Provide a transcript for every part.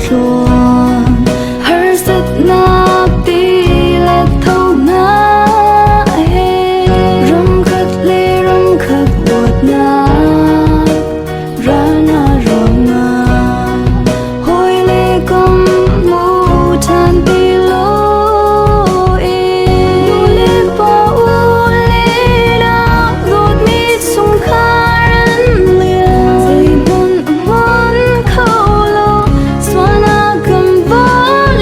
tluan. Harsatnak ti le tho hna he ramkhat le ramkhat dawtnak ralna ruangah hawi le kom mu ṭhan ti lo i nu le pa u le nau dawtmi chungkhar an liam zeihmanh a hmun kho lo sualnak kan va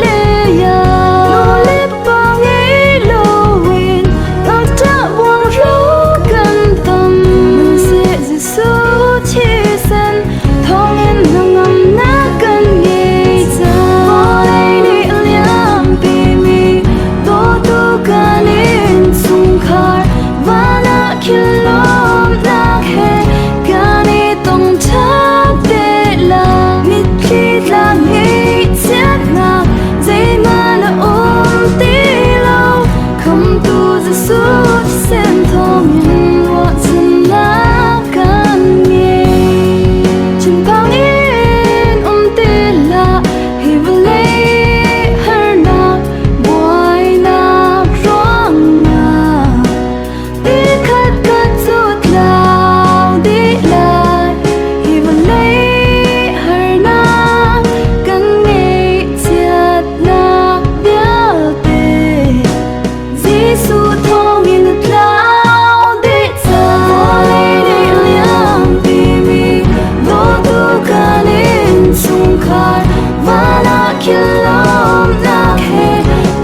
le ya nu le pa ngei loin ngakṭah buangro kan tam sihmanhseh Jesuh thisen thawngin hnangamnak kan ngei cang. Vawlei nih a liampimi dawtu kan innchungkhar van ah khin lawmhnak he kan i tong ṭhan te lai. Mitthli tla ngaihchiatnak zeihmanh a um ti lo. Khamhtu Jesuh thisen thawngin ruahchannak kan ngei. Thinphang in um ti hlah, hi vawlei harnak buainak ruangah ti khat khat cu tlau dih lai. Hi vawlei harnak kan ngeihchiatnak vialte Jesuh thawngin a tlau dih cang. Vawlei nih liampimi dawtu kan innchungkhar van ah khin lawmhnak he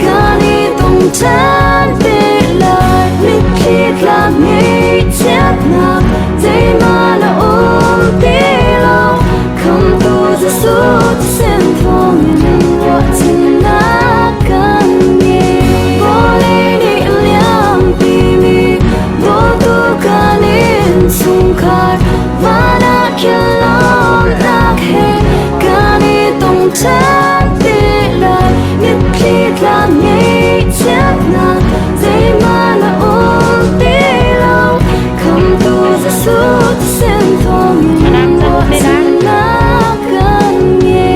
kan i tong ṭhan te lai. Mitthli tla ngaihchiatnak zeihmanh a um ti lo. Khamhtu Jesuh thisen thawngin ruahchannak kan ngei. Vawlei nih liampimi dawtu kan innchungkhar van ah khin lawmhnak he kan i tong ṭhan ti lai. Mitthli tla ngaihchiatnak zeihmanh a um ti lo. Khamhtu Jesuh thisen thawngin ruahchannak kan ngei.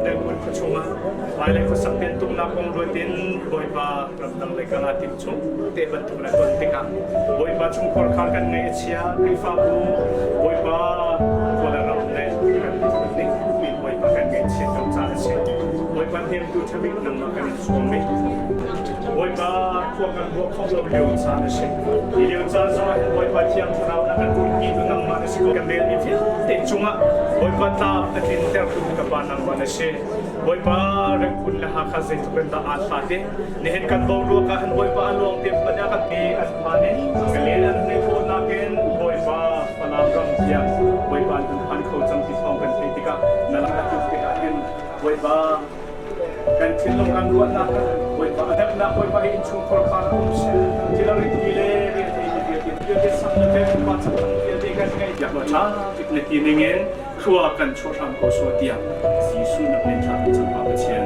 Rangoon khua chungah hmailei khuasak tentumnak kong ruat in Bawipa ramdang lei kal aa tim chung te bantuk na ton tikah Bawipa chungkhar khar kan ngaih a chia Khrihfabu Bawipa khua ram le kan miphun nih Bawipa kan ngaihchiat ko caan a si. Bawipa hnemtu ṭhabik nangmah kan in sawm i Bawipa khua kan ruah khawh lo lio caan a si. Hi lio caan zongah hin Bawipa Thiang Thlarau na kan umpi tu nangmah na si ko. Kan relmi vialte cungah Bawipa tlam a tlintertu ka Pa nangmah na si. Bawipa Rengkun le Hakha zeitluk in dah aa hlat i nihin kan boruak ah hin Bawipa a luang te hmanh ah kan ti an phan i ka len an hei khawhnak in Bawipa Falam ram tiang Bawipa an hun phan kho cang ti thawng kan theih tikah na lam a tluk tikah hin Bawipa kan thinlung kan ruahnak Bawipa a herhnak Bawipa hi innchungkhar kha um seh thilrit ti le rian mi vialte vialte sang le pek pa chak vialte kan ngaih piak law ṭha bik na ti ning in thlua kan chuah hram ko sua tiah Jesuh na min thla kan cam Pa Pathian.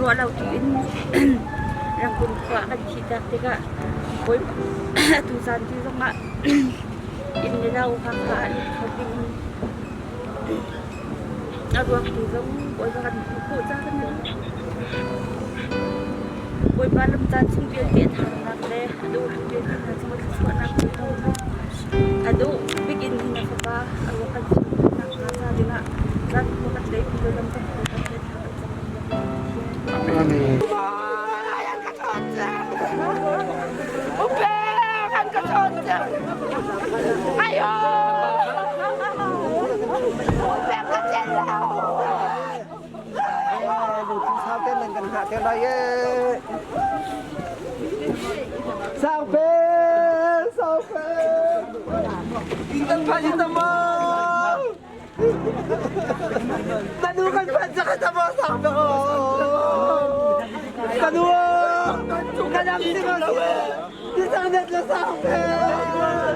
Ruahlo in Rangoon khua kan thihtak tikah atu caan ti zongah inn le lo Hakha ah lut kho ding in a ruak tu zong Bawipa kan hmuh khawh ca kan Bawipa lam caan chung vialte a tharnak le a dawtu vialte hna cungah thluachuahnak pe ko. A dawh bik in hin a fapa a ruak kan chimnak hnga ca dingah zan khua kan tleipi lo lam kan khua kan tlen thla kan cam Amen. Sangpel, Sangpel. Intan pa ita mo. Tanu kan pa sa kita mo Sangpel ko. Tanu. Kanang si mo. Di sa net la Sangpel.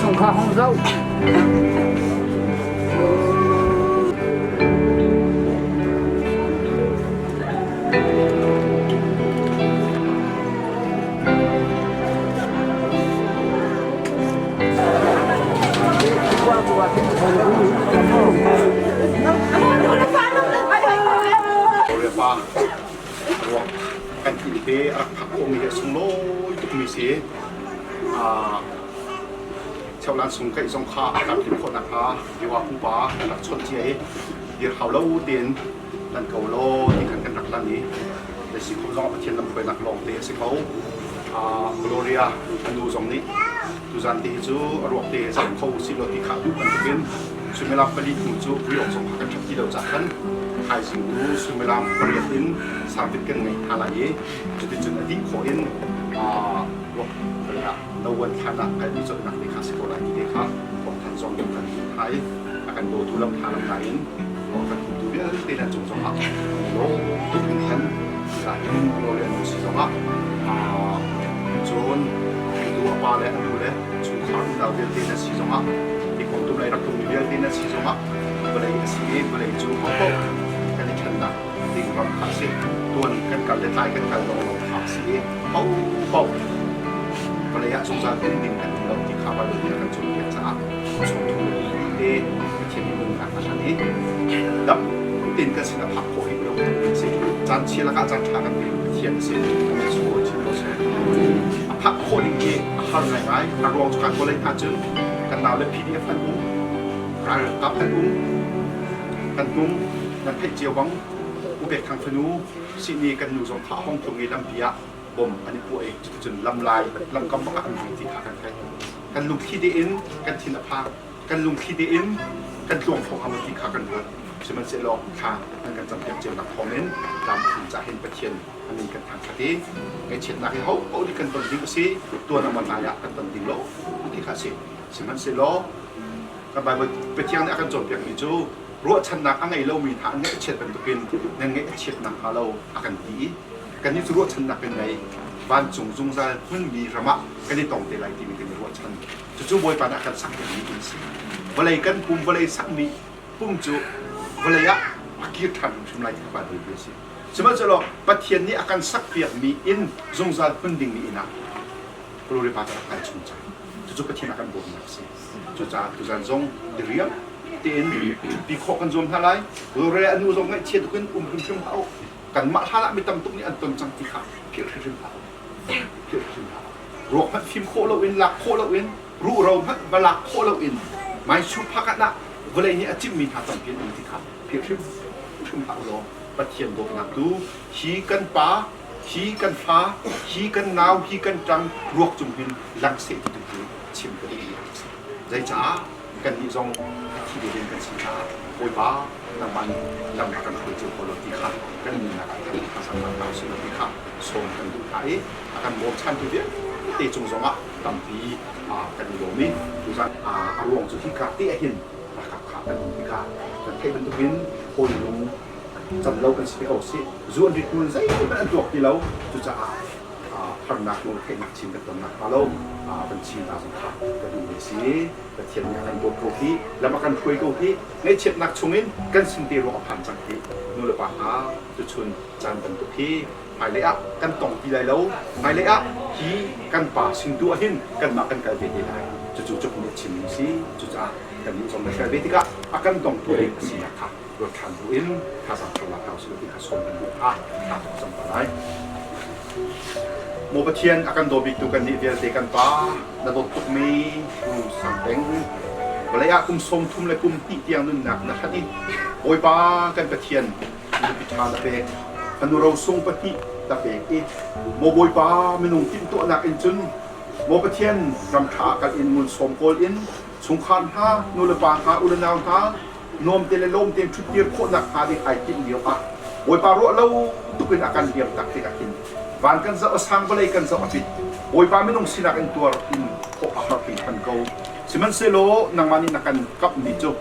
Sung kha hong zoh. Pa ruak kan ti te a rak phak khawhmi hi a sunglawi tukmi si. Cheulan sung kaih zong kha a kan tlin khawh nakhnga Jehovah pupa kan rak chawnh cia i dir hau lo tein lan ko law ti khan kan rak lan i si khawh zong ah Pathian lamhruainak lawng te a si ko. Gloria a nu zong nih tuzan te hi cu a ruak te zoh kho usih law ti kha duh bantukin suimilam pali hnu cu vui awk zong kha kan ṭhat ti lo cah khan thaizing tu suimilam pariat in sangpit kan ngei hna lai i cuticun a dih khawh in ruak no wan thlan ah kalpi colhnak te kha si ko lai ti te kha thawngthan zong kan kan hna i a kan dawtu lam hna lam hna in kan tu vialte nan cung zong ah lo tuk in khan in glory an si zong ah cun tu a pa le a nu le chungkhar unau vialte na si zong ah i kong tum lai rak tum mi vialte na si zong ah vawlei a si i vawlei cu popo kan i ṭhennak ding ram kha a si tuan kan kal le tlai kan kal lawng lawng kha a si i ho paoh vawlei ah zungzal um ding kan um lo ti kha Baibal nih a kan cawnpiak caah sawmthum le pali te Pathian nih nunnak a hlan i dam tein kan sin a phak khawh hi lo kan si. Caan chia lakah caan ṭha kan pe Pathian a si. Amen. Sunglawi chin ko seh. A phak khawh ding hi a har ngaingai. A ruang cu kan vawlei hna cun kan nau le PDF an um, ralkap an um, kan tung nan theih cio bang Ubek Thang fanu sihni kan nu zong kha a hong tlung i lampi ah bom an i puah i cuticun lam lai lamkam bak ah an vui ti kha kan theih. Kan lungthli tein kan thin a phang. Kan lungthli tein kan tluang kho hnga maw ti kha kan ruat. Sihmanhsehlaw thla an kan campiak cionak thawngin tlamtling cah hin Pathian a min kan thangṭhat i ngaihchiatnak hi ho paoh nih kan ton ding a si. Tuan a mon lai ah kan ton ding lo ti kha a si. Sihmanhsehlaw kan Baibal Pathian nih a kan cawnpiakmi cu ruahchannak a ngei lomi hna an ngaih a chiat bantukin nan ngaih a chiat nakhnga lo a kan ti i kannih cu ruahchannak kan ngei. Vancung zungzal hmunmi ram ah kan i tong te lai timi kan i ruahchan. Cucu Bawipa nih a kan sakpiakmi inn a si. Vawlei kan pum, vawlei sakmi pum cu vawlei ah a kir ṭhan hrimhrim lai ti kha Baibal bia a si. Sihmanhsehlaw Pathian nih a kan sakpiakmi inn zungzal hmun dingmi inn ah Glory Pa rak kal chung cang. Cucu Pathian a kan bawmnak a si. Cucaah tuzan zong diriam tein ṭhutpi khawh kan zuam hna lai. Glory a nu zong ngaihchia tuk in um hrimhrim hlah u. Kanmah hlan ah mi tam tuk nih an ton cang ti kha philh hrimhrim hlah u. Philh hrimhrim hlah u. Ruak hmanh fim khawh loin, lak khawh loin, ruhro hmanh va lak khawh loin Maisu phak ah vawlei nih a cimmi hna tampi an um ti kha philh hrimhrim hlah u law Pathian dawtnak tu hi kan pa, hi kan fa, hi kan nau, hi kan ṭang ruak cung hin lang seh ti tu cu chim ka duhmi a si. Zeicah kannih zong a thi ve ding kan si caah Bawipa nangmah nih lam a kan hruai cio ko law ti kha kan nunnak ah than kha sang hna usih law ti kha sawm kan duh hna i a kan bawmchantu vialte cung zongah tampi kan i lawm i tuzan a ruang cu hika te ah hin ralkap kha kan um tikah kan theih bantukin hawi lung cam lo kan si te ko si zu an rit hnu zeihmanh an tuak ti lo cucaah harnak lungretheihnak chin kan ton nakhnga lo kan chin ta zong kha ka duhmi a si. Pathian nih a kan dawt ko hi, lam a kan hruai ko hi, ngaihchiatnak chungin kan sin te ruang a phan cang hi nu le pa hna tuchun caan bantuk hi hmailei ah kan tong ti lai lo. Hmailei ah hi kan pa sin tu ah hin kanmah kan kal ve te lai. Cucu cuk nih a chimmi a si. Cucaah kannih zong na hrial ve tikah a kan dongtu ding a sinak kha ruat ṭhan buin thazaang ṭha lak hna usih law ti kha sawm kan duh hna. Thla kan cam ko lai. Maw Pathian, a kan daw biktu kannih vialte kan Pa, na dawt tukmi Pu Sang Peng, vawlei ah kum 30 le kum hnih tiang nunnak na hlat i Bawipa kan Pathian nupi ṭha na pek, fanu rosung pahnih na pek i Maw Bawipa minung timhtuahnak in cun Maw Pathian ram ṭha ah kal in ngun sawm kawl in chungkhar hna, nulepa hna, u le nau hna nuam te le lawm tein ṭhuttir khawhnak hnga ding ai timh lio ah Bawipa ruah lo tuk in a kan liam tak tikah hin van kan zoh a sang vawlei kan zoh a pit Bawipa minung sinak in tuar in khawh a har hringhran ko. Sihmanhsehlaw nangmah nih na kan kamhmi cu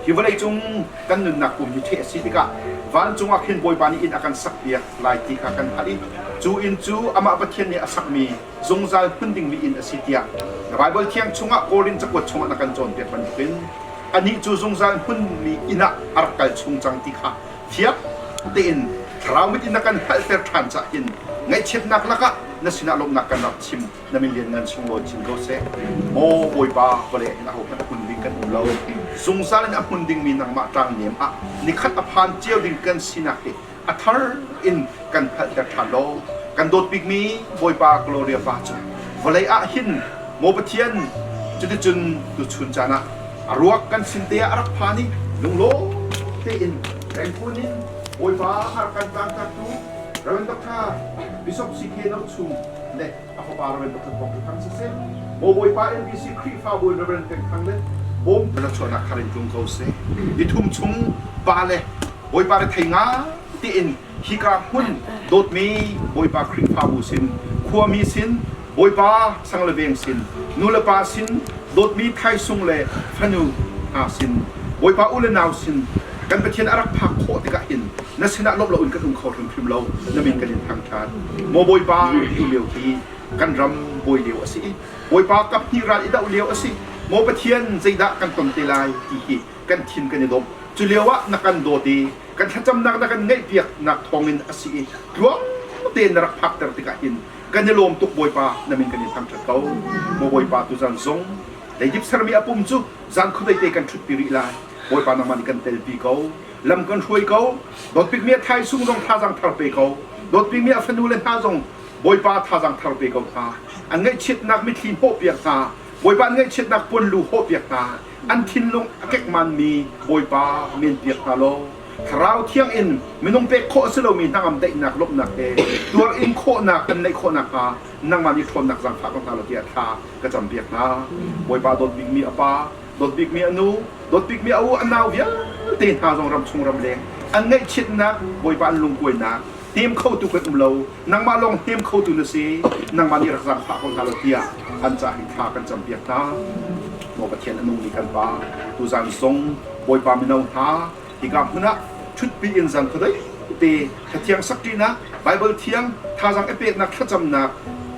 hi vawlei cung kan nunnak kum hi ṭheh a si tikah vancung ah khin Bawipa nih inn a kan sakpiak lai ti kha kan hngalh i. Cu inn cu amah Pathian nih a sakmi zungzal hmun dingmi inn a si tiah na Baibal Thiang chungah Korin cakuat chungah na kan cawnpiak bantukin anih cu zungzal hmunmi inn ah a rak kal chung cang ti kha fiang tein thlarau mit in na kan hngalhter ṭhan cah hin ngaihchiatnak lakah na sinah lawmhnak kan rak chim. Na min lianngan sunglawi chin ko seh. Maw Bawipa, vawlei ah hin ahohmanh a hmun ding kan um lo. Zungzal in a hmun dingmi nangmah tlangnem ah nikhat a phan cio ding kan sinak hi a thar in kan hngalhter ṭhan law kan dawt bikmi Bawipa Gloria Pa cu vawlei ah hin maw Pathian, cuticun tuchun caan ah a ruak kan sin te ah a rak phan i lunglawm tein rengkun in Bawipa a rak kan tlangtlaktu Rev. Dr. Bishop C.K. No Chung le a fapa Rev. Dr. Thawng Thang siseh, Maw Bawipa LBC Khrihfabu in Rev. Peng Thang le bawm na chuahnak thar in tlung ko seh. Nithum chung pa le Bawipa rethei nga tiin hika hmun dawtmi Bawipa Khrihfabu sin, khuami sin, Bawipa sang le veng sin, nu le pa sin, dawtmi thaisung le fanu hna sin, Bawipa u le nau sin, kan Pathian a rak phak khawh tikah hin na sinah lawmh loin kan um kho hrimhrim lo, na min kan in thangṭhat. Maw Bawipa, tu lio hi kan ram buai lio a si i Bawipa kaphnih ral i doh lio a si. Maw Pathian, zeidah kan ton te lai ti hi kan thin kan i domh. Cu lio ah na kan dawt i kan thlacamnak na kan ngaihpiaknak thawngin a si i tluang tein na rak phakter tikah hin kan i lawm tuk. Bawipa, na min kan in thangṭhat ko. Maw Bawipa, tuzan zong leidip sermi a pum cu zan khuadei te kan ṭhutpi rih lai. Bawipa, nangmah nih kan telpi ko, lam kan hruai ko. Dawtbikmi a thaisung zong thazaang thar pe ko. Dawtbikmi a fanu le hna zong, Bawipa, thazaang thar pe ko hna. An ngaihchiatnak mitthli hnawhpiak hna. Bawipa, an ngaihchiatnak puanlu hawhpiak hna. An thinlung a kekmanmi, Bawipa, menpiak hna law Thlarau Thiang in minung pek khawh a si lomi hnangam daihnak lawmhnak he tuar in khawhnak kan neih khawh nakhnga nangmah nih ṭhawnnak zaangfah ko hna law tiah thla ka campiak hna. Bawipa, dawt bikmi a pa, dawt bikmi a nu, dawt bikmi a u a nau vialte hna zong ramchung ramleng an ngaihchiatnak, Bawipa, an lungkuainak hnem khotu kan um lo. Nangmah lawng hnem khotu na si. Nangmah nih rak zaangfah ko hna law tiah an ca hi thla kan campiak hna. Maw Pathian a nungmi kan Pa, tuzan zong Bawipa mino hna hika hmun ah ṭhutpi in zan khuadei te Cathiang sakṭinak, Baibal thiang thazaang i peknak thlacamnak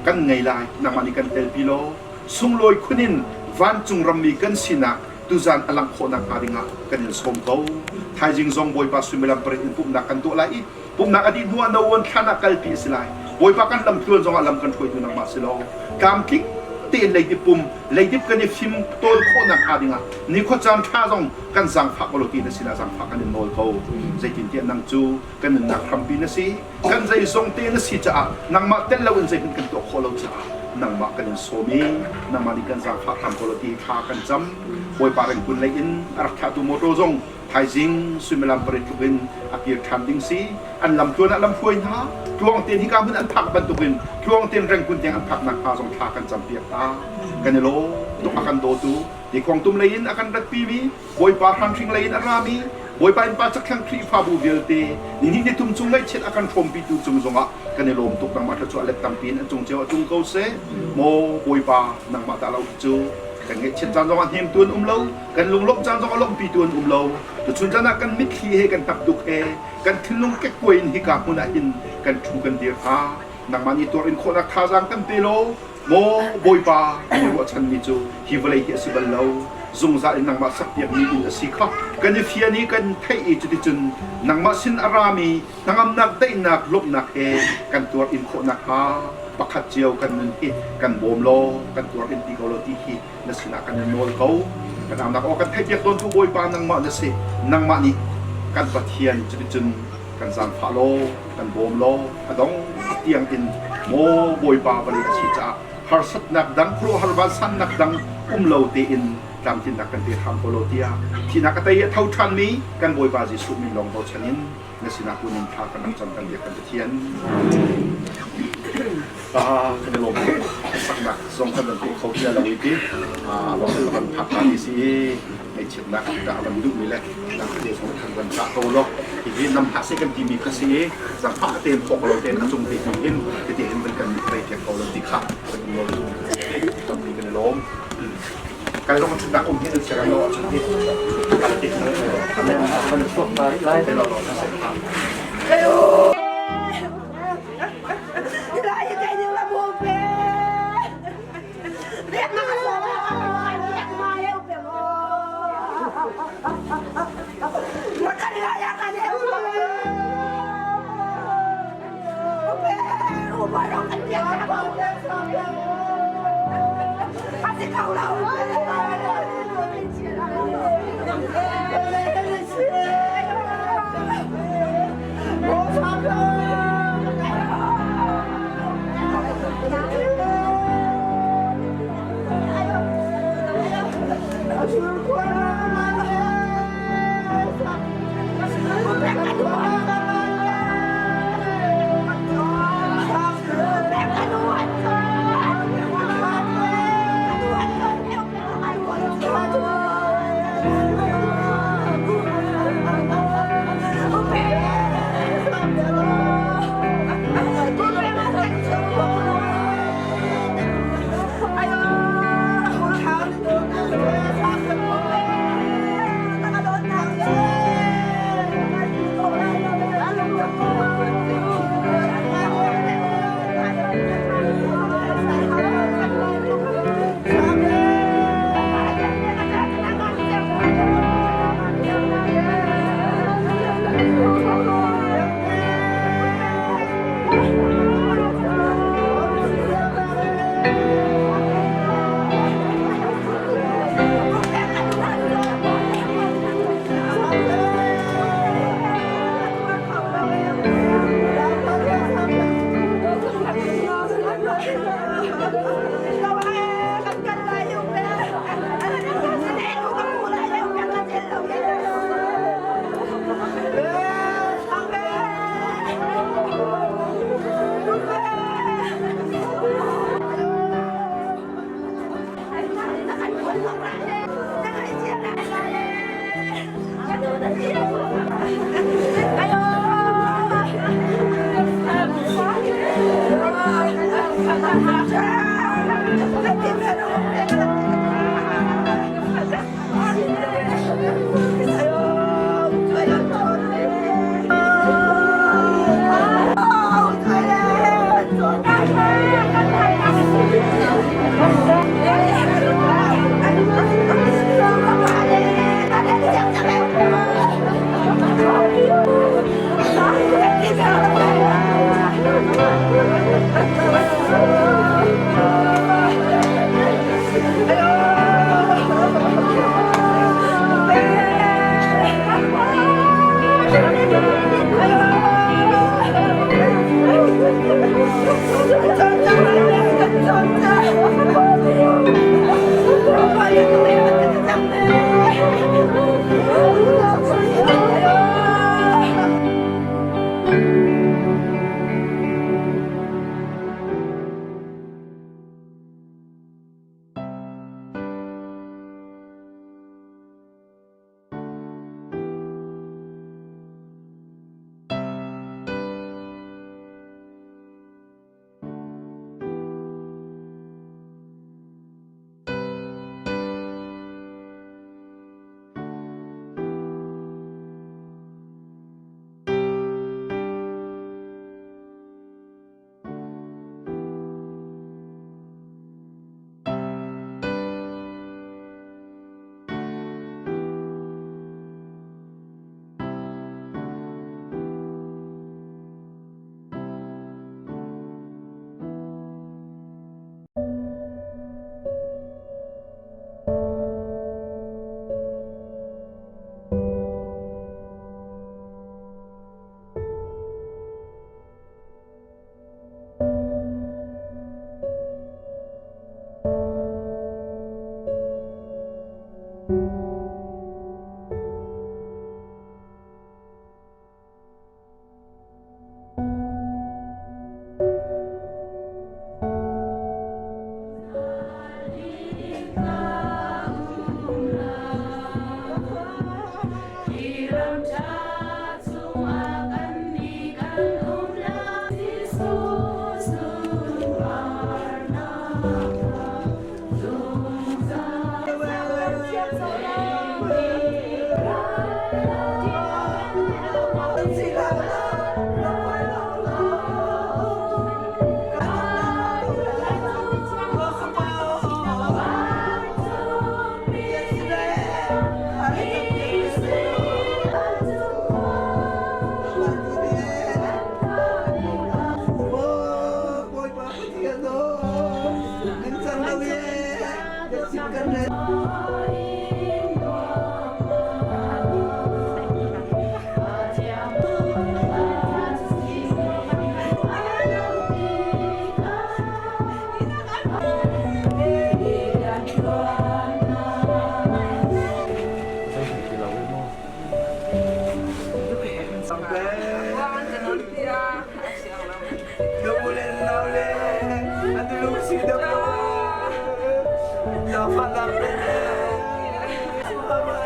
kan ngei lai. Nangmah nih kan telpi law sunglawi khun in vancung rammi kan sinak tuzan a langh khawh nakhnga dingah kan in sawm ko. Thaizing zong Bawipa suimilam pariat in pumhnak kan tuah lai i pumhnak a dih hnuah no uan thlan ah kalpi a si lai. Bawipa, kan lam tluan zongah lam kan hruaitu nangmah si law tlamtling tein leidip pum leidip kan i fim tawl khawh nakhnga dingah nikhua caan ṭha zong kan zaangfah ko law ti na sinah zaangfah kan in nawl ko. Zeitintiah nang cu kan nunnak hrampi na si, kan zeizong te na si caah nangmah tel loin zeihmanh kan tuah khawh lo caah nangmah kan in sawm i nangmah nih kan zaangfah hram ko law ti thla kan cam. Bawipa, rengkun lei in a rak thlahtu motor zong thaizing suimilam pariat tluk in a kir ṭhan ding si. An lam tluan ah lam hruai hna, tluang tein hika hmun an phak bantukin tluang tein rengkun tiang an phak nakhnga zong thla kan campiak hna. Kan i lawm tuk. A kan dawtu Tikhuangtum lei in a kan ratpimi, Bawipa hranhring lei in a rami, Bawipa innpa chakthlang Khrihfabu vialte, nihnih nithum chung ngaihchiat a kan hrawmpitu cung zongah kan i lawm tuk. Nangmah thluachuah let tampi in an cung cio ah tlung ko seh. Maw Bawipa, nangmah dah lo hi cu kan ngaihchiat caan zongah hnemtu an um lo, kan lunglawmh caan zongah lawmhpitu an um lo. Tuchun caan ah kan mitthli he kan hnapduk he kan thinlung kekkuai in hika hmun ah hin kan ṭhu kan dir hnga. Nangmah nih tuar in khawhnak thazaang kan pe law, Maw Bawipa, kan i ruahchanmi cu hi vawlei hi a si bal lo, zungzal in nangmah sakpiakmi inn a si kha kan i fian i kan theih i cuticun nangmah sin a rami hnangamnak, daihnak, lawmhnak he kan tuar in khawh nakhnga pakhat cio kan nun hi kan bawm law kan tuar in ti ko law ti hi na sinah kan in nawl ko. Kan aunak aw kan theihpiak tawntu Bawipa nangmah na si. Nangmah nih kan Pathian, cuticun kan zaangfah law kan bawm law a dong tiang in, maw Bawipa, vawlei a si caah harsatnak dang, khuaruahhar vansannak dang um lo tein tlamtlinnak kan pe hram ko law tiah thihnak a tei i a tho ṭhanmi kan Bawipa Jesuh min lawng bochan in na sinah kun in thla kan rak cam, kan biak, kan Pathian. Kan i lawm tuk. Saknak zong kan van tuah kho ti lo i ti kan phak ta ti si i ngaihchiatnak dah van duhmi le dang te zong kan van cah ko lo. Hihi nam hlah seh kan timi kha si i zangfah tein thawk lo tein a cung te tu hin tete hin van kan rei piak ko lo ti kha kan i lawm. Tampi kan i lawm. Kai zong ṭhutnak um hin an si lo ahcun hi Kan chuak lai. Te lo lo na se.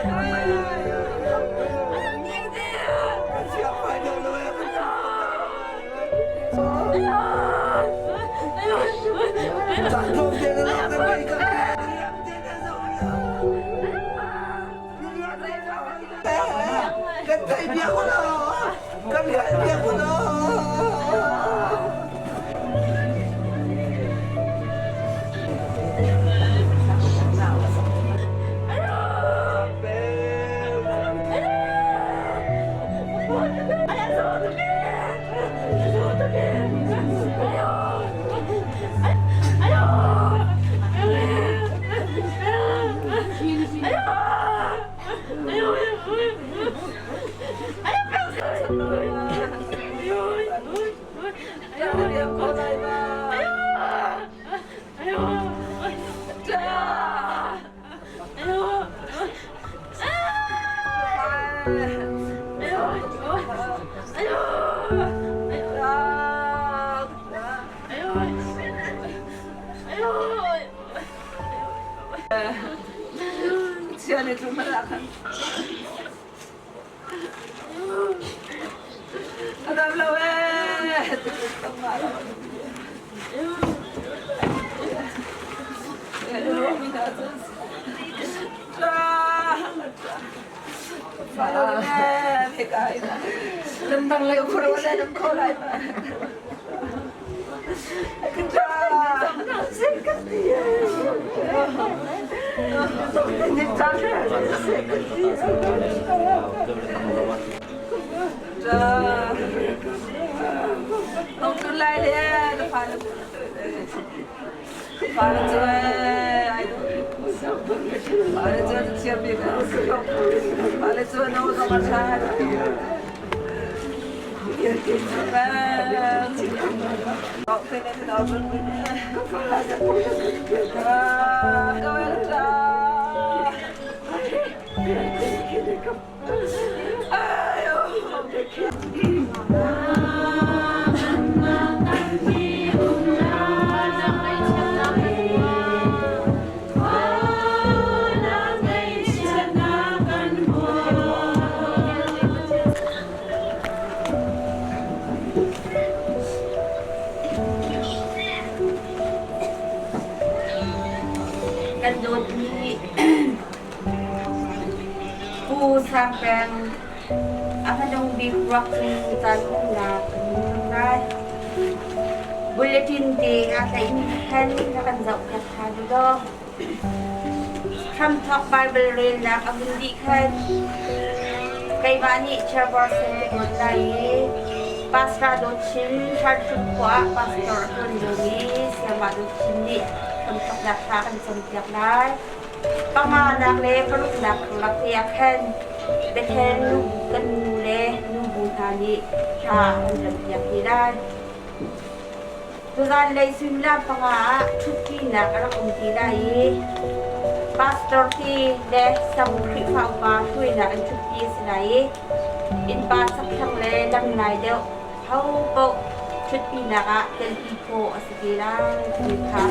Kan theih biak u law kan hal biak u law. Kan dawtmi Pu Sang Peng a hmanung bik ruak cung caan umnak kan hmu lai. Bulletin te aa tlaihmi khan na kan zohkhat ṭhan u law. Hramthawk Baibal relnak a hun dih khan keimah nih chairperson ka ṭuan lai i Pastor Dawt Chin Hranhrum khua ah pastor a ṭuan liomi Sayamah Dawt Chin nih hramthawknak thla kan campiak lai. Panganak le paruknak karlak te ah khan Bethel kan nu le nubu hna nih thla an campiak te lai. Tuzanlei suimilam panga ah ṭhutṭinak a rak um ti lai i pastor ti le sang Khrihfa upa hruainak an ṭhutpi a si lai i innpa chakthlang le lamnai deuh ho paoh ṭhutpinak ah telpi khawh a si te lai ti kha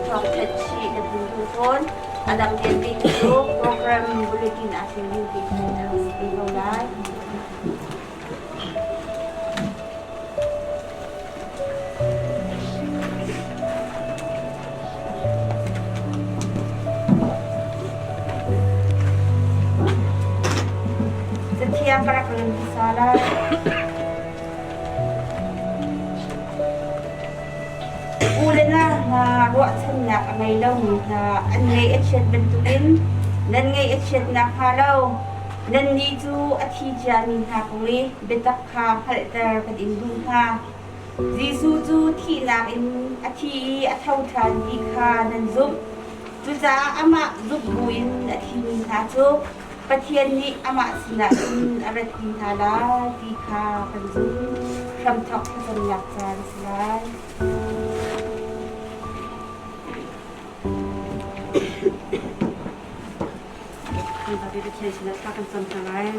thawngṭhat chih na duh duh fawn. A dang vialte cu program bulletin ah hin ti khan a si te ko lai. Cathiang ka rak rel hmasa lai. U le nau hna ruahchannak a ngei lomi hna an ngaih a chiat bantukin nan ngaih a chiat nakhnga lo Nannih cu a thi ciami hna kong i biatak kha hngalhter kan in duh hna. Jesuh cu thihnak in a thi i a tho ṭhan ti kha nan zumh. Cucaah amah zumh buin a thimi hna cu Pathian nih amah sinah cun a ratpi hna lai ti kha kan zumh. Hramthawk thlacamnak caan a si lai. Kan Pathian sinah thla kan cam hna lai.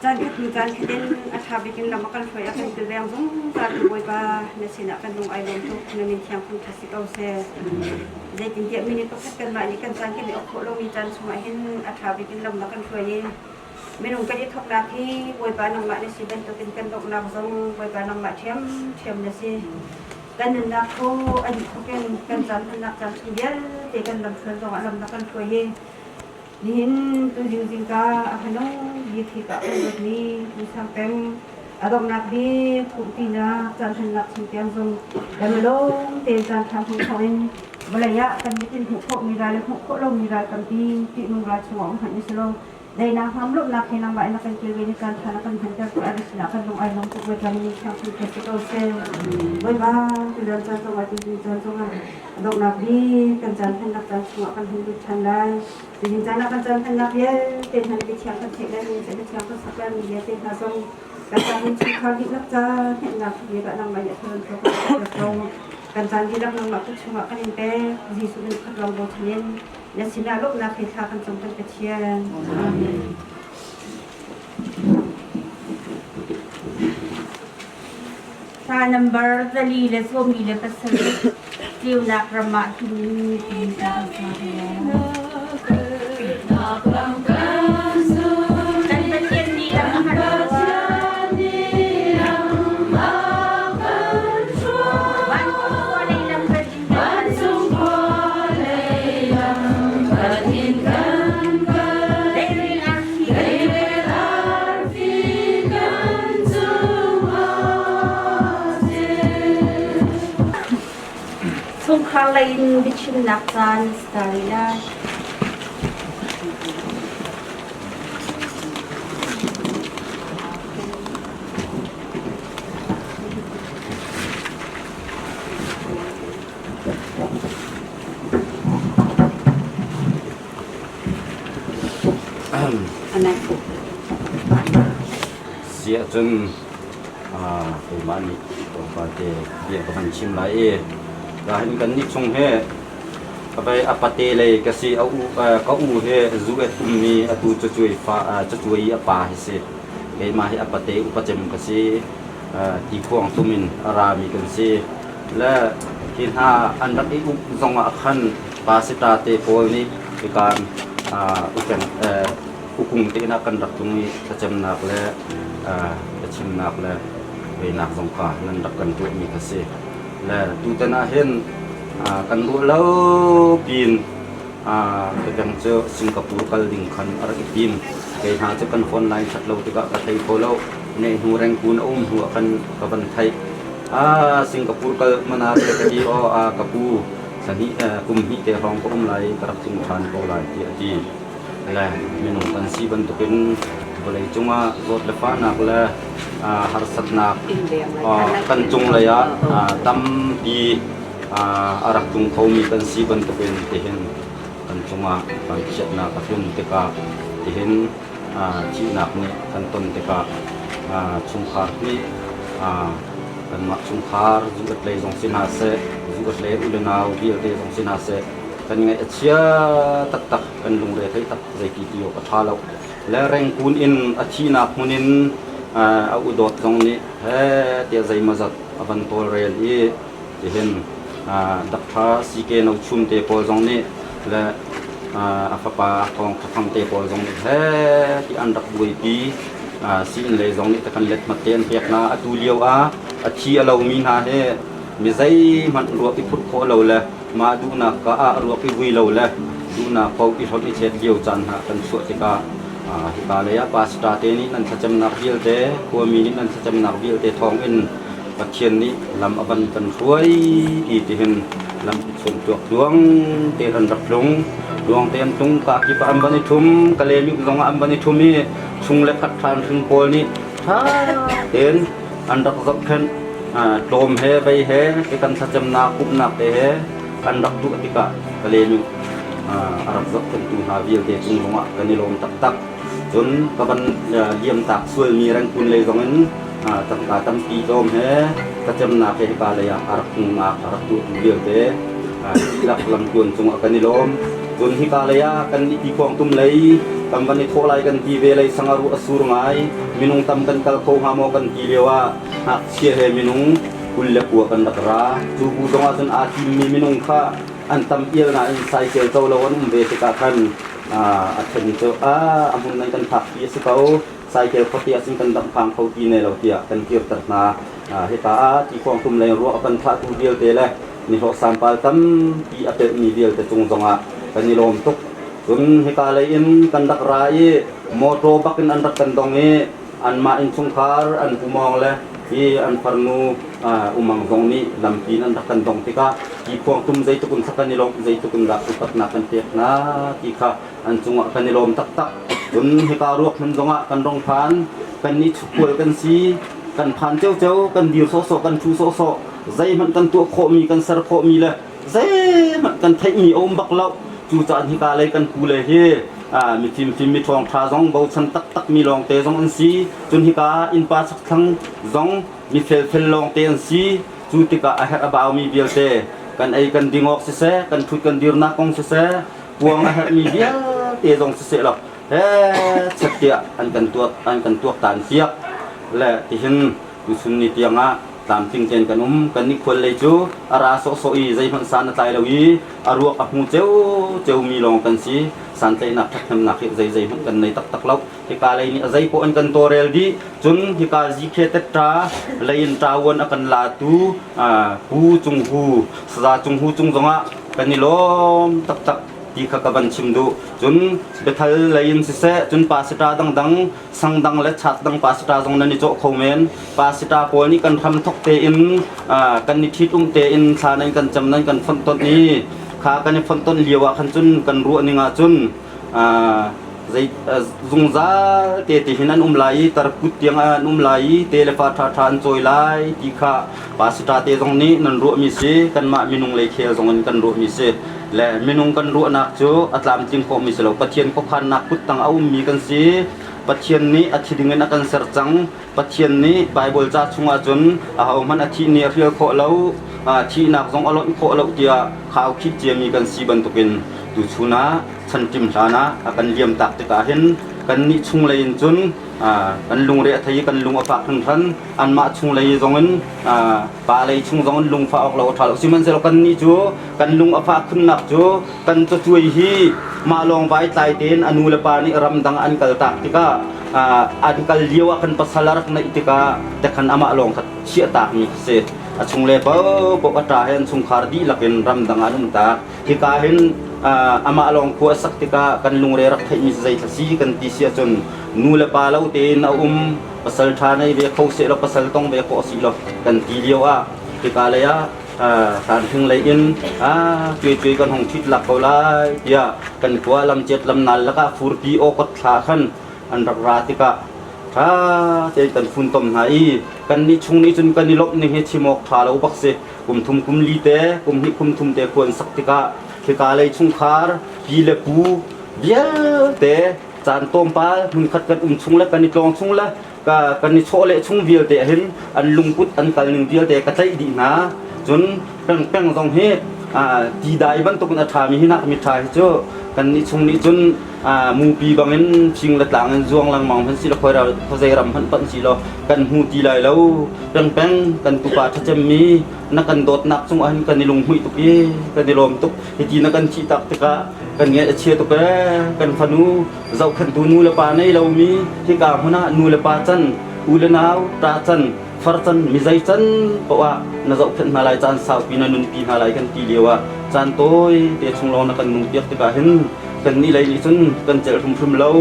Caan khat hnu caan khat in a ṭha bik in lam a kan hruai a kan kilveng zungzal tu Bawipa na sinah kan lung ai lawm tuk. Na min thiang thangṭhat si ko seh. Zeitintiah minute pakhat kanmah nih kan caan kan i awk khawh lomi caan chungah hin a ṭha bik in lam na kan hruai i minung kan i thawknak hi Bawipa nangmah na si bantukin kan donghnak zong Bawipa nangmah ṭhiamṭhiam na si. Kan nunnak thaw a dih thawk in kan caan hmannak caan chung vialte kan lamhruai zongah lam na kan hruai i Nihin tuzing zingka a hmanung bik hika kan dawtmi Pu Sang Peng a donghnak bik pumhpinak caanhmannak chung tiang zong lamlawng tein caanṭha hmuh khawh in vawlei ah kan mit in hmuh khawhmi ral le hmuh khawh lomi ral tampi ṭihnung ral chungah um hmanh usih law daihnak hngam-lawmhnak he nangmah in na kan kilven i caanṭha na kan hmanter tu an sinah kan lung ai nuam tuk ve cang mi thiang thil si ko seh. Bawipa tulian caan zongah tuzing caan zongah A donghnak bik kan caan hmannak caan chungah kan hun lut ṭhan lai. Nihin caan ah kan caan hmannak vialte hna le biathiang kan theih lai mi, biathiang kan sak lai mi vialte hna zong kan caan in chungkhar dihlak ca hnemhnak bik ah nangmah nih a thar in ko. Kan caan dihlak nangmah kut chungah kan in pek. Jesuh min khat lawng bochan in na sinah lawmhnak he thla kan cam kan Pathian. Amen. Hla nambar 447 Ceunak ram ah hin ti kan sa. Kan Pathian nih lam a kan Chungkhar lei in biachimnak caan starry lai. Si ahcun keimah nih tlawmpal te bia ka van chim lai i kahin kannih chung hi ka a pate lei ka si a u ka u hi zu et ummi atu cacuai fa cacuai i a pa hi si keimah hi a pate upa cem ka si ti khuang tum in a rami kan si le hi hna an rak i uk zong ah khan pasita te pawl nih hikan ukeng ukung te inn ah kan rak tlung i thlacamnak le biachimnak le veinak zong kha nan rak kan tuahmi kha si. Le tutan ah hin kan ruah lo piin Tupeng cu Singapore kal ding khan a rak i tim. Kei hna cu kan phone line ṭhat lo tikah ka thei kho lo. Neh hnu rengkun a um hnu ah khan ka van theih. Singapore kal mana te ka ti aw ka pu thla kum hnih te hrawng ka um lai ka rak tlung ṭhan ko lai tiah a ti. Le minung kan si bantukin vawlei cungah zawt le fahnak le harsatnak kan cunglei ah tampi a rak tlung khomi kan si bantukin tihin kan cungah vanchiatnak a tlun tikah tihin thihnak nih kan ton tikah chungkhar nih kanmah chungkhar zu at lei zong si hna seh zu at lei u le nau vialte zong si hna seh kan ngaih a chia taktak kan lungre thei tak zeiti ti awk a ṭha lo le rengkun in a thihnak hmun in a udawt zong nih he tiah zeimawzat a van tawlrel i tihin Doctor CK No Chum te pawl zong nih le a fapa Thawng Tha Thang te pawl zong nih he ti an rak buaipi sii lei zong nih kan let mat te an pek hna atu lio ah a thi a lomi hna hi mi zeihmanh ruak i phurh khawh lo le mah duhnak ka ah ruak i vui lo le duhnak paoh i hlawt i chet lio caan hna kan chuah tikah hika lei ah pastor te nih nan thlacamnak vialte khuami nih nan thlacamnak vialte thawng in Pathian nih lam a van kan hruai i tihin lam chuan tuak tluang te an rak tlung luang te an tlung ka kip ah an van i thum Kalaymyo zong ah an van i thum i chung le khat hran hring pawl nih ṭha tein an rak zohkhenh tlawm he vei he te kan thlacamnak pumhnak te he kan rak tuah tikah Kalaymyo a rak zohkhenhtu hna vialte cung zongah kan i lawm taktak cun ka van liam tak sualmi rengkun lei zong in tangka tampi tlawm he thlacamnak he hika lei ah a rak tlungnak a rak tuahtu vialte dihlak lamtluan cungah kan i lawm. Cun hika lei ah kan nih ti tum lei kan van i thawh lai kan ti ve lei sangaru a sur ngai. Minung tam kan kal kho hnga maw kan ti lio ah ngakchia he minung 29 kan rak ra. Cu bu zong ah cun aa timmi minung kha an tam ial nain saikel co lo an um ve tikah khan a then cu a hmun nan kan phak ti a si ko. Saikel khuate ah cun kan damh phang kho ti ne lo tiah kan kirter hna. Hika ah ti tum lei ruah a kan thlahtu vialte le nihlawh sampal tampi a pelhmi vialte cung zongah kan i lawm tuk. Cun hika lei in kan rak ra i mawṭaw bak in an rak kan dong i anmah innchungkhar an pumawng le hi an farnu umang zong nih lampi in an rak kan dong tikah ti tum zeitluk in kan i lawmh zeitluk in dah upatnak kan pek hna ti kha an cungah kan i lawm taktak. Cun hika ruak hmun zongah kan rong phan, kan nih chukkual kan si, kan phan ciocio, kan dir sawhsawh, kan ṭhu sawhsawh, zeihmanh kan tuah khawhmi, kan ser khawhmi le zeihmanh kan theihmi a um bak lo. Cucaah hika lei kan pu le hi mi fimfim mi ṭhawngṭha zong bochan taktakmi lawngte zong an si. Cun hika innpa chakthlang zong mi felfel lawngte an si. Cu tikah a herh a baumi vialte kan ei kan ding awk siseh, kan ṭhut kan dirnak kong siseh, kuang a herhmi vialte zong siseh law he chet tiah an kan tuak an kan tuaktan piak le tihin tuchun ni tiangah tlamtling tein kan um. Kan ni khual lei cu a ra sawhsawh i zeihmanh san a tlai lo i a ruak a hmu ceu ceumi lawng kan si. Santlaihnak ṭhathnemnak hi zei zeihmanh kan nei taktak lo. Hika lei nih a zei poah an kan tawlrel dih. Cun hika zikhe tetṭa lei in ṭavuan a kan latu Pu Cung Hu, Saza Cung Hu cung zongah kan i lawm taktak ti kha ka van chim duh. Cun biathal lei in siseh, cun pasita dangdang, sang dang le chat dang pasita zong nan i cawh kho men. Pasita pawl nih kan hram thok tein kan i ṭhitum tein thla nan kan cam nan kan fonhtonh i kha kan i fonhtonh lio ah khan cun kan ruah ning ah cun zei zungzal te ti hin an um lai i tarkut tiang an um lai i te le fa ṭhaṭha an cawi lai ti kha pastor te zong nih nan ruahmi si. Kanmah minung lei khel zong in kan ruahmi si le minung kan ruahnak cu a tlamtling khawhmi si lo. Pathian khuakhannak kuttang a ummi kan si. Pathian nih a thi ding in a kan ser cang. Pathian nih Baibal ca chungah cun ahohmanh a thih ni a hrial khawh lo, thihnak zong a lonh khawh lo tiah khaukhih ciami kan si bantukin tuchun ah chanṭim hlan ah a kan liamtak tikah hin kannih chunglei in cun kan lungre a thei i kan lung a fak hringhran. Anmah chunglei zong in pa lei chung zong in lungfah awk lo a ṭha lo. Sihmanhsehlaw kannih cu kan lung a fah khunnak cu kan cacuai hi mah lawng vai tlai tein a nu le pa nih ramdang an kaltak tikah, an kal lio ah kan pasal a rak neih tikah tekhan amah lawng kha chiahtakmi khi si. A chungle paohpaoh a ṭa he an chungkhar dihlak in ramdang ah an um tak. Hika hin amah lawng khua a sak tikah kan lungre rak theihmi zeithla si kan ti si ahcun nu le pa lo tein a um, pasal ṭha nei ve kho seh law pasal tong ve khawh si law kan ti lio ah hika lei ah hranhring lei in cuai cuai kan hong ṭhit lak ko lai tiah kan khua lamciat lamnal lakah furpi awkot thla khan an rak ra tikah ṭha tein kan funtom hna i kannih chung nih cun kan i lawmh ning hi chim awk ṭha lo bak si. Kum thum kum li te, kum hnih kum thum te khua an sak tikah hika lei chungkhar pi le pu vialte caan tlawmpal hmunkhat kan um chung le kan i tlawng chung le kan i chawh leh chung vialte ahhin an lungput an kal ning vialte ka tlaih dih hna. Cun pengpeng zong hi ti dai bantukin a ṭhami hi nak mi ṭha hi cu kannih chung nih cun mupi bangin fing le tlang in zuang lengmang hmanh si law khuazei ram hmanh panh si law kan hmu ti lai lo. Pengpeng kan tupa ṭhacemmi na kan dawtnak cungah hin kan i lunghmuih tuk i kan i lawm tuk. Hiti na kan thih tak tikah kan ngaih a chia tuk ee. Kan fanu zohkhenhtu nu le pa nei lomi hika hmun ah nu le pa can, u le nau ṭa can, far can, mi zei can paoh ah na zohkhenh hna lai, caan saupi na nunpi hna lai kan ti lio ah caan tawi te chung lawng na kan nungpiak tikah hin kannih lei nih cun kan celh hrimhrim lo.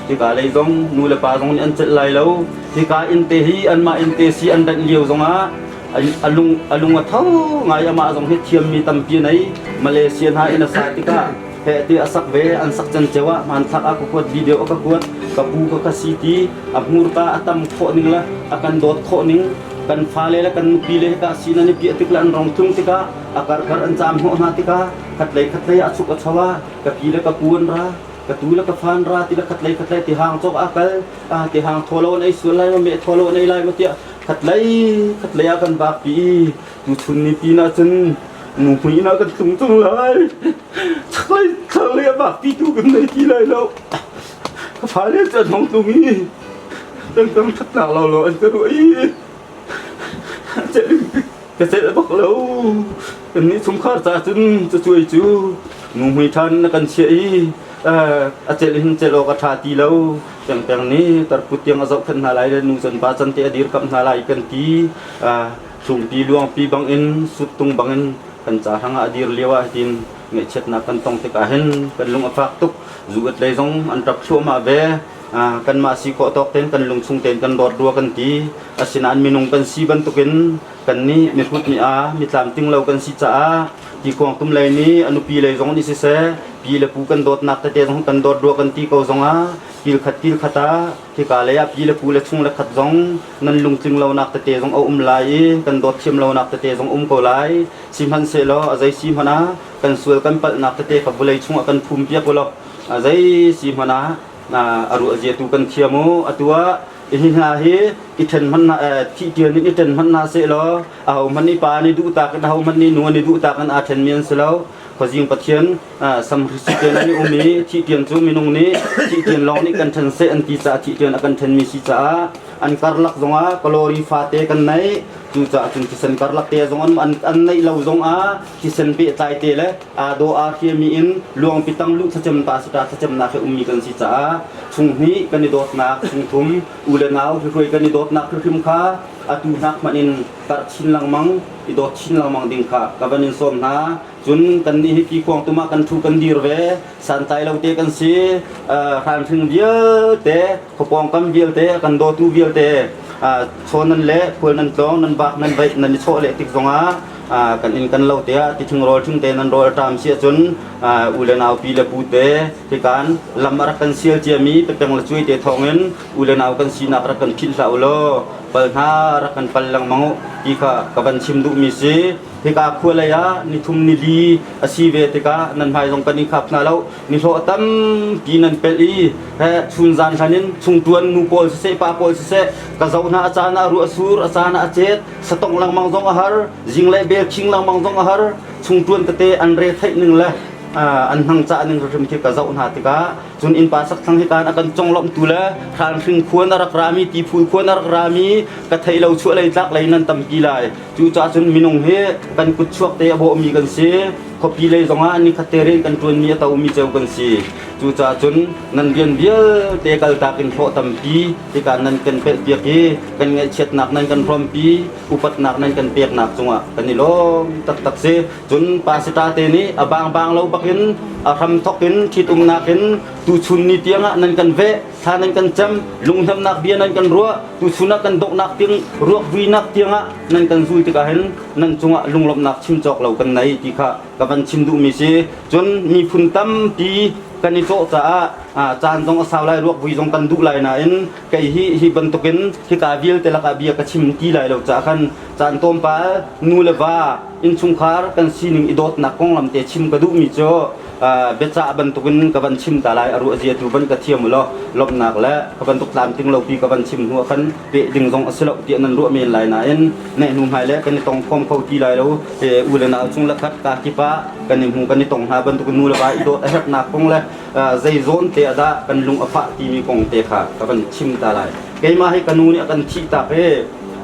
Hika lei zong nu le pa zong nih an celh lai lo. Hika inn te hi anmah inn te si an renh lio zongah a lung a tho ngai. Amah zong hi thiammi tampi a nei. Malaysia hna in a sa tikah heh ti a sak ve. An sak can ceu ah hmanthlak a ka kuat, video a ka kuat. Ka pu ka ka si ti a hmurka a tam khawh ning le a kan dawt khawh ning, kan fale le kan nupi le hika si nan i piah tik le an rong tlung tikah a karkar an caam hnawh hna tikah khatlei khatlei a chuk a cho ah ka pi le ka pu an ra, ka tu le ka fa an ra ti le khatlei khatlei ti hang cawk a kal ti hang thaw lo an ei sual lai ma, meh thaw lo an ei lai ma tiah khatlei khatlei ah kan vak pi i tuchun ni pin ah cun. Nuhmui inn ah kan tlung cang lai. Chaklei chaklei a vak ti tu kan nei ti lai lo. Ka fale cu an hong tlung i kan ṭhatnak lo lo an ka ruah i ka celh bak lo. Kannih chungkhar ca cun cacuai cu nuhmui ṭhan na kan chiah i a celh hin celh awk a ṭha ti lo. Pengpeng nih tarput tiang a zohkhenh hna lai le nu can pa can te a dirkamh hna lai kan ti. Hlungpi luangpi bangin suttung bangin kan ca hrangah a dir lio ah hitin ngaihchiatnak kan tong tikah hin kan lung a fak tuk. Zu at lei zong an ṭap thluahmah ve. Kanmah si khawh tawk tein kan lungchung tein kan dawt rua kan ti. Asinain minung kan si bantukin kannih mihrut mi aa mi tlamtling lo kan si caah tikhuang tum lei nih a nupi lei zong nih siseh pi le pu kan dawtnak tete zong kan dawt rua kan ti ko zongah kilkhat kilkhat ah hika lei ah pi le pu le chung le khat zong nan lungtling lonak tete zong a um lai i kan dawt thiam lonak tete zong um ko lai. Sihmanhsehlaw a zei si hmanh ah kan sual kan palhnak tete kha vawlei chungah kan phum piak u law a zei si hmanh ah a ruah zia tu kan thiam u. Atu ah hi hna hi i ṭhen hmanh hna thih ṭian in i ṭhen hmanh hna sehlaw aho hmanh nih pa nih duh tak in aho hmanh nih nu nih duh tak in aa ṭhenmi an si lo. Khuazing Pathian samhri an i um i thih ṭian cu minung nih thih ṭian lawng nih kan ṭhen seh an ti caah thih ṭian a kan ṭhenmi si caah an karlak zongah kalori fate kan neih. Cucaah cun thisen karlak te zong an neih lo zongah thisen pehtlai te le aa daw aa hriami in luangpi tang luh thlacam ta sita thlacamnak he ummi kan si caah chunghnih kan i dawtnak chungthum u le nau hruai kan i dawtnak hrimhrim kha atu hnak hmanh in karh chin lengmang i dawt chin lengmang ding kha ka van in sawm hna. Cun kannih hi kikuang tum ah kan thu kan dir ve santlai lo te kan si. Hranhring vialte khuapawngkam vialte kan dawtu vialte chaw nan le khual nan tlawng nan vak nan vaih nan i chawh leh tik zongah kan inn kan lo te ah tithing rawl thing te nan rawl a ṭam si ahcun u le nau pi le pu te hikan lam a rak kan sial ciami pepeng le cuai te thawngin u le nau kan sinak rak kan philh hlah u law pal hna rak kan pal lengmang u ti kha ka van chim duhmi si. Hika khua lei ah nithum nili a si ve tikah nan hmai zong kan i khap hna lo. Nihlawh tampi nan pelh i he chun zan hlan in chungṭuan nu pawl siseh pa pawl siseh ka zoh hna a caan ah ruah sur a caan ah a cet satong lengmang zong a har zing le bel khing lengmang zong a har chungṭuan tete an re theih ning le an hnang cah ning hrim khi ka zoh hna tikah cun innpa sakthlang hi kan a kan conglawmhtu le hranhring khuan a rak rami tiphul khuan a rak rami ka theih lo chuah lei tlak lei nan tampi lai. Cucaah cun minung hi kan kut chuak te a bawhmi kan si. Khuapi lei zongah nikhat te rian kan ṭuanmi a tomi cio kan si. Cucaah cun nan rian vialte kaltak in hlawh tampi tikah nan kan pelhpiak i kan ngaihchiatnak nan kan hrawmpi, upatnak nan kan peknak cungah kan i lawm taktak si. Cun pastor te nih a bangbang lo bakin a hram thok in ṭhitumnak in tuchun ni tiangah nan kan veh. Thla nan kan cam, lunghnemnak bia nan kan ruah, tuchun ah kan donghnak tiang ruak vuinak tiangah nan kan zul tikah hin nan cungah lunglawmhnak chim cawk lo kan nei ti kha ka van chim duhmi si. Cun miphun tampi kan i cawh caah caan zong a sau lai, ruak vui zong kan duh lai nain kei hi hi bantukin hika vialte lakah bia ka chim ti lai lo caah khan caan tlawmpal nu le va innchungkhar kan sining i dawtnak konglam te chim ka duhmi cu biacah bantukin ka van chim ta lai. A ruah zia tu van ka thiam u law lawmhnak le ka bantuk tlamtling lo pi ka van chim hnu ah khan peh ding zong a si lo tiah nan ruah men lai nain neh hnu hmai le kan i tong khom kho ti lai lo. U le nau chung le khat ka kip ah kan i hmu kan i tong hna bantuk nu le va i dawt a herhnak kong le zei zawn te ah dah kan lung a fah timi kong te kha ka van chim ta lai. Keimah hi ka nu nih a kan thih tak i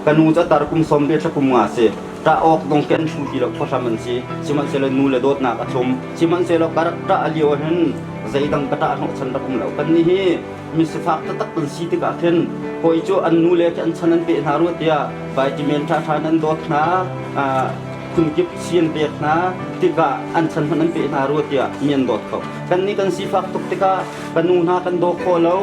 ka nu cu a tar kum som ve thla kum nga si. Ṭah awk dong khi an hlu ti lo khuahram an si. Sihmanhsehlaw nu le dawtnak a thlum. Sihmanhsehlaw ka rak ṭah lio ah hin zeidang ka ṭah hnawhchan rak um lo. Kannih hi misifak taktak kan si tikah khin hawi cu an nu le khi an chan an peh hna rua tiah vitamin ṭhaṭha in an dawt hna, phunkip si an pek hna tikah an chan hmanh an peh hna rua tiah mi an dawt kho. Kannih kan sifak tuk tikah ka nu hna kan daw khawh lo,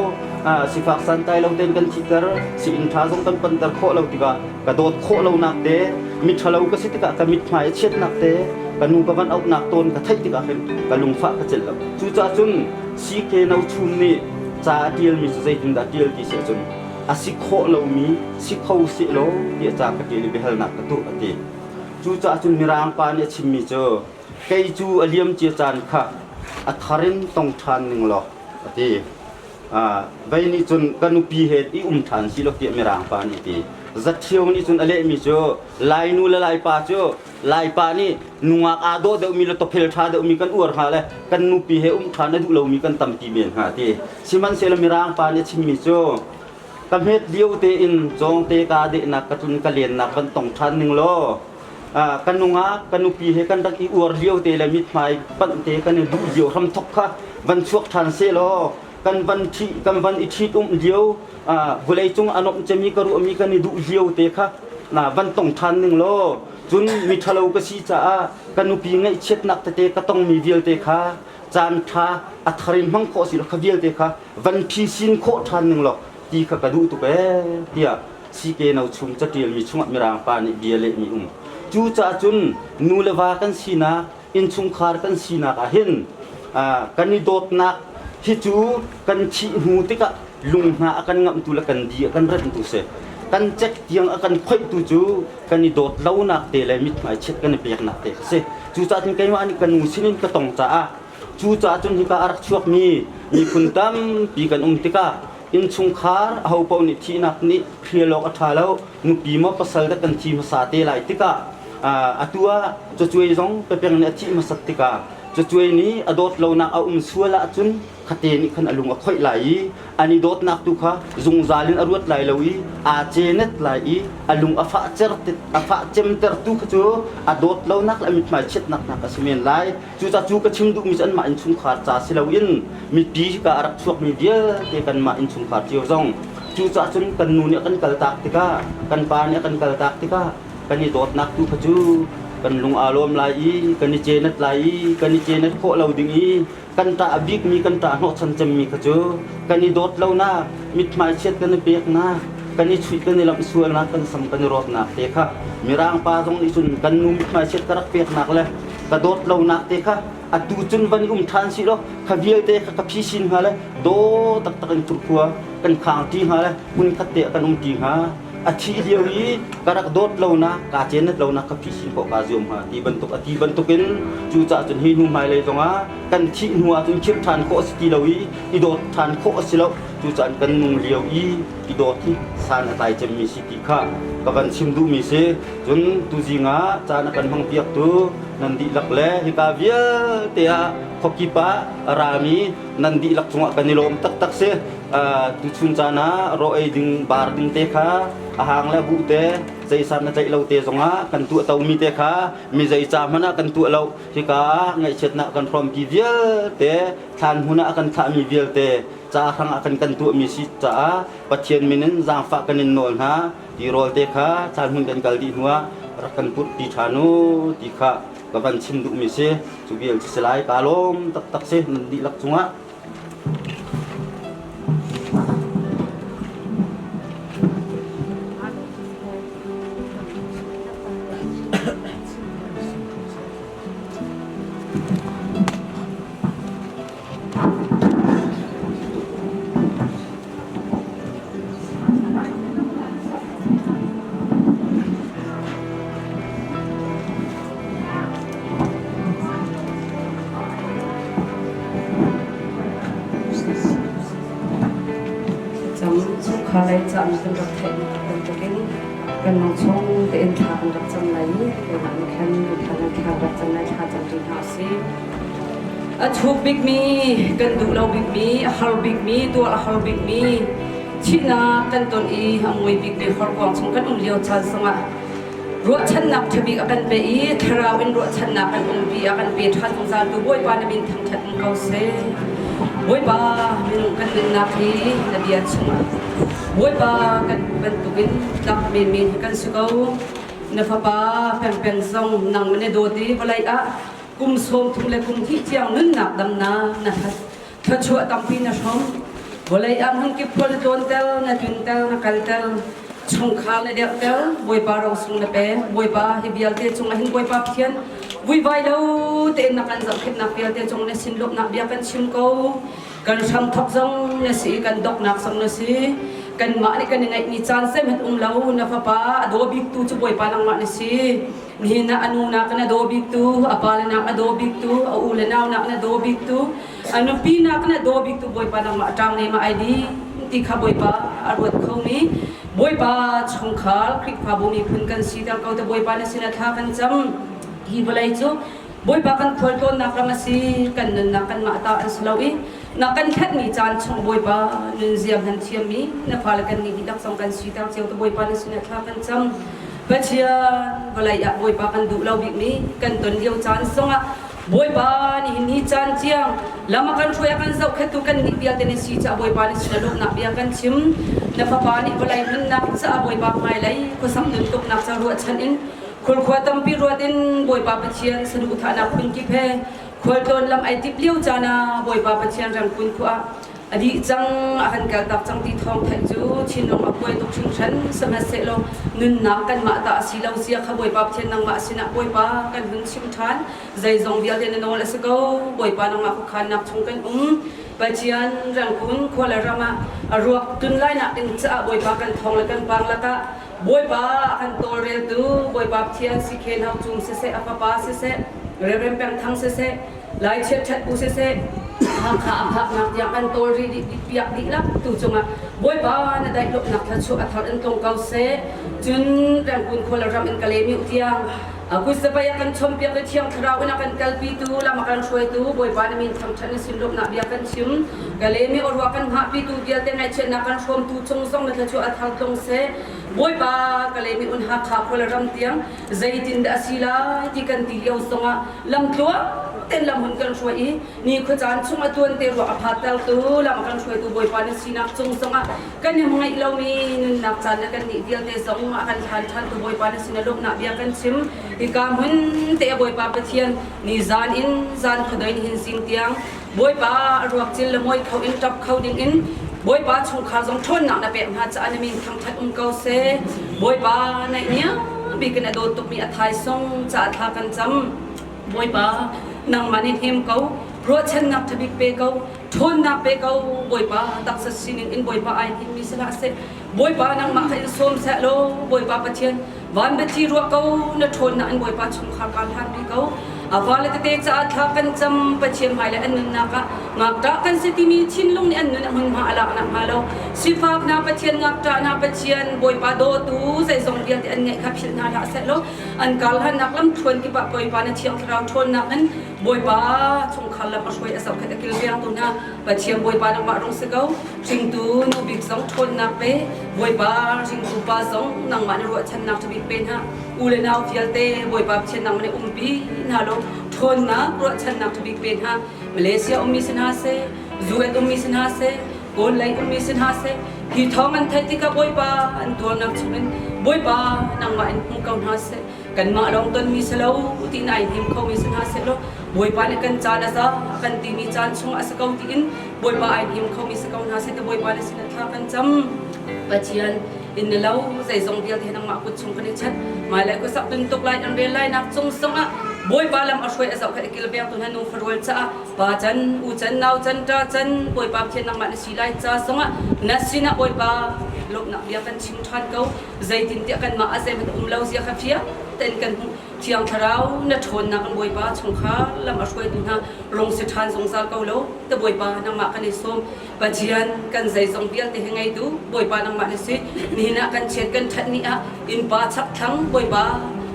sifak santlai lo tein kan thihter, sii-inn ṭha zong kan panter khawh lo tikah ka dawt khawh lonak te miṭhalo ka si tikah ka mithmai a chiatnak te ka nu ka van auhnak tawn ka theih tikah hin ka lungfah ka celh lo. Cucaah cun CK No Chum nih ca a ṭialmi cu zeitindah ṭial ti si ahcun a si khawh lomi si kho sehlaw tiah ca ka ṭial i biahalnak ka tuah a ti. Cucaah cun Mirang pa nih a chimmi cu kei cu a liamcia caan kha a thar in tong ṭhan ning law a ti. Vei nih cun ka nupi he i um ṭhan si lo tiah Mirang pa nih ti. Zatthio nih cun a lehmi cu Lainu le Laipa cu Laipa nih nungak aa dawh deuhmi le tophel ṭha deuhmi kan uar hnga le kan nupi he um ṭhan a duh lomi kan tampi men hnga ti. Sihmanhsehlaw Mirang pa nih a chimmi cu ka hmet lio tein cawngte ka dehnak ka tlun ka lennak van tong ṭhan ning law ka nungak ka nupi he kan rak i uar lio te le mithmai panh te kan i duh lio hramthok kha van chuak ṭhan seh law kan van ṭhi kan van i ṭhit um lio vawlei cung a nomh cemi ka ruahmi kan i duh lio te kha na van tong ṭhan ning law cun mi ṭhalo ka si caah ka nupi ngaihchiatnak tete ka tongmi vialte kha caan ṭha a thar in hmang khawh si lo kha vialte kha van phisin khawh ṭhan ning law ti kha ka duh tuk ee tiah CK no chung caṭialmi chungah Mirang pa nih bia lehmi um. Cucaah cun nu le va kan sinak, innchungkhar kan sinak ah hin kan i dawtnak hi cu kan thih hnu tikah lung hna a kan ngamhtu le kan di a kan renhtu si. Kan cek tiang a kan khoihtu cu kan i dawt lonak te le mithmai chiat kan i peknak te kha si. Cucaah cun keimah nih ka nu sinin ka tong caah cucaah cun hika a rak chuakmi miphun tampi kan um tikah innchungkhar ahopaoh nih thihnak nih hrial awk a ṭha lo nupi maw pasal dah kan thi hmasa te lai tikah atu ah cacuai zong pepeng nih a thih hmasat tikah cacuai nih a dawt lonak a um sual ahcun khate nih khan a lung a khoih lai i an i dawtnak tu kha zungzal in a ruat lai lo i aa cenet lai i a lung a fah cer a fah cemter tu kha cu a dawt lonak le a mithmai chiatnak hna kha a si men lai. Cucaah cu ka chim duhmi cu anmah innchungkhar ca si loin mipi hika a rak chuakmi vialte kanmah innchungkhar cio zong cucaah cun kan nu nih a kan kaltak tikah kan pa nih a kan kaltak tikah kan i dawtnak tu kha cu kan lung aa lawm lai i kan i cenet lai i kan i cenet khawh lo ding i kan ṭah bikmi kan ṭah hnawhchan cemmi kha cu kan i dawt lonak mithmai chiat kan i peknak kan i chuih kan i lamh sualnak kan sam kan i rawtnak te kha mirang pa zong nih cun kan nu mithmai chiat ka rak peknak le ka dawt lonak te kha atu cun van i um ṭhan si law kha vialte kha ka phisin hnga le daw taktak in khurkhua kan khang ṭi hnga le hmun khat te ah kan um ṭi hnga. A thih lio i ka rak dawt lonak kaa cenat lonak ka phisin khawh kaa zuam hnga ti bantuk a ti bantukin cucaah cun hi hnu hmailei zongah kan thih hnu ah cun khirh ṭhan khawh a si ti lo i i dawt ṭhan khawh a si lo. Cucaah kan nung lio i i dawt hi san a tlai cemmi si ti kha ka van chim duhmi si. Cun tuzing ah caan a kan hmangpiaktu nan dihlak le hika vialte ah khuakip ah a rami nan dihlak cungah kan i lawm taktak si. Tuchun caan ah raw ei ding bar ding te kha a hang le buh te zeisan na tlaih lo te zongah kan tuah tomi te kha mi zei ca hmanh ah kan tuah lo. Hika ah ngaihchiatnak kan hrawmpi vialte thlan hmun ah a kan thlahmi vialte ca hrang ah kan kan tuahmi si caah Pathian min in zaangfah kan in nawl hna. Tirawl te kha caan hmun kan kal dih hnuah rak kan purhpi ṭhan u ti kha ka van chim duhmi si. Cu vial cu si lai. Kaa lawm taktak si nan dihlak cungah. Chungkhar lei caan kan rak theih bantukin kan nung chung tein thla kan rak cam lai i keimah nih khan thla kan rak cam lai thla cam ṭi hna usih. A thuk bikmi, kan duh lo bikmi, a har bikmi, tuar a har bikmi, thihnak kan ton i a mui bikmi horkuang chung kan um lio caan zongah ruahchannak ṭhabik a kan pe i thlarau in ruahchannak kan umpi a kan pe ṭhan zungzal tu Bawipa na min thangṭhat um ko seh. Bawipa minung kan nunnak hi na bia chungah Bawipa kan bantukin tlak menmen hi kan si ko. Na fapa pengpeng zong nang na dawt i vawlei ah kum 30 le kum hnih tiang nunnak damnak na thluachuah tampi na hrom. Vawlei ah hmunkip khual na tlawnter, na tlunter, na kalter, chungkhar na derhter, Bawipa rosung na pek. Bawipa hi vialte cungah hin Bawipa Pathian vuivai lo tein na kan zohkhenhnak vialte cung na sin lawmhnak bia kan chim ko. Kan hramthok zong na si, kan doknak zong na si. Kanmah nih kan i ngaihmi caan zeihmanh um lo, na fapa a daw biktu cu Bawipa nangmah na si. Nihin ah a nu nak na daw biktu, a pa le nak a daw biktu, a u le nau nak na daw biktu, A nupi nak na daw bik tu Bawipa nangmah ṭang ne ma ai di ti kha Bawipa a ruat khomi Bawipa chungkhar Khrihfabu miphun kan si ter ko te Bawipa na sin ah thla kan cam. Hi vawlei cu Bawipa kan khualtlawnnak ram a si, kan nunnak kanmah ta an si lo i na kan khenhmi caan chung Bawipa nunzia hman thiammi na fale kan nih dihlak zong kan siter cio te Bawipa na sinah thla kan cam. Pathian vawlei ah Bawipa kan duh lo bikmi kan ton lio caan zongah Bawipa nihin ni caan tiang lam a kan hruai a kan zohkhenhtu kan nih vialte na si caah Bawipa na sinah lawmhnak bia kan chim. Na fapa nih vawlei nunnak caah Bawipa hmailei khuasak nuntuknak ca ruahchan in Khulkhua tampi ruat in Bawipa Pathian saduhthahnak phunkip he khualtlawn lam ai tip lio caan ah Bawipa Pathian rengkun khua ah a dih cang a kan kaltak cang ti thawng theih cu thinlung a kuai tuk hringhran sihmanhsehlaw nunnak kanmah ta a si lo zia kha Bawipa Pathian nangmah sinah Bawipa kan hun chim ṭhan zeizong vialte na nawl a si ko Bawipa nangmah khuakhannak chung kan um Pathian rengkun khua le ram ah a ruak tun lai nak ding caah Bawipa kan thawng le kan pang lakah Bawipa a kan tawlreltu Bawipa Pathian Sikhen Hau Cung siseh, a fapa siseh, Reverend Peng Thang siseh, Lai Chiat Ṭhat Bu siseh, Hakha a phaknak tiang kan tawlri dih piak dihlak tu cungah Bawipa na daih-lawmhnak thluachuah a thar in tlung ko seh. Cun Rengkun khua le ram in Kalaymyo tiang kutzapai a kan chawmpiak i Thiang Thlarau in a kan kalpitu, lam a kan hruaitu Bawipa na min thangṭhat na sin lawmhnak bia kan chim. Kalaymyo ruah kan hngahpitu vialte ngaihchiatnak kan hrawmtu cung zong na thluachuah a thar tlung seh. Bawipa Kalaymyo in Hakha khua le ram tiang zeitin dah a si lai ti kan ti lio zongah lamtluang ten lam hun kan hruai i ni khuacaan chung a tuan te ruah a phattertu lam a kan hruaitu Bawipa na sinak cung zongah kan i ngaih lomi nunnak caan le kan nih vialte zong a kan hlan ṭhan tu Bawipa na sin a lawmhnak bia kan chim. Hika hmun te a Bawipa Pathian ni zan in zan khuadoi hin zing tiang Bawipa a ruak cil le mawi kho in ṭap kho ding in Bawipa chungkhar zong ṭhawnnak na pek hna caah na min thangṭhat um ko seh. Bawipa naihniam bik in a dawt tukmi a thaisung caah thla kan cam. Bawipa nangmah nih hnem ko, ruahchannak ṭhabik pe ko, ṭhawnnak pe ko. Bawipa taksa sining in Bawipa ai hnemmi si hlah seh. Bawipa nangmah kha in sawm seh law Bawipa Pathian van biathli ruah ko na ṭhawnnak in Bawipa chungkhar kaan hlanpi ko. A fale tete caah thla kan cam Pathian hmai le an nunnak ah ngakṭah kan si timi thinlung nih an nun a hmunhma a lak nakhnga lo sifak hna Pathian ngakṭah hna Pathian Bawipa dawtu zeizong vialte an ngeih kha philh hna hlah seh law an karhlannak lamthluan kip ah Bawipa na Thiang Thlarau ṭhawnnak in Bawipa chungkhar lam a hruai a zohkhenh a kilvengtu hna Pathian Bawipa nangmah rung si ko hringtu nu bik zong ṭhawnnak pe Bawipa hringtu pa zong nangmah na ruahchannak ṭhabik pe hna u le nau vialte Bawipa Pathian nangmah nih umpi hna law ṭhawnnak ruahchannak ṭhabik pe hna Malaysia ummi si hna seh US ummi si hna seh Kawl lei ummi si hna seh hi thawng an theih tikah Bawipa an tuarnak chungin Bawipa nangmah in hmu ko hna seh kanmah lawng tonmi si lo tiin ai hnim khomi si hna seh law Bawipa nih kan caan a za kan timi caan chung a si ko tiin Bawipa ai hnim khomi si ko hna seh ti Bawipa na sin ah thla kan cam Pathian in na lo zeizong vialte nangmah kut chung kan i chat hmailei khuasak tuntuk lai an rel lai nak cung zongah Bawipa lam a hruai a zohkhenh a kilveng tu hna nu farual caah pa can u can nau can ṭa can Bawipa Pathian nangmah na si lai ca zongah na sinah Bawipa lawmhnak bia kan chim ṭhan ko zeitintiah kanmah a zeihmanh um lo zia kha fiang tein kan hmuh Thiang Thlarau na ṭhawnnak in Bawipa chungkhar lam a hruaitu hna rung si ṭhan zungzal ko lo te Bawipa nangmah kan i sawm Pathian kan zeizong vialte hi ngeitu Bawipa nangmah na si nihin ah kan chiat kan ṭhat ni ah innpa chakthlang Bawipa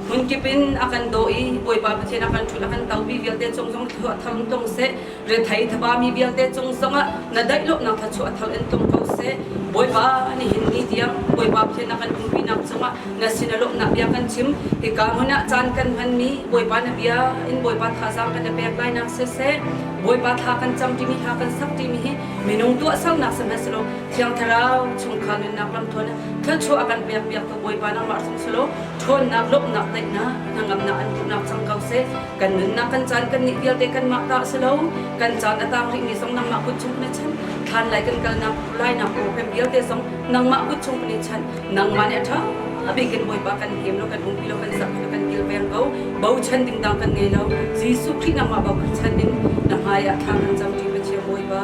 hmunkip in a kan daw i Bawipa Pathian a kan ṭhut a kan topi vialte cung zong thluah thar in tlung seh rethei thaba mi vialte cung zongah na daih lawmhnak thluachuah thar in tlung ko seh Bawipa nihin ni tiang Bawipa Pathian a kan umpinak cungah na sin a lawmhnak bia kan chim hika hmun ah caan kan hmanmi Bawipa na bia in Bawipa thazaang kan i pek lainak siseh Bawipa thla kan cam timi hla kan sak timi hi minung tuahsernak sihmanhsehlaw Thiang Thlarau chungkhar nunnak lamthuan thluachuah a kan pek piak tu Bawipa nangmah sung selaw ṭhawnnak lawmhnak daihnak hnangamnak an hmuhnak cang ko seh kan nunnak kan caan kan nih vialte kanmah ta si lo kan caan a tang rihmi zong nangmah kut chung na chan thlan lai kan kalnak lainak program vialte zong nangmah kut chung kan i chan nangmah nih a ṭha bik in Bawipa kan hem lo kan umpi lo kan zak lo kan kilveng ko bochan ding dang kan ngei lo Jesuh Khrih nangmah bochan in na hmai ah thla kan cam ṭi Pathian Bawipa.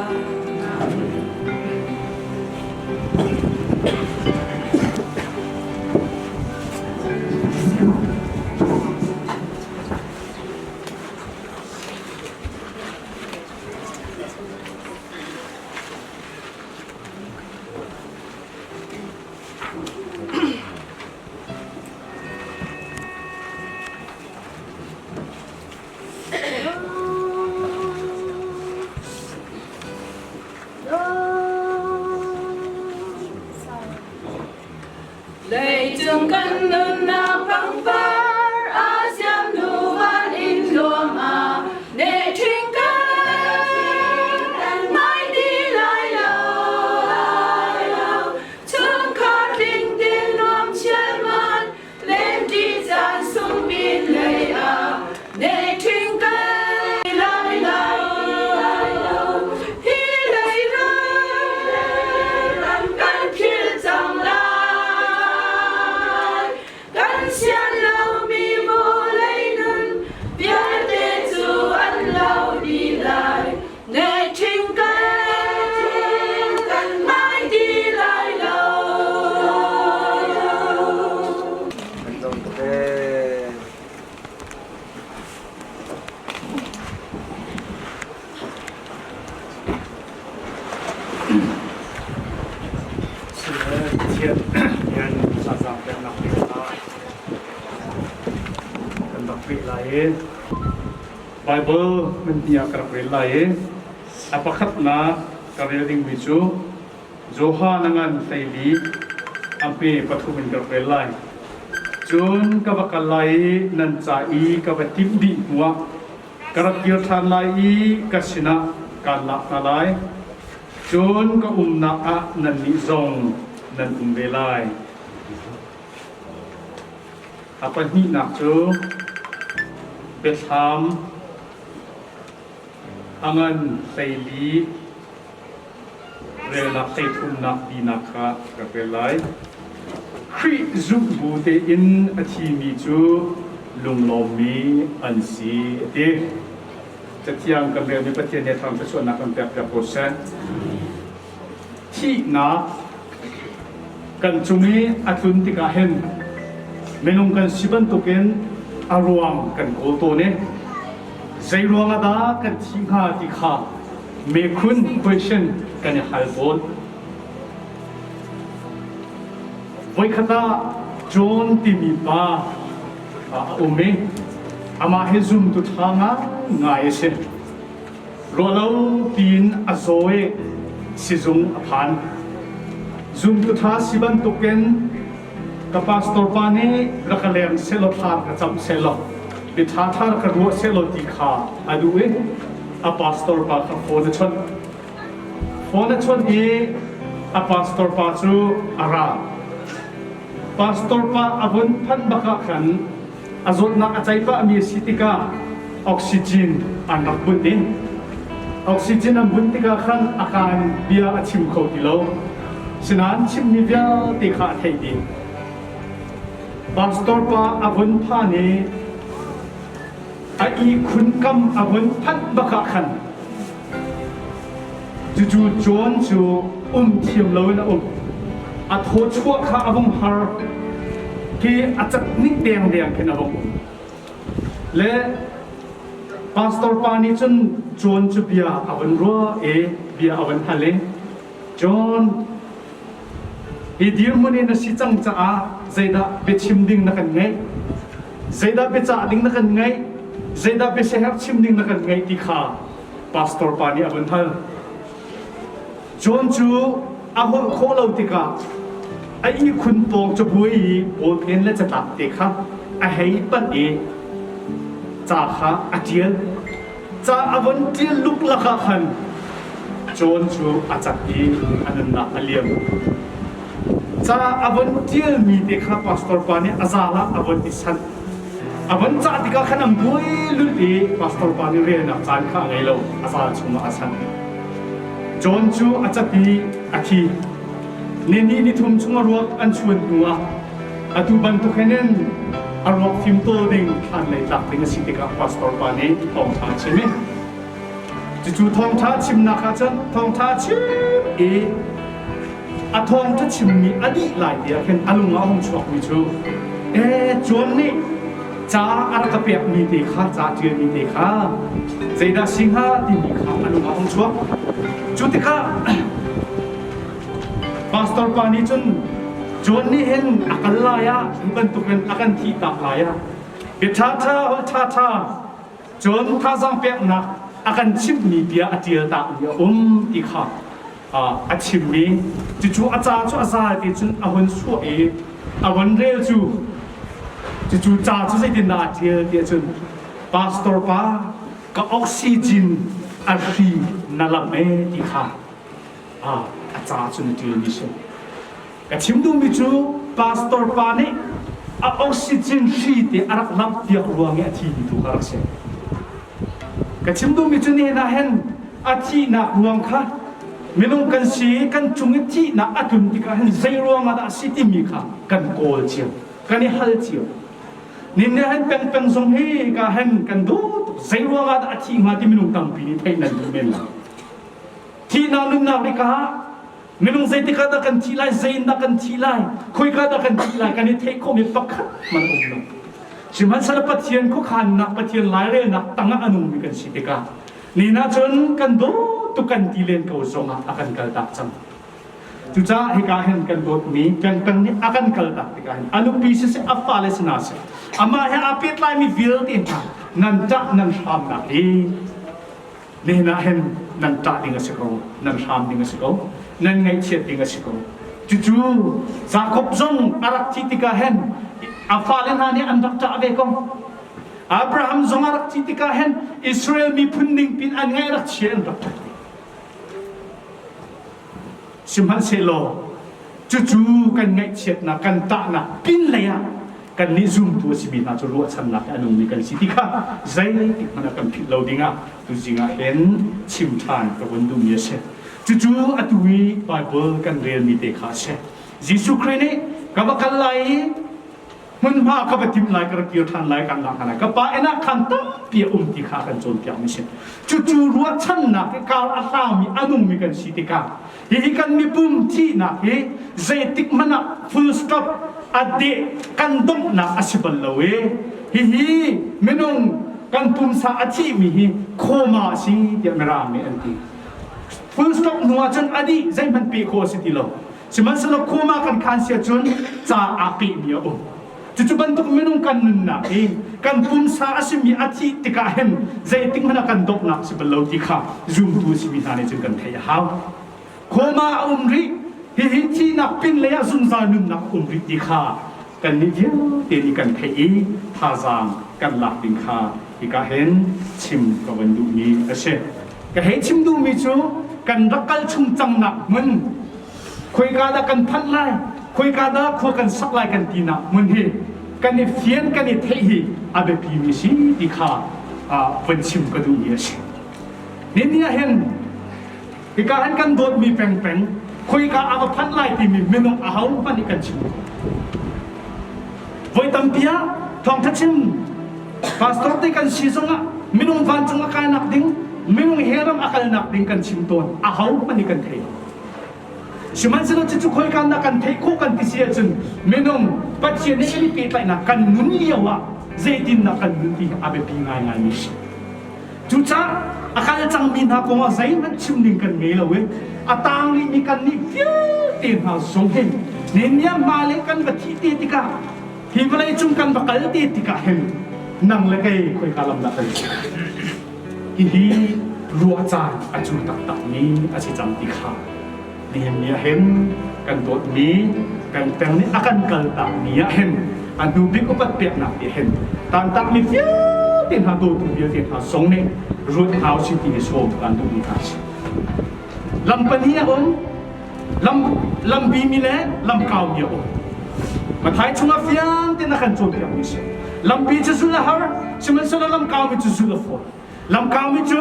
Leicung kan nunnak pangpar a siam hnu van in nuam a ne ṭhing kan mai ti lai lo. Chungkhar tling tin nuam chialman len ṭi caan sung pin lei ah ne ṭhing kan lai lo. Hi lei ram kan philh cang lai. Kan sian lomi vawlei nun vialte cu an lo dih lai. Ne ṭhing kan hmai ti lai lo. Kan dong tuk ee. Pathian rian thazaang peknak ding ah kan rak rih lai i Bible hmanhnih ah ka rak rel lai i a pakhatnak ka rel dingmi cu Johan a ngan 14 a hme pathum in ka rak rel lai. Cun ka va kal lai i nan ca i ka va timh dih hnuah Ka rak kir ṭhan lai i ka sinah kaan lak hna lai. Cun ka umnak ah nannih zong nan um ve lai. A pahnihnak cu Biathlam a ngan 14 relnak 33 tinak kha ka rel lai. Khrih zumh bu tein a thimi cu lunglawmmi an si a ti. Cathiang kan relmi Pathian nih thawng thluachuahnak kan pek piak ko seh. Thihnak kan cung i a tlun tikah hin minung kan si bantukin a ruang kan kawl tawn i zei ruang ah dah kan thih hnga ti kha mekhun question kan i hal tawn. Voikhat ah John timi pa a um i amah hi zumtu ṭha ngaingai a si. Ruahlo tiin a zaw i sizung a phan. Zumtu ṭha si bantukin ka pastor pa nih rak ka leng sehlaw thla ka camh sehlaw mi ṭha ṭha rak ka ruah sehlaw ti kha a duh i a pastor pa kha phone a chawnh. Phone a chawnh i a pastor pa cu a ra. Pastor pa a vun phanh bak ah khan a zawtnak a ceipahmi a si tikah oxygen an rak bunh i oxygen an bunh tikah khan a kaan bia a chim kho ti lo. Sinain chimmi vialte kha a theih dih. Pastor pa a vun phan i a ihkhun kam a vun phanh bak ah khan Cucu John cu um thiam loin a um. A thaw chuah kha a vung har. Khi a cat ning dengdeng khin a vung um. Le pastor pa nih cun John cu bia a vun ruah i bia a vun hal i John hi dirhmun in na si cang caah zeidah biachim ding na kan ngeih? Zeidah biacah ding na kan ngeih? Zeidah biasiaherh chim ding na kan ngeih ti kha pastor pa nih a vun hal. John cu a holh khawh lo tikah a ihkhun pawng cabuai i ballpen le catlap te kha a hei panh i ca kha a ṭial. Ca a von ṭial luklak ah khan John cu a cat i a nunnak a liam. Ca a von ṭialmi te kha pastor pa nih a zal ah a von i sanh. A von cah tikah khan an buai lulh i pastor pa nih relnak caan kha a ngei lo, a zal chungah a sanh. John cu a cat i a thi. Nihnih nithum chung a ruak an chuan hnuah atu bantuk hin in a ruak fimtawl ding thlan lei tlak ding a si tikah pastor pa nih thawngṭha a chim i cucu thawngṭha chimnak ah cun thawngṭha chim i a thawngṭha chimmi a dih lai ti ah khin a lung ah a hung chuakmi cu ee John nih ca a rak ka pekmi te kha ca ṭialmi te kha zeidah si hnga timi kha a lung ah a hung chuak cu tikah Pastor pa nih cun John nih hin a kal lai ah hi bantukin a kan thih tak lai ah bia ṭhaṭha holh ṭhaṭha cun thazaang peknak a kan chimhmi bia a ṭial takmi a um ti kha. A chimmi cucu a ca cu a zal ti cun a hun suah i a von rel cu cucu ca cu zeitindah a ṭial ti ahcun pastor pa ka oxygen a hri na lam e ti kha a ca cun a ṭialmi si. Ka chim duhmi cu pastor pa nih a oxygen hri te a rak lamh piak ruang i a thimi tu kha rak si. Ka chim duhmi cu nihin ah hin a thihnak ruang kha minung kan si kan cung i thihnak a tlun tikah hin zei ruang ah dah a si timi kha kan kawl cio, kan i hal cio. Nin nih hin pengpeng zong hi ka hen kan duh tuk zei ruang ah dah a thih hnga ti minung tampi nih theih nan duh men lai. Thihnak nunnak rika ah minung zeitik ah dah kan thih lai, zei in dah kan thih lai, khoika dah kan thih lai kan i theih khawhmi pakhat hmanh um lo. Sihmanhsehlaw Pathian khuakhannak, Pathian lairelnak tangah a nungmi kan si tikah ni na cun kan dawt tuk kan ti len ko zongah a kan kaltak cang. Cucaah hika hin kan dawtmi pengpeng nih a kan kaltak tikah hin a nupi siseh a fale si hna seh amah he aa pehtlaimi vialte hna nan ṭah nan hramnak hi nihin ah hin nan ṭah ding a si ko nan hram ding a si ko nan ngaihchiat ding a si ko. Cucu Jakob zong a rak thih tikah hin a fale hna nih an rak ṭah ve ko. Abraham zong a rak thih tikah hin Israel miphun ningpin an ngaih rak chia an rak ṭah. Sihmanhsehlaw cucu kan ngaihchiatnak kan tahnak pinlei ah kannih zumtu a simi hna cu ruahchannak he a nungmi kan si ti kha zeitik hmanh ah kan philh lo dingah tuzing ah hin chim ṭhan ka vun duhmi a si. Cucu atu i Baibal kan relmi te kha a si. Jesuh Khrih nih ka va kal lai i hmunhma ka va timh lai ka rak kir ṭhan lai kan lak hna lai ka pa inn ah khan tampi a um ti kha kan cawnpiak mi si. Cucu ruahchannak i kar a hlangmi a nungmi kan si tikah hihi kan mipum thihnak hi zeitik hmanh ah full stop a deh kan donghnak a si bal lo i hihi minung kan pumsa a thihmi hi coma a si tiah mirang nih an ti. Full stop hnu ah cun a dih zeihmanh peh khawh a si ti lo. Sihmanhsehlaw coma kan khan si ahcun ca aa pehmi a um. Cucu bantuk minung kan nunnak hi kan pumsa a simi a thih tikah hin zeitik hmanh ah kan donghnak si bal lo ti kha zumtu a simi hna nih cun kan theih a hau. Coma a um rih, hihi thihnak pinlei ah zungzal nunnak a um rih ti kha kannih vialte nih kan theih i thazaang kan lak ding kha hika hin chim ka van duhmi a si. Ka hei chim duhmi cu kan rak kal chung cangnak hmun khoika dah kan phanh lai khoika dah khua kan sak lai kan tinak hmun hi kan i fian kan i theih hi a biapimi si ti kha von chim ka duhmi a si. Nihin ah hin hika hin kan dawtmi pengpeng khoika a va phanh lai timi minung a ho hmanh nih kan chim. Voi tampi ah thawngtha chim pastor te kan si zongah minung vancung a kainak ding minung he ram a kalnak ding kan chim tawn a ho hmanh nih kan thei lo. Sihmanhsehlaw cucu khoika na kan theih khawh kan ti si ahcun minung Pathian he kan i pehtlaihnak kan nun lio ah zeitindah kan nun ti hi a biapi ngaingaimi a si. Cucaah a kal cangmi hna kong ah zeihmanh chim ding kan ngei lo i a tang rihmi kannih vialte hna zong hin neniam hma le kan va thih te tikah hi vawlei cung kan va kal te tikah hin nang le kei khoika lam dah kan Hihi ruah caan a cu taktakmi a si cang ti kha nihin ni ah hin kan dawtmi kan peng nih a kan kaltakmi ah hin a hnu bik upat peknak ti hin tantakmi vialte hna dawtu vialte hna zong nih ruat hna usih ti hi sawm kan duhmi hna a si. Lam pahnih a um. Lam lambi mi le lam kaumi a um. Mathai chungah fiang tein a kan cawnpiakmi si. Lampi cu zulh a har, sihmanhsehlaw lam kaumi cu zulh a fawi. Lam kaumi cu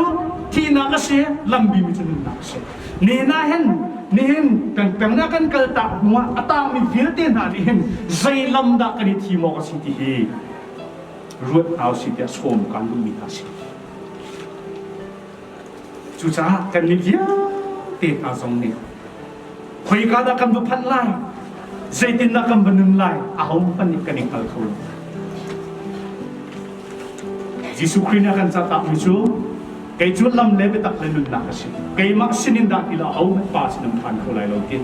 thihnak a si, lambi mi cu nunnak a si. Nihin ah hin nihin kan peng ah kan kal tak hnuah a tangmi vialte hna nih hin zei lam dah kan i thim awk a si ti hi ruat hna usih tiah sawm kan duhmi hna a si. Cucaah kannih vialte hna zong nih khoika dah kan va phanh lai, zeitindah kan va nun lai, ahohmanh nih kan i hngal kho lo. Jesuh Khrih nih a kan catakmi cu kei cu lam le biatak le nunnak a si. Keimah sinin dah ti lo ahohmanh Pa sin an phan kho lai lo ti.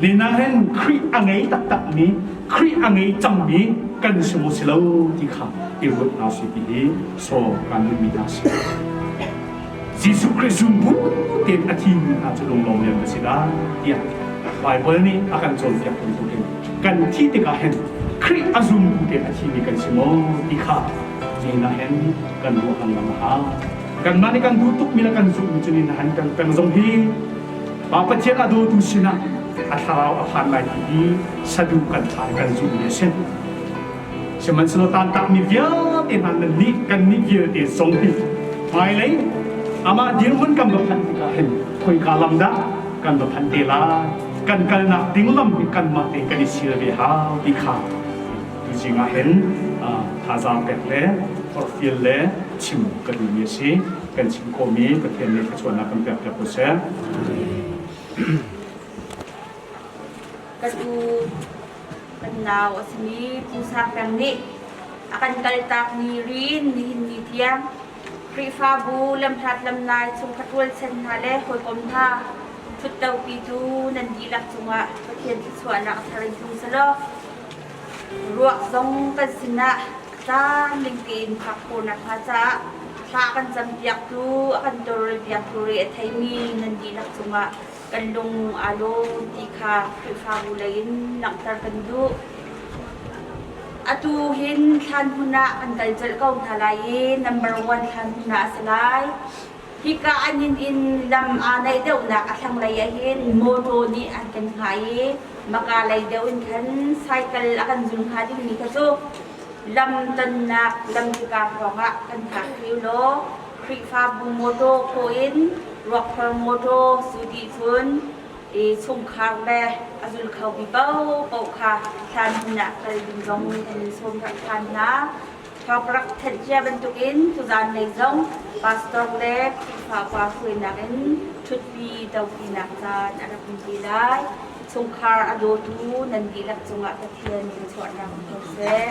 Nina hin Khrih a ngei taktakmi, Khrih a ngei cangmi kan si maw si lo ti kha i ruat hna si ti hi sawm kan duhmi hna si. Jesuh Khrih zum bu tein a thimi hna cu lunglawm mi an si lai tiah Baibal nih a kan cawnpiak bantukin kan thih tikah hin Khrih a zum bu tein a thimi kan si maw ti kha ni ah hin kan ruah lengmang a hau. Kanmah nih kan duh tukmi le kan zumhmi cu ni hin kan peng zong hi Pa Pathian a dawtu sinah a thlarau a phan lai ti hi saduh kan thla kan zumhmi a si. Sihmanhsehlaw tantakmi vialte hna nan nih kannih vialte zong hi hmailei amah dirhmun kan va phanh tikah hin khoika lam dah kan va phanh te lai, kan kalnak ding lam hi kanmah tein kan i sil ve hau ti kha tuzing ah hin thazaang pek le forhfial le chim ka duhmi a si. Kan chim khawhmi Pathian nih thluachuahnak kan pek piak ko seh. Ka u kan nau a simi Pu Sang Peng nih a kan kaltakmi rin nihin ni tiang Khrihfabu lamhlat lamnai chungkhat rualchan hna le hawikom hna ṭhutdopi cu nan dihlak cungah Pathian thluachuahnak a thar in tlung selaw ruak zong kan sinah caan ning tein phak khawhnak hnga caah thla kan campiaktu a kan tawlrelpiaktu re a theimi nan dihlak cungah kan lung aa lawm ti kha Khrihfabu lei in langhter kan duh. Atu hin thlan hmun ah kan kal colh ko hna lai i number one thlan hmun ah a si lai. Hika an inn in lam aa naih deuhnak a thlanglei ah hin mawṭaw nih an kan hngah i maka lei deuh in khan cycle a kan zul hnga dingmi kha cu lam tonnak lam hika hrawng ah kan hngak hriu law Khrihfabu mawṭaw khawh in ruakphor mawṭaw su dih cun i chungkhar le a zul khomi paohpaoh kha thlan hmun ah kal ding zong kan in sawm rak ṭhan hna. Thawng rak thenh cia bantukin tuzaan lei zong pastor le Khrihfa upa hruainak in ṭhutpi topinak caan a rak um te lai. Chungkhar a dawtu nan dihlak cungah Pathian thluachuahnak um ko seh.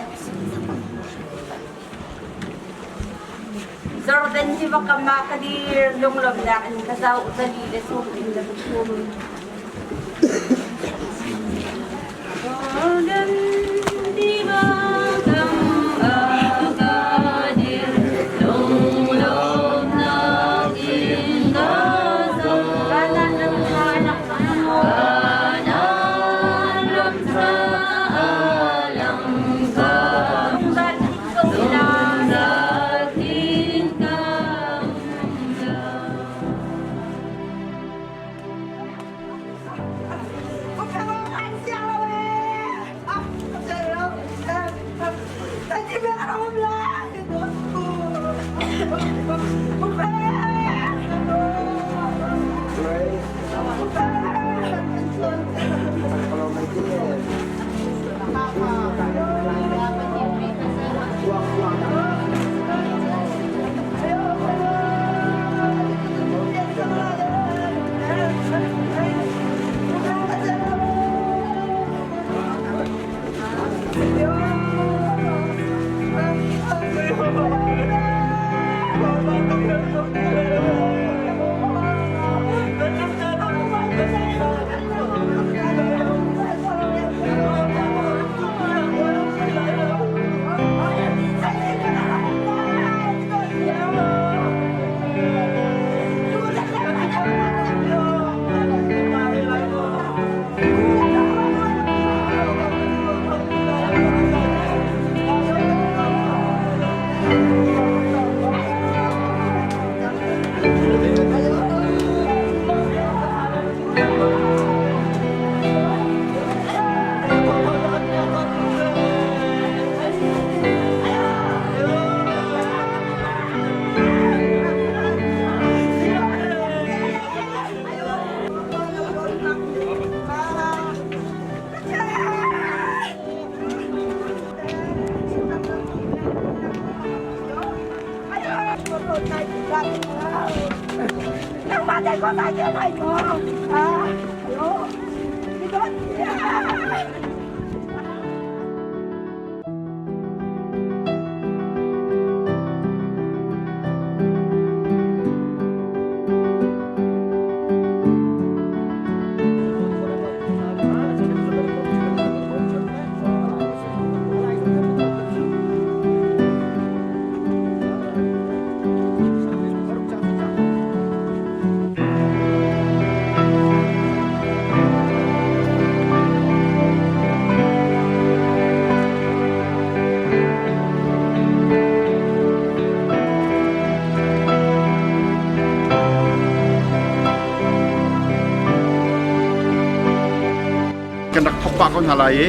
Jordan tiva kam ah ka dir, lunglawmhnak in ka zoh, 273. Jordan tiva kam ah ka dir, lunglawmhnak in ka zoh. Kanaan ram kha a lang Kanaan ram kha a lang ka. Kan rak thok pah ko hna lai i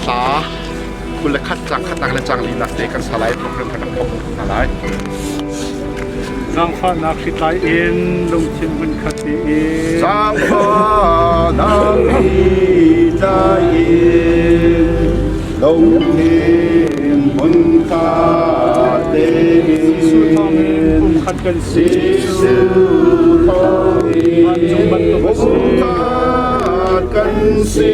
hla 21 cang khatnak le cang linak te kan sa lai program kan rak thok hna lai. Zaangfahnak hritlai in lungthin hmunkhat in Zaangfahnak hritlai in lungthin hmunkhat tein Jesuh thawngin pumkhat kan si. Jesuh thawngin Vancung bantuk a si. pumkhat kan si.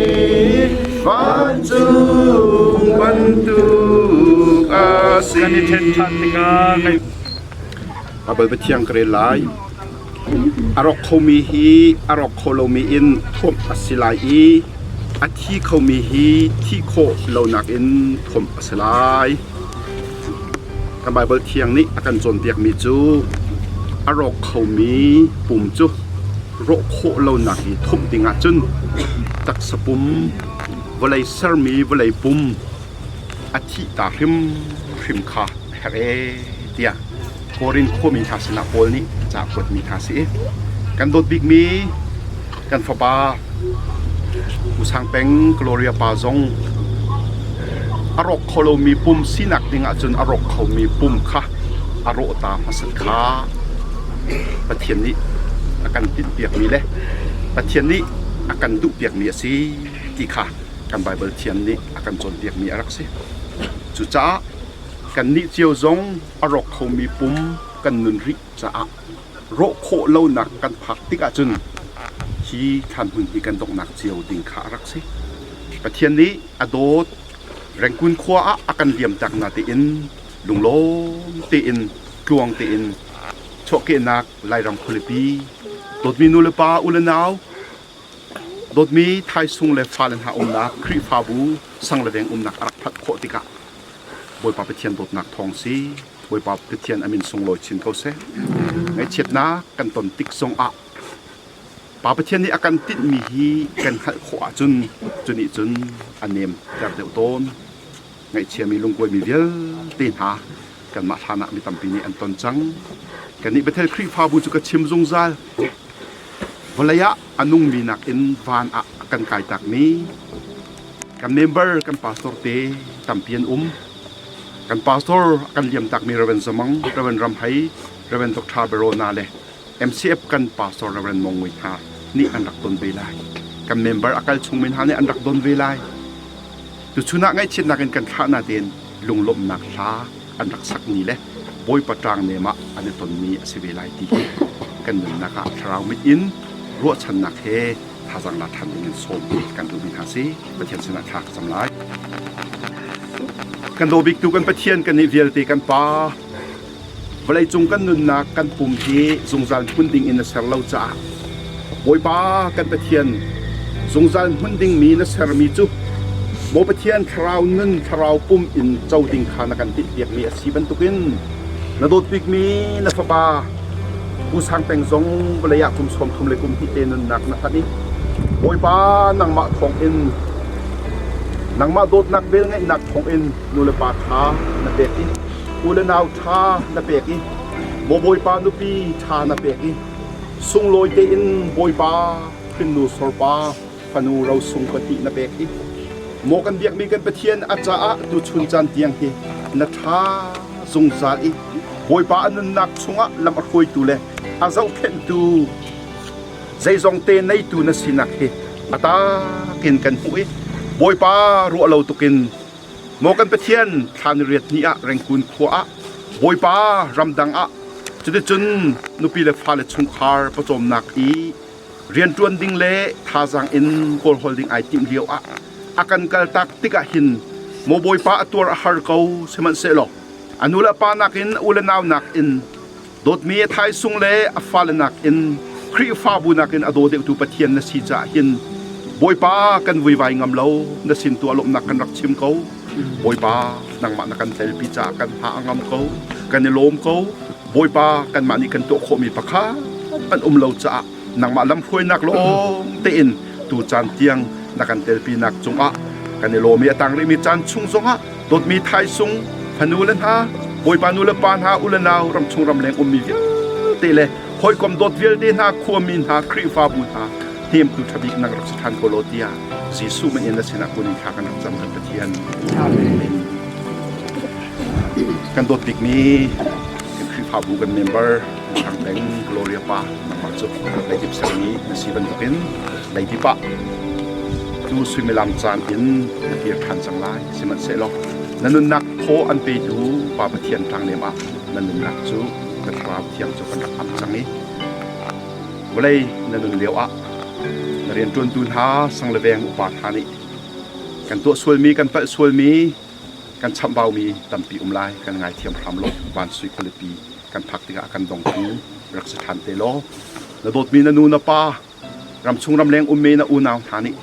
Vancung bantuk a si. Kan i ṭhen ṭhan tikah ngaih Baibal biathiang ka rel lai. A rawk khomi hi a rawk kho lomi in thuamh a si lai i a thi khomi hi thih khawh lonak in thuamh a si lai. Kan Baibal thiang nih a kan cawnpiakmi cu a rawk khomi pum cu rawh khawh lonak i thumh ding ahcun taksa pum, vawlei sermi vawlei pum a thih ta hrimhrim kha a herh ee tiah Korin khuami hna sinah Paul nih ca a kuatmi hna a si. Kan dawt bikmi kan fapa U Sang Peng Gloria pa zong a rawk kho lomi pum sinak ding ahcun a rawk khomi pum kha a rawh ta hmasat kha Pathian nih a kan tinhpiakmi le Pathian nih a kan duhpiakmi a si ti kha kan Baibal thiam nih a kan cawnpiakmi a rak si. Cucaah kannih cio zong a rawk khomi pum kan nun rih caah rawh khawh lonak kan phak tik ahcun hi thlanhmun hi kan donghnak cio ding kha a rak si. Pathian nih a dawt Rengkun khua ah a kan liamtak na tein lunglawm tein tluang tein chuahkehnak Lairam khualipi dawtmi nu le pa u le nau Dawtmi thaisung le fale hna umnak Khrihfabu sang le veng umnak a rak phanh khawh tikah Bawipa Pathian dawtnak thawng si Bawipa Pathian a min sunglawi chin ko seh. Ngaihchiatnak kan ton tik zongah Pa Pathian nih a kan tinhmi hi kan hngalh khawh ahcun cu nih cun a nemter deuh tawn. Ngaihchiami lungkuaimi vialte hna kanmah hlan ah mi tampi nih an ton cang. Kannih Bethel Khrihfabu cu ka chim zungzal. Vawlei ah a nungmi nakin van ah a kan kaitakmi kan member kan pastor te tampi an um. Kan pastor a kan liamtakmi Rev. Zamang, Rev. Ram Hei, Rev. Dr. Berona le MCF kan pastor Rev. Mong Ngui hna nih an rak don ve lai. Kan member a kal chungmi hna nih an rak don ve lai. Tuchun ah ngaihchiatnak in kan thlah natein lunglawmhnak hla an rak sakmi le Bawipa ṭang nem ah an i tonmi a si ve lai ti hi kan nunnak ah thlarau mit in ruahchannak he thazaang la ṭhan ding in sawm kan duhmi hna si. Pathian sinah thla ka cam lai. Kan daw biktu kan Pathian kan nih vialte kan Pa vawleicung kan nunnak kan pum hi zungzal hmun ding in na ser lo caah Bawipa kan Pathian zungzal hmun dingmi na sermi cu Maw Pathian thlarau nun thlarau pum in co ding kha na kan tinhpiakmi a si bantukin na dawt bikmi na fapa Pu Sang Peng zong vawlei ah kum 30 le kum hnih te nunnak na hlat i Bawipa nangmah thawngin nangmah dawtnak velngeihnak thawngin nu le pa ṭha na pek i u le nau ṭha na pek i maw Bawipa nupi ṭha na pek i sunglawi tein Bawipa hrinnu sorpa fanu rosung pahnih na pek i maw kan biakmi kan Pathian a caah tuchun caan tiang hi na ṭha zungzal i Bawipa a nunnak chungah lam a hruaitu le a zohkhenhtu zeizong te neitu na sinak hi a takin kan hmuh i Bawipa ruah lo tukin maw kan Pathian thla ni riat ni ah Rengkun khua ah Bawipa ramdang ah cuticun nupi le fale chungkhar pawcawmnak i rianṭuan ding le thazaang in kawlhawl ding ai timh lio ah a kan kaltak tikah hin maw Bawipa a tuar a har ko sihmanhsehlaw a nu le pa nakin u le nau nakin dawtmi a thaisung le a fale nakin Khrihfabu nakin a daw deuhtu Pathian na si caah hin Bawipa kan vuivai ngam lo na sin tu a lawmhnak kan rak chim ko Bawipa nangmah na kan telpi caah kan hna a ngam ko kan i lawm ko Bawipa kanmah nih kan tuah khawhmi pakhat an um lo caah nangmah lamhruainak lawng tein tu caan tiang na kan telpinak cungah kan i lawm i a tang rihmi caan chung zongah dawtmi thaisung fanu le hna Bawipa nu le pa hna u le nau ramchung ramleng ummi vialte le hawikom dawt vialte hna khuami hna Khrihfabu hna. Hnemtu ṭha bik nang rak si ṭhan ko law tiah Jesuh min in na sinah kun in thla kan rak cam kan Pathian. Amen. Kan dawt bikmi kan Khrihfabu kan member Thang Peng Gloria Pa nangmah cu leidip sermi na si bantukin leidip ah tu suimilam caan in na kir ṭhan cang lai. Sihmanhsehlaw na nunnak thaw an petu Pa Pathian ṭanglem ah na nunnak cu na thlarau thiang cu kan rak ap cang i vawlei na nun lio ah na rianṭuantu hna sang le veng upa hna nih kan tuah sualmi kan palh sualmi kan chamhbaumi tampi um lai kan ngaithiam hram law van sui khualipi kan phak tikah kan dongtu rak si ṭhan te law na dawtmi na nu na pa ramchung ramleng ummi na unau hna nih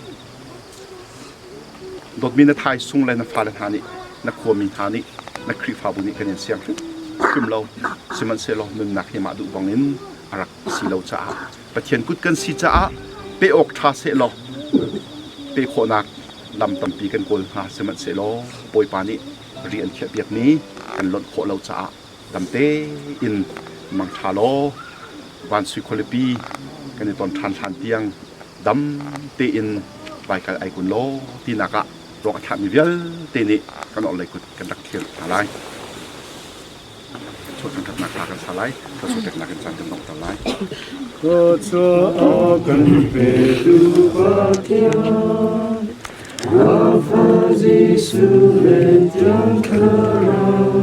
dawtmi na thaisung le na fale hna nih na khuami hna nih na Khrihfabu nih kan in siang hrimhrim lo sihmanhsehlaw nunnak hi mah duh bangin a rak si lo caah Pathian kut kan si caah pe awk ṭha sehlaw pe khawhnak lam tampi kan kawl hnga sihmanhsehlaw Bawipa nih ri an khiahpiakmi kan lonh khawh lo caah dam tein mangṭha law van sui khualipi kan i ton ṭhan hlan tiang dam tein vaikal ai kun law tinak ah ruak a thlahmi vialte nih kan orhlei kut kan rak thlir hna lai. Chuah thangṭhatnak hla kan sa lai, thluachuah peknak in caan kan donghter lai. Thluachuah kan petu Pathian, Alpha Jesuh le Thiang Thlarau,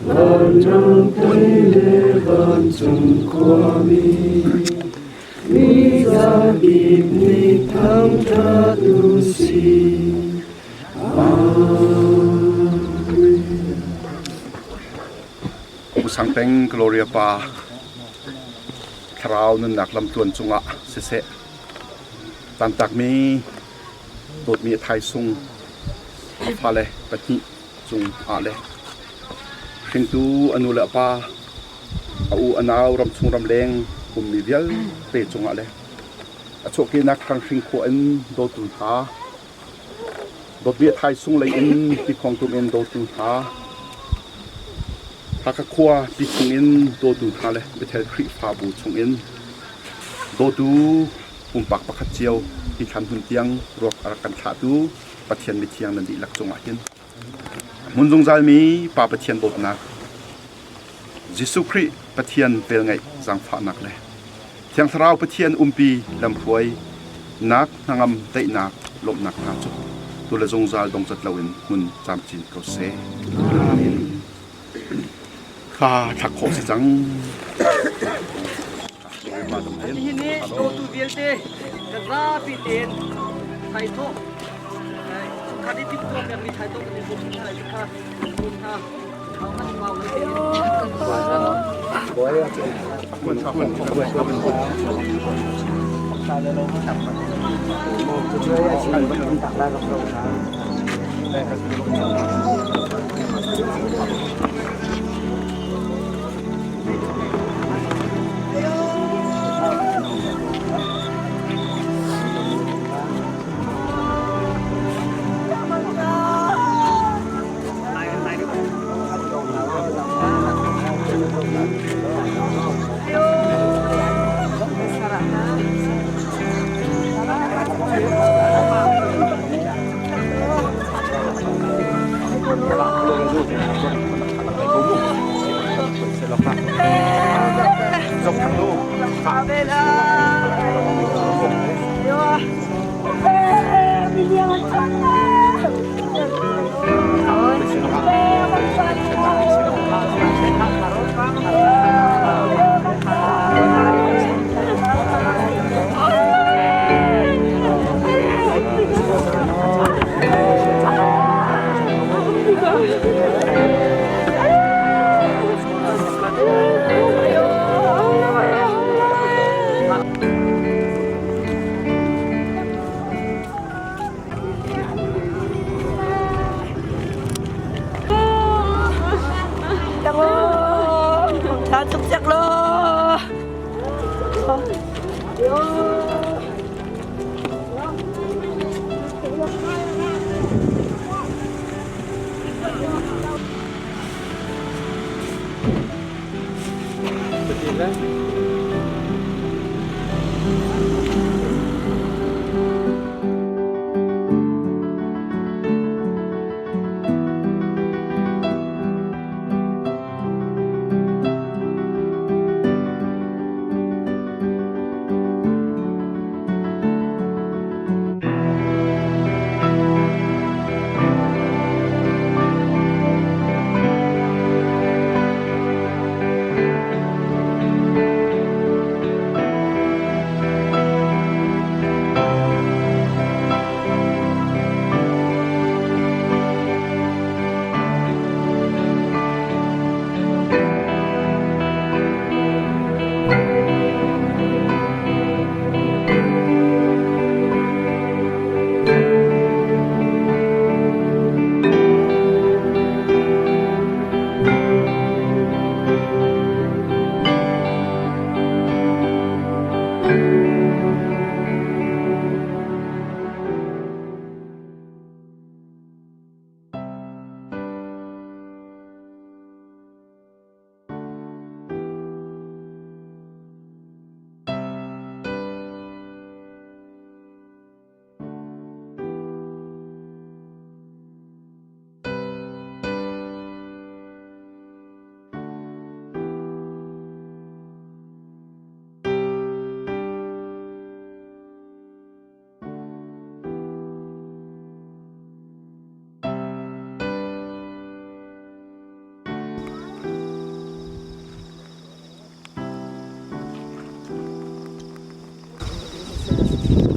vanrang tei le vancung khuami, mi zakip nih thangṭhat u sih. Pu Sang Peng Gloria pa thlarau nunnak lamtluan cungah siseh tantakmi dawtmi a thaisung a fale pahnih cung ah le hringtu a nu le a pa a u a nau ramchung ramleng ummi vialte cungah le a chuahkehnak hrang khua in dawtu hna Dawtmi a thaisung lei in tikhawng tum in dawtu hna, Hakha khua ti chungin dawtu hna le Bethel Khrihfabu chungin dawtu pumpak pakhat cio hi thlan hmun tiang ruak a rak kan thlahtu Pathian mithiang nan dihlak cungah hin hmun zungzalmi Pa Pathian dawtnak, Jesuh Khrih Pathian velngeih zaangfahnak le Thiang Thlarau Pathian umpi lamhruai nak hnangam daihnak lawmhnak hna cu tu le zungzal dongcat loin hmun camcin ko seh. Amen. Kha thlak khawh si cang. Nihin hi dawtu vialte kan zapi tein thaithawh chungkhat i timhtuah pekmi thaithawh kan i bawmh hna lai kha bawm hna.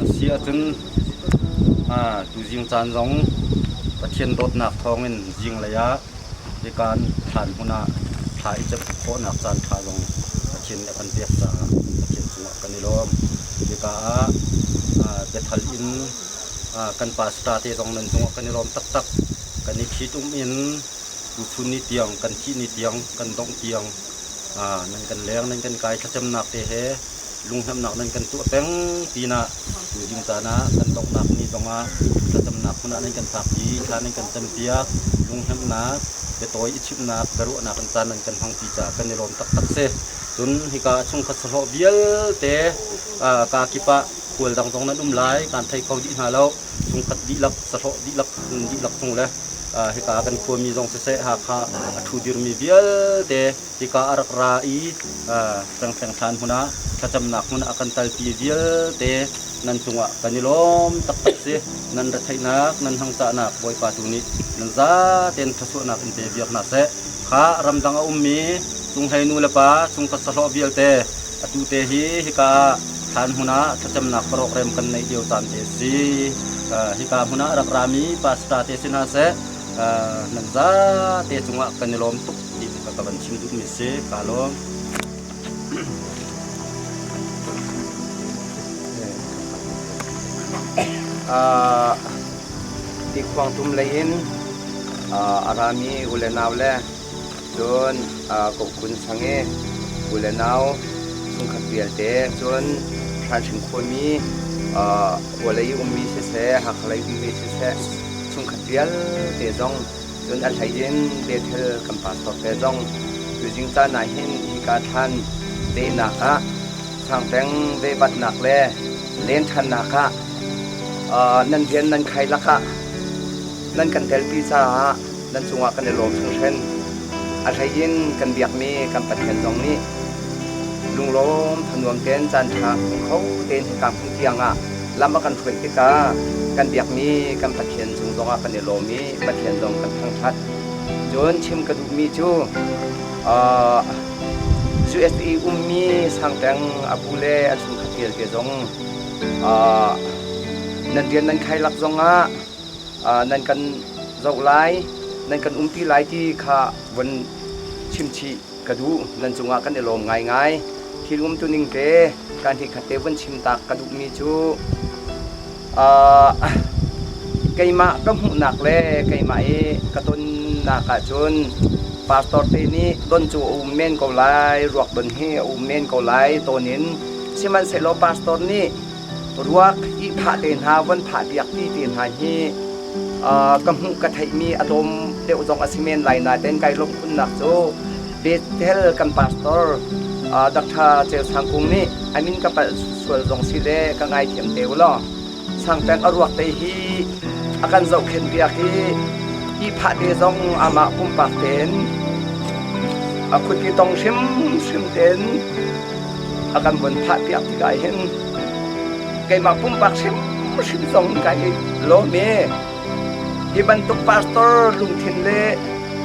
A si ahcun tuzing caan zong Pathian dawtnak thawngin zinglei ah hikan thlan hmun ah thla i cep khawhnak caan ṭha zong Pathian nih a kan pek caah Pathian cungah kan i lawm. Hika ah biathal in kan pastor te zong nan cungah kan i lawm taktak. Kan i ṭhitum in tuchun ni tiang kan thih ni tiang kan dongh tiang nan kan leng nan kan kai thlacamnak te he lunghnemnak nan kan tuah peng pinah tuzing caan ah kan donghnak ni zongah thlacamnak hmun ah nan kan phakpi thla nan kan campiak lunghnemnak biatawi i chimhnak biaruahnak in caan nan kan hmangpi caah kan i lawm taktak si. Cun hika chungkhat sahlawh vialte ka kip ah khual dang zong nan um lai kan thei kho dih hna lo. Chungkhat dihlak sahlawh dihlak dihlak chung le hika kan khuami zong siseh Hakha a ṭhu dirmi vialte hika a rak ra i Tlangtleng thlan hmun ah thlacamnak hmun ah a kan talpi vialte nan cungah kan i lawm taktak si. Nan retheihnak, nan hangcahnak Bawipa tu nih nan zaten thluachuahnak in pe biak hna seh. Kha ramdang a ummi cunghlei nu le pa chungkhat sahlawh vialte atu te hi hika thlan hmun ah thlacamnak program kan neih lio caan te si. Hika hmun ah rak rami pastor te si hna seh nan zate cungah kan i lawm tuk ti ka van chim duhmi si. Ka lawm. Tikhuang tum lei in a rami u le nau le cun Kohkun sang i u le nau chungkhat vialte cun Hranhring khuami khua lei ummi siseh Hakha lei ummi siseh chungkhat vialte zong cun a hlei in Bethel kan pastor te zong tuzing caan ah hin hika thlan dehnak ah sangpeng vehvatnak le len ṭhannak ah nan rian nan khai lakah nan kan telpi caah nan cungah kan i lawm hringhran. A hlei in kan biakmi kan Pathian zong nih lunglawm thanuam tein caan ṭha hmu kho tein hika hmun tiang ah lam a kan hruai tikah kan biakmi kan Pathian cung zongah kan i lawm i Pathian zong kan thangṭhat. Cun chim ka duhmi cu USA ummi sangteng a pu le a chungkhat vialte zong nan rian nan khai lak zongah nan kan zoh lai, nan kan umpi lai ti kha von chimchih ka duh. Nan cungah kan i lawm ngaingai. Thil umtuning te kan hi khat te von chim tak ka duhmi cu keimah ka hmuhnak le keimah i ka tonnak ahcun pastor te nih don cu a um men ko lai, ruak don hi a um men ko lai tawn in sihmanhsehlaw pastor nih ruak ihphah te hna von phah piak ti te hna hi ka hmuh ka theihmi a tlawm deuh zong a si men lai nain kai lawmh khunnak cu Bethel kan pastor Dr. Ceu Sang Kung nih a min ka palh sual zong si le ka ngaithiam te u law Sangpeng a ruak te hi a kan zohkhenh piak i ihphah te zong amah pumpak tein a khuti tong hrimhrim tein a kan von phah piak tikah hin keimah pumpak hrimhrim zong kai lawm i hi bantuk pastor lungthin le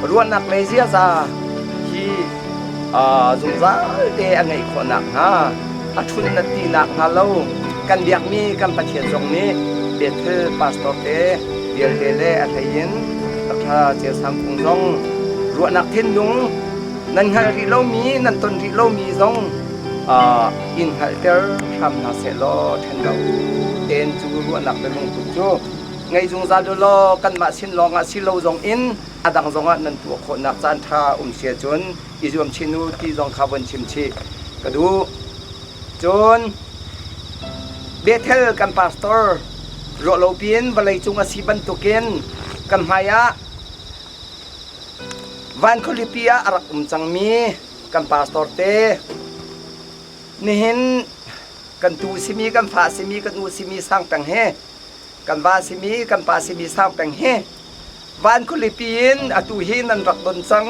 ruahnak le ziaza hi zungzal te a ngeih khawh nakhnga a ṭhun na ti nakhnga lo kan biakmi kan Pathian zong nih Bethel pastor te vialte le a hlei in Dr. Ceu Sang Kung zong ruahnak thinlung nan hngalh rih lomi nan ton rih lomi zong in hngalhter hram hna seh law ṭhen lo tein cu ruahnak le lungput cu ngei zungzal u law kanmah sin lawngah si lo zong in a dang zongah nan tuah khawhnak caan ṭha um sia cun i zuam chin u ti zong kha von chim chih ka duh. Cun Bethel kan pastor ruahlopi in vawleicung a si bantukin kan hmaiah Van khualipi ah a rak um cangmi kan pastor te nihin kan tu simi kan fa simi kan u simi sang peng he kan va simi kan pa simi sang peng he van khualipi in atu hi nan rak don cang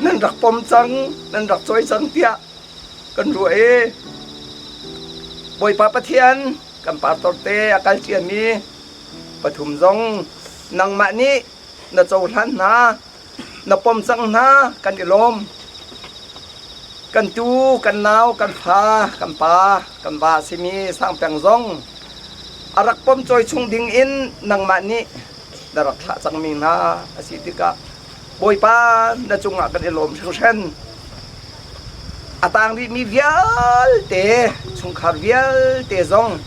nan rak pom cang nan rak cawi cang tiah kan ruah i Bawipa Pathian kan pastor te a kal ciami pathum zong nangmah nih na cohlan hna na pom cang hna kan i lawm. Kan tu, kan nau, kan fa, kan pa, kan va simi Sangpeng zong a rak pomcawi chung ding in nangmah nih na rak thlah cangmi hna a si tikah Bawipa na cungah kan i lawm hringhran. A tang rihmi vialte, chungkhar vialte zong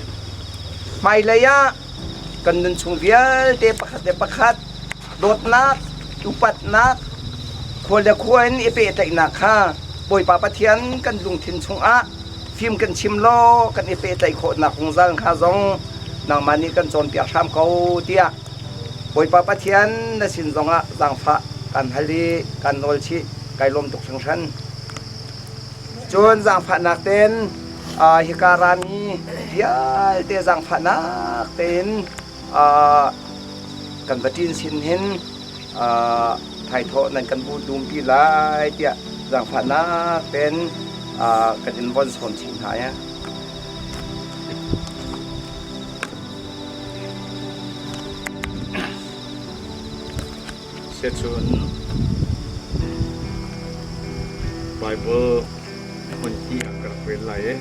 hmailei ah kan nunchung vialte pakhat le pakhat dawtnak, upatnak, khua le khua in i pehtlaihnak kha Bawipa Pathian kan lungthin chungah fim kan chim law kan i pehtlaih khawhnak zungzal hnga zong nangmah nih kan cawnpiak hram ko tiah Bawipa Pathian na sin zongah zaangfah kan hal i kan nawl chih kai lawm tuk hringhran. Cun zaangfahnak tein hika rami vialte zaangfahnak tein kan va ṭin sin hin thaithawh nan kan bu dumpi lai tiah zaangfahnak tein kan in von sawm chih hna ya. Siacun Baibal hmunhnih ah ka rak rel lai i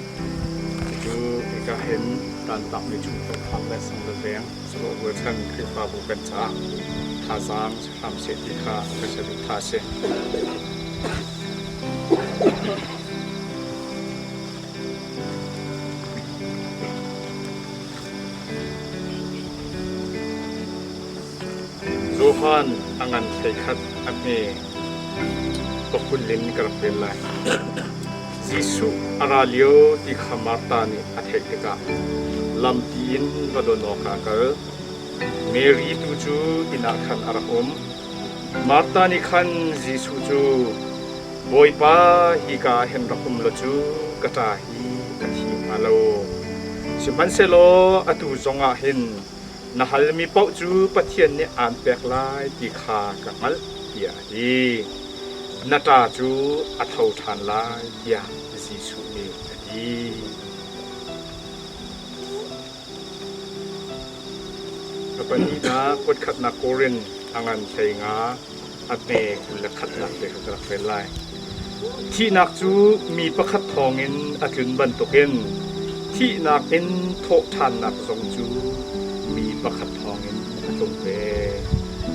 cucu hika hin tantakmi chungtho phak le sang le veng sahlawh rualchan Khrihfabu kan caah thazaang si hram seh ti kha ka saduhthah a si. Johan a ngan 11 a hme pakul in ka rak rel lai. Jesuh a ra lio ti kha Martha nih a theih tikah lampi in va don awkah a kal. Mary tu cu inn ah khan a rak um. Martha nih khan Jesuh cu, Bawipa, hika ah hin rak um law cu ka ṭa hi a thi hnga lo. Sihmanhsehlaw atu zongah hin na halmi paoh cu Pathian nih aan pek lai ti kha ka hngalh, tiah a ti. Na ṭa cu a tho ṭhan lai, tiah Jesuh nih a ti. A pahnihnak kuatkhatnak Korin a ngan 15 a hme 21nak te kha ka rak rel lai. Thihnak cu mi pakhat thawngin a tlun bantukin thihnak in thawhṭhannak zong cu mi pakhat thawngin a tlung ve.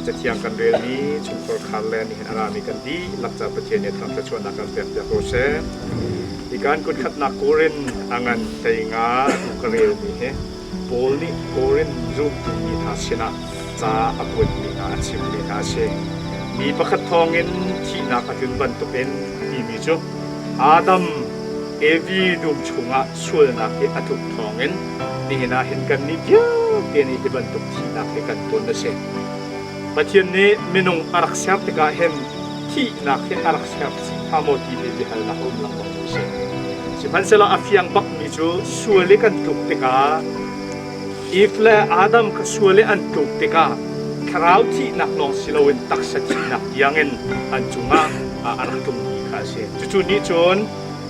Cathiang kan relmi chungkhar khar le nihin a rami kan dihlak ca Pathian nih thang thluachuahnak kan pekpiak ko seh. Hi kan kutkhatnak Korin a ngan 15 atu ka relmi hi Paul nih Korin zumtu mi hna sinah ca a kuatmi hna a chimmi hna a si. Mi pakhat thawngin thihnak a tlun bantukin timi cu Adam, Evi dum chungah sualnak hi a tluk thawngin nihin ah hin kannih vialte nih hi bantuk thihnak hi kan ton a si. Pathian nih minung a rak ser tikah hin thihnak hi a rak ser chih hnga maw ti hi biahalnak a um lengmang mi a si. Sihmanhsehlaw a fiang bakmi cu sual i kan tluk tikah Eve le Adam kha sual i an tluk tikah thlarau thihnak lawng si loin taksa thihnak tiangin an cungah a rak tlungmi kha a si. Cucu nih cun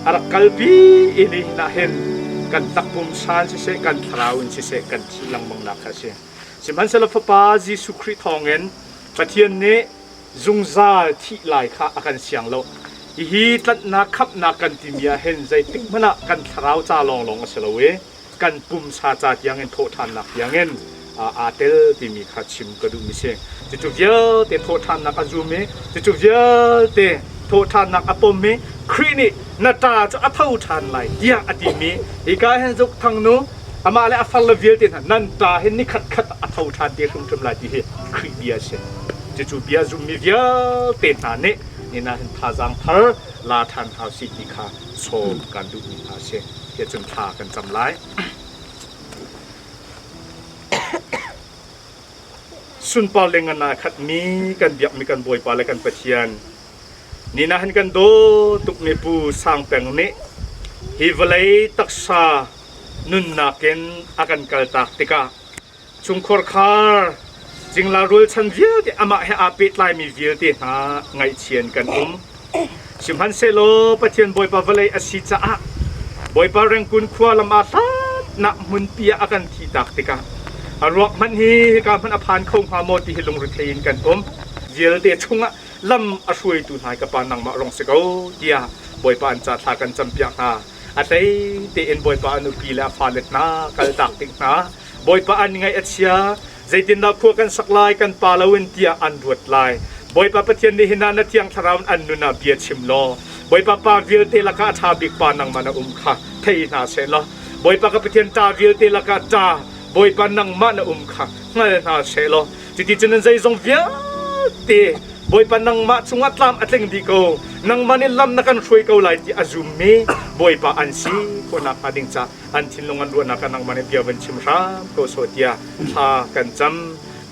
a rak kalpi i nihin ah hin kan takpum san siseh kan thlarau in siseh kan thih lengmangnak kha a si. Sihmanhsehlaw Fapa Jesuh Khrih thawngin Pathian nih zungzal thih lai kha a kan siang lo. Hihi tlanhnak khamhnak kan timi ah hin zeitik hmanh ah kan thlarau ca lawnglawng a si lo i kan pumsa ca tiangin thawhṭhannak tiangin aa tel timi kha chim ka duhmi si. Cucu vialte thawhṭhannak a zum i cucu vialte thawhṭhannak a pom i Khrih nih na ṭa cu a tho ṭhan lai tiah a timi hika hin zuk thang nu amah le a farle vialte hna nan ṭa hin ni khatkhat a tho ṭhan te hrimhrim lai ti hi Khrih bia a si. Cucu bia zummi vialte hna nih nina hin thazaang thar la ṭhan hna usih ti kha sawm kan duhmi hna a si. Tiah cun thla kan cam lai. Sunpar le ngan aa khatmi kan biakmi kan Bawipa le kan Pathian nina hin kan daw tukmi Pu Sang Peng nih hi vawlei taksa nunnak in a kan kaltak tikah chungkhar khar cingla rualchan vialte amah he aa pehtlaimi vialte hna ngaihchian kan um. Sihmanhsehlaw Pathian Bawipa vawlei a si caah Bawipa Rengkun khua lam ah hlatnak hmunpi ah a kan thihtak tikah a ruak hmanh hi hika hmanh a phan kho hnga maw ti hi lungrethei in kan um. Vialte chungah lam a hruaitu hna ka Pa nangmah rong si ko tiah Bawipa an ca thla kan campiak hna. A hlei tein Bawipa a nupi le a fale hna kaltak tik hna. Bawipa an ngaih a chia. Zeitindah khua kan sak lai kan pa loin tiah an ruat lai. Bawipa Pathian nih hin ah na Thiang Thlarau in an nun ah bia chim law Bawipa pa vialte lakah a ṭha bik pa nangmah na um kha thei hna seh law Bawipa ka Pathian ṭa vialte lakah ṭa Bawipa nangmah na um kha hngal hna seh law cuticun nan zeizong vialte Bawipa nangmah cungah tlam a tling dih ko nangmah nih lam na kan hruai ko lai ti a zummi Bawipa an si khawhnak hnga ding ca an thinlung an ruahnak ah nangmah nih bia van chim hram ko sawh tiah thla kan cam.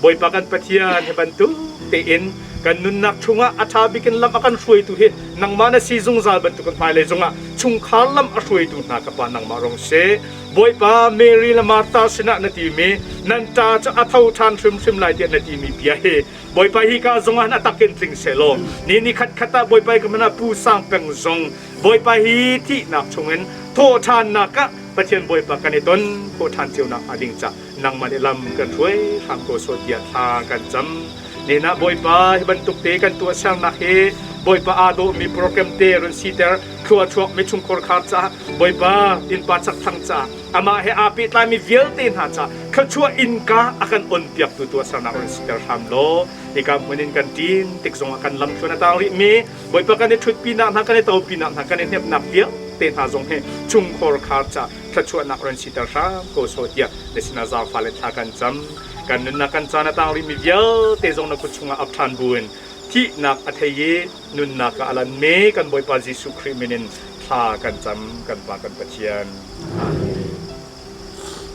Bawipa kan Pathian hi bantuk tein kan nunnak chungah a ṭha bik in lam a kan hruaitu hi nangmah na si zungzal bantukin hmailei zongah chungkhar lam a hruaitu hna ka pa nangmah rong si. Bawipa Mary le Martha sinah na timi nan ṭa cu a tho ṭhan hrimhrim lai tiah na timi bia hi Bawipa hi ka zongah a tak in tling sehlaw ni ni khat khat ah Bawipa ka mana Pu Sang Peng zong Bawipa hi thihnak chungin thawhṭhannak ah Pathian Bawipa kan i ton khawh ṭhan cio nakhnga ding ca nangmah nih lam kan hruai hram ko sawh tiah thla kan cam. Nihin ah Bawipa hi bantuk te kan tuahsernak hi Bawipa aa dawhmi program te run siter thluachuak mi chungkhar khar caah Bawipa innpa chakthlang caah amah he aa pehtlaimi vialte hna caah thluachuah innka a kan onpiaktu tuahsernak run siter hram law hika hmun in kan ṭin tik zongah kan lamthluan a tang rihmi Bawipa kan i ṭhutpinak hna kan i topinak hna kan i hnepnak vialte hna zong hi chungkhar khar ca thluachuahnak run siter hram ko sawh tiah na sinah zaangfah le thla kan cam. Kan nunnak kan caan a tang rihmi vialte zong na kut chungah ap ṭhan buin thihnak a thei i nunnak ah a lanmi kan Bawipa Jesuh Khrih min in thla kan cam kan Pa kan Pathian. Amen.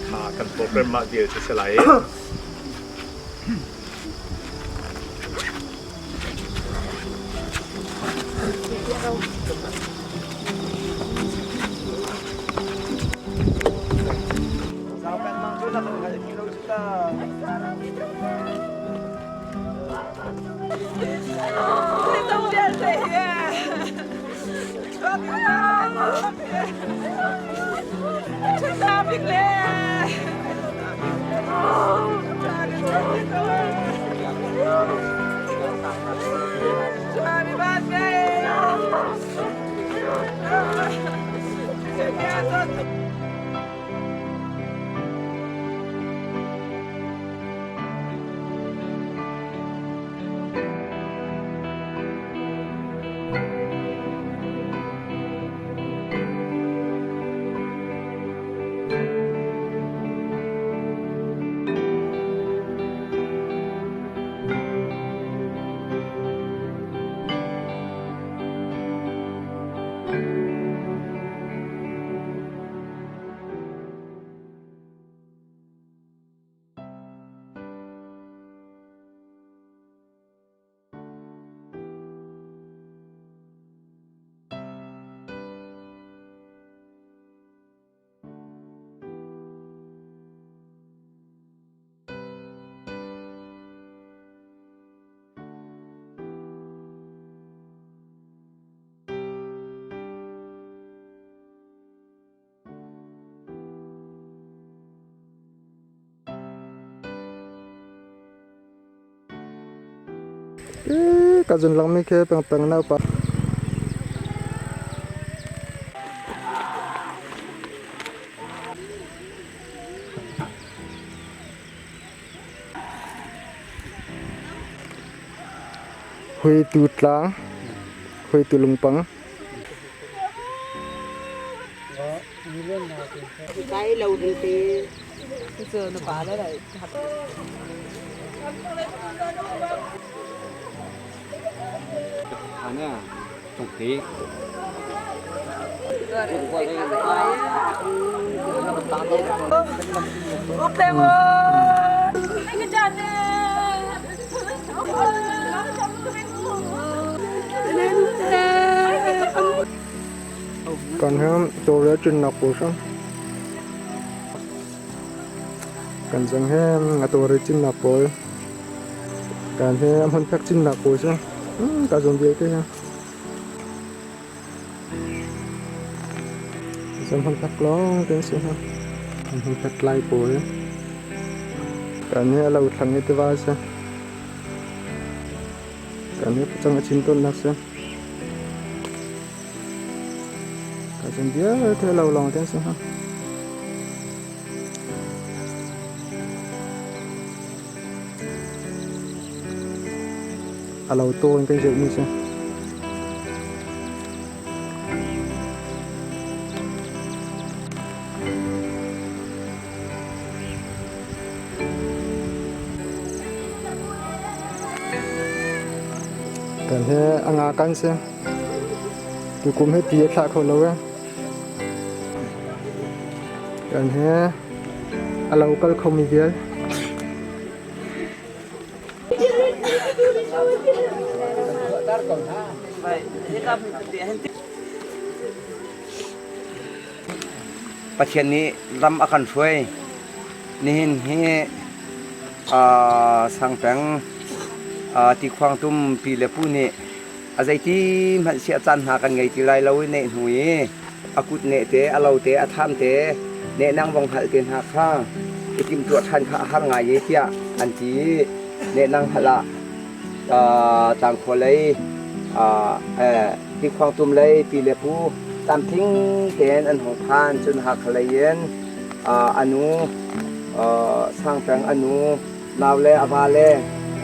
Kha kan program mah vial cu si lai. Ka zun langmi khi pengpeng na upa. Huitu tlang, huitu lungpang. Kai lo te. Kan hem tawlrel ṭinnak pawl hram. Kan zong he a tawlrel cinnak pawl. Kan he a hmunphek cinnak pawl si. Ka zawn vialte hi. Zong hmunphek lawng te si ha. Hmunphek tlai pawl. Kan he a lo thlang i tiva si. Kan he facang a cin tawnnak si. Cun vialte lo lawng te an si hnga. A lo taw in kan zohmi si. Kan he a nga kan si. Tukum he ti a thlah kho lo e. Kan he a lo kal khomi vial. Pathian nih ram a kan hruai. Nihin hi Sangpeng tikhuangtum pi le pu nih a zeiti hmanh siah caan hna kan ngei ti lai lo i neh hnu i a kut neh te, a lo te, a tham te, nehnang vong hngalh te hna kha i timhtuah ṭhan kha a har ngai i tiah an ti i nehnang hngalh ah tlangkhua lei tikhuangtum lei pi le pu tlamtling tein an hung phan. Cun Hakha lei in a nu Sangpeng a nu nau le a va le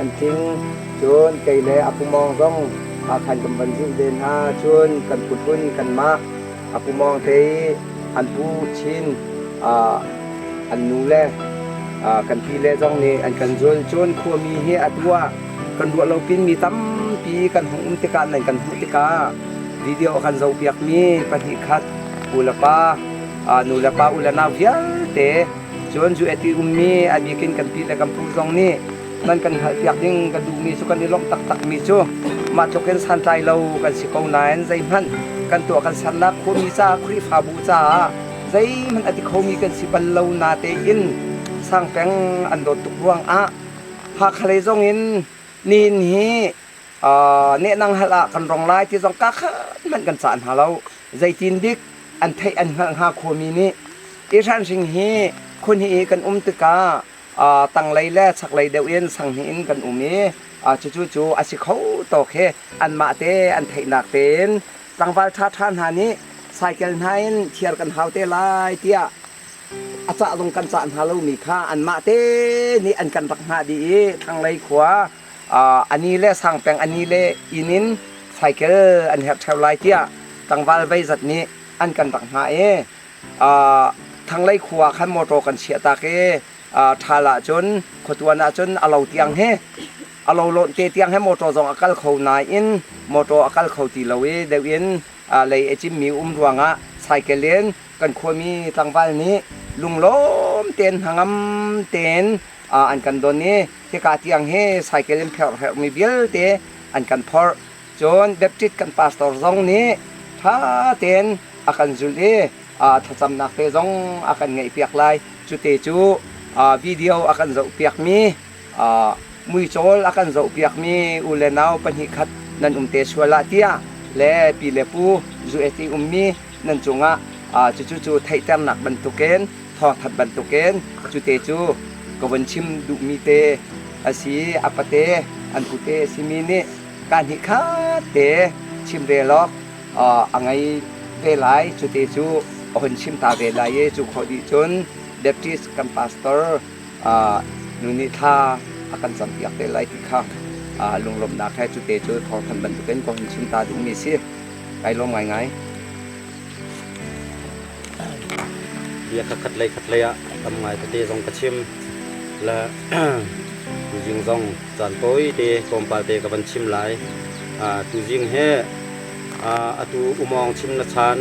an tling. Cun kei le a pumawng zong khan kan van zulh ve hna. Cun kan puhlun kanmah a pumawng te i an pu chin an nu le kan pi le zong nih an kan zul. Cun khuami hi atu ah kan ruah lo pin mi tampi kan hung um tikah nan kan hmuh tikah video a kan zohpiakmi pahnih khat u le pa nu le pa u le nau vialte cun UAT ummi a bikin kan pi le kan pu zong nih nan kan hngalhpiak ding ka duhmi cu kan i lawmh taktakmi cu mah tluk in santlai lo kan si ko nain zeihmanh kan tuah kan sernak khuami caah Khrihfabu caah zeihmanh a ti khomi kan si bal lo na tein sangpeng an dawt tuk ruangah Hakha lei zong in nihin hi nehnang hal ah kan rong lai ti zong ka khat hmanh kan cah hna lo. Zeitin dik an theih an hngalh hnga khuami nih i hranhring hi khun hi kan um tikah tanglei le chaklei deuh in sanghnih in kan um i cucu cu a si kho tawk he anmah te an theihnak tein tlangval ṭhaṭha hna nih cycle hna in thiar kan hau te lai tiah a cah zong kan cah hna lomi kha anmah te nih an kan rak hngah dih i thlanglei khua ani le sangpeng ani le inn in cycle an herh ṭheo lai tiah tlangval veizat nih an kan rak hngah i thanglei khua khan motor kan chiah tak i ṭhal ahcun khuatuan ahcun a lo tiang hi a lo lawnh te tiang he motor zong a kal kho nain motor a kal kho ti lo i deuh in lei a cimmi um ruangah cycle in kan khuami tlangval nih lunglawm tein hnangam tein an kan don i hika tiang hi cycle in pherh herhmi vialte an kan phorh. Cun Baptist kan pastor zong nih ṭha tein a kan zulh i thlacamnak te zong a kan ngeihpiak lai. Cute cu video a kan zohpiakmi muicawl a kan zohpiakmi u le nau pahnih khat nan um te sual ah tiah le pi le pu USD ummi nan cungah cucu cu theihternak bantukin thawngthat bantukin cute cu ka vun chim duhmi te a si. A pate an pute a simi nih ka hnih khat te chim ve lawk a ngei ve lai. Cute cu a hun chim ta ve lai i cu khawh dih cun Baptist kan pastor nu nih thla a kan campiak te lai ti kha lunglawmhnak he cute cu thawngthanh bantukin ka hun chim ta duhmi si. Kai lawm ngaingai. Bia khat lei khat lei ah tam ngai tete zong ka chim le tuzing zong caan tawi te tlawmpal te ka van chim lai. Tuzing he atu umawng chim na chan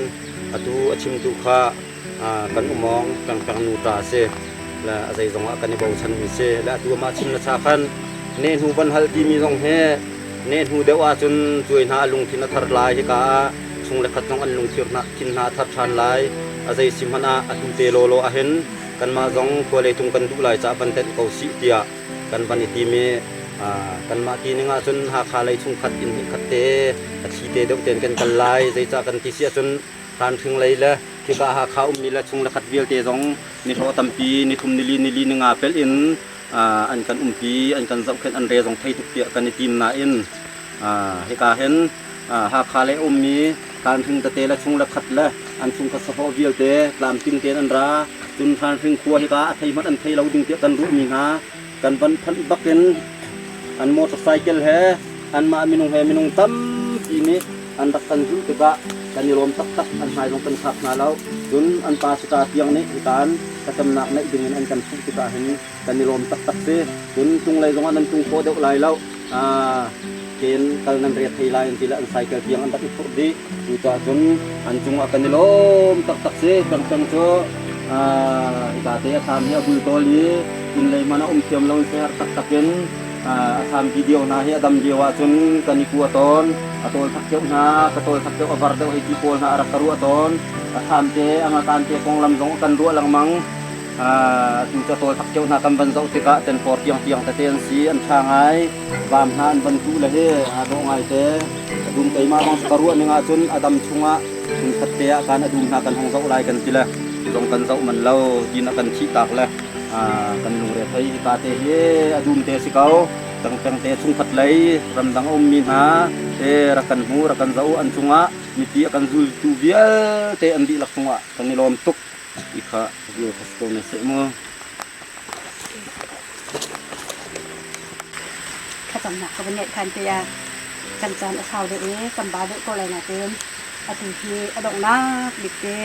atu a chimtu kha kan umawng pengpeng nu ta si le a zei zong ah kan i bochan mi si le atu amah chim na cha khan ne hnu van hal timi zong he ne hnu deuh ahcun cuai hna a lungthin a thar lai hika ah chung le khat zong an lungthir hna thin hna a thar ṭhan lai a zei si hmanh ah atu te lawlaw ahhin kanmah zong khua leitung kan duh lai caah van tenh ko sih tiah kan van i tim i kanmah ti ning ahcun Hakha lei chungkhat inn hnih khat te a thli te deuh tein kan kal lai zeicah kan ti si ahcun Hranhring lei le khika Hakha ummi le chung le khat vialte zong nihlawh tampi nithum nili nili ninga pelh in an kan umpi an kan zohkhenh an re zong thei tuk tiah kan i tim nain hika hin Hakha lei ummi hranhring tete le chung le khat le An chungkhat sahlawh vialte tlamtling tein an ra. Cun Hranhring khua hika a thei hmanh an thei lo ding tiah kan ruahmi hna kan van phanh bakin an motorcycle he anmah minung he minung tampi nih an rak kan zulh tikah kan i lawm taktak. An hmai zong kan khak hna lo. Cun an pa sita tiang nih hika an thlacamnak neih dingin an kan fuh tikah hin kan i lawm taktak si. Cun cunglei zongah nan tlung khawh deuh lai lo. Ken kal nan ret thei lai an ti le an cycle tiang an rak i phurh dih. Cucaah cun an cungah kan i lawm taktak si. Pengpeng cu hika te a thlam hi a bultawl i inn lei hmanh a um thiam lo in siaherh taktak in a thlam video hna hi a dam lio ahcun kan i kua tawn. A tawl thak deuh hna, ka tawl thak deuh a var deuh hei ti pawl hna a rak ka ruah tawn. A thlam te, a ngakan te konglam zong a kan ruah lengmang. Tu ca tawl thak cio hna kan van zoh tikah tenpawr tiangtiang tete an si, an ṭha ngai. Vam hna an van tuh le hi aa dawh ngai te. A dum keimah bang ka ruah ning ahcun a dam chungah chungkhat te ah kan a dum hna kan hong zoh lai kan ti le zong kan zoh man lo tin a kan thih tak le kan lungre thei hika te hi a dum te si ko. Tangpeng te chungkhat lei ramdang a ummi hna te rak kan hmu rak kan zoh an cungah mipi a kan zultu vialte an dihlak cungah kan i lawm tuk. I kha vial kha si ko ne seh mu. Thlacamnak ka va ngeih than te ah kan caan a sau deuh i kan ba deuh ko lai nain atu hi a donghnak bik te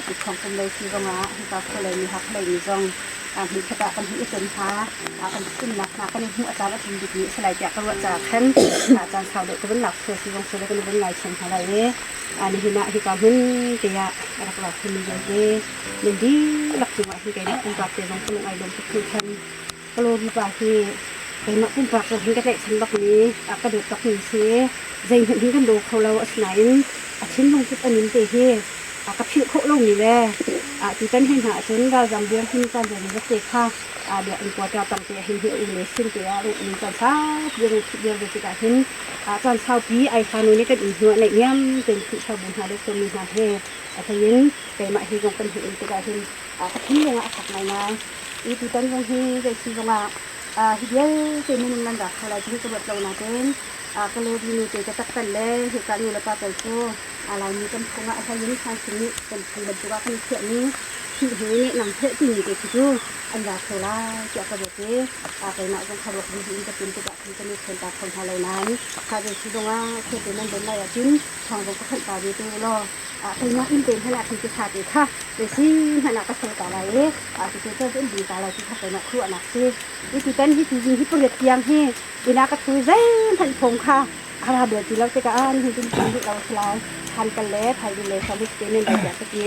tikthawng pum lei si zongah hika khualei mi Hakha mi zong hmunkhat ah kan hun i ton hna kan umnak hna kan i hmuh a tlam a tling bikmi a si lai tiah ka ruah caah khan caan sau deuh ka vun lak sual si zong seh kan i vun ngaithiam hna lai i Nihin ah hika hmun te ah a rak ra khomi vialte nan dihlak cungah hin keimah pumpak te zong ka lung ai lawm tuk hringhran. Ka lawri pa hi keimah pumpak zong hin ka tlaihchan bakmi, a ka dawt bakmi si. Zeihmanh hin kan daw kho lo asinain a thinlung put a nim te hi a ka philh khawh lomi le tutan hi hna ahcun ralzam dirhmun caan zeimawzat te kha biakinn quarter tang te ah hin hi a u le sin te ah um caan saupi rung thih vial ve tikah hin caan saupi ai fanu nih kan inn hnu ah naihniam tein Khrihfabu hna le khuami hna he a hlei in keimah hi zong kan hun um tikah hin ka thinlung ah a fak ngaingai. I tutan zong hi zei si zongah hi vialte minung nan ra kho lai ti hi ka ruat lo nain ka lodi nu te ka taktal le hika nu le pa tal cu Laimi kan phung ah a hlei in Sangsing nih kan phung bantuk ah kan i chiahmi thih hi nih nang pheh timi te khi cu an ra kho lai tiah ka ruat i keimah zong kha ruak dih in ka tin tikah khan kan i ṭhen ta kho hna lo nain kha zei si zongah khuate nan don lai ahcun thawng zong ka thanh ta ve te u law keimah inn te hmanh ah khin ti te kha zei si hmanh ah ka sol ta lai i cucu cu an ding ta lai ti kha keimah khuaruahnak si. I tutan hi tuzing hi pariat tiang hi inn ah ka ṭhu i zeihmanh phung kha a ra bel ti lo tikah ah nihin tin kan duh lo si lai than kal le thaizing le service te men lai tiah ka ti.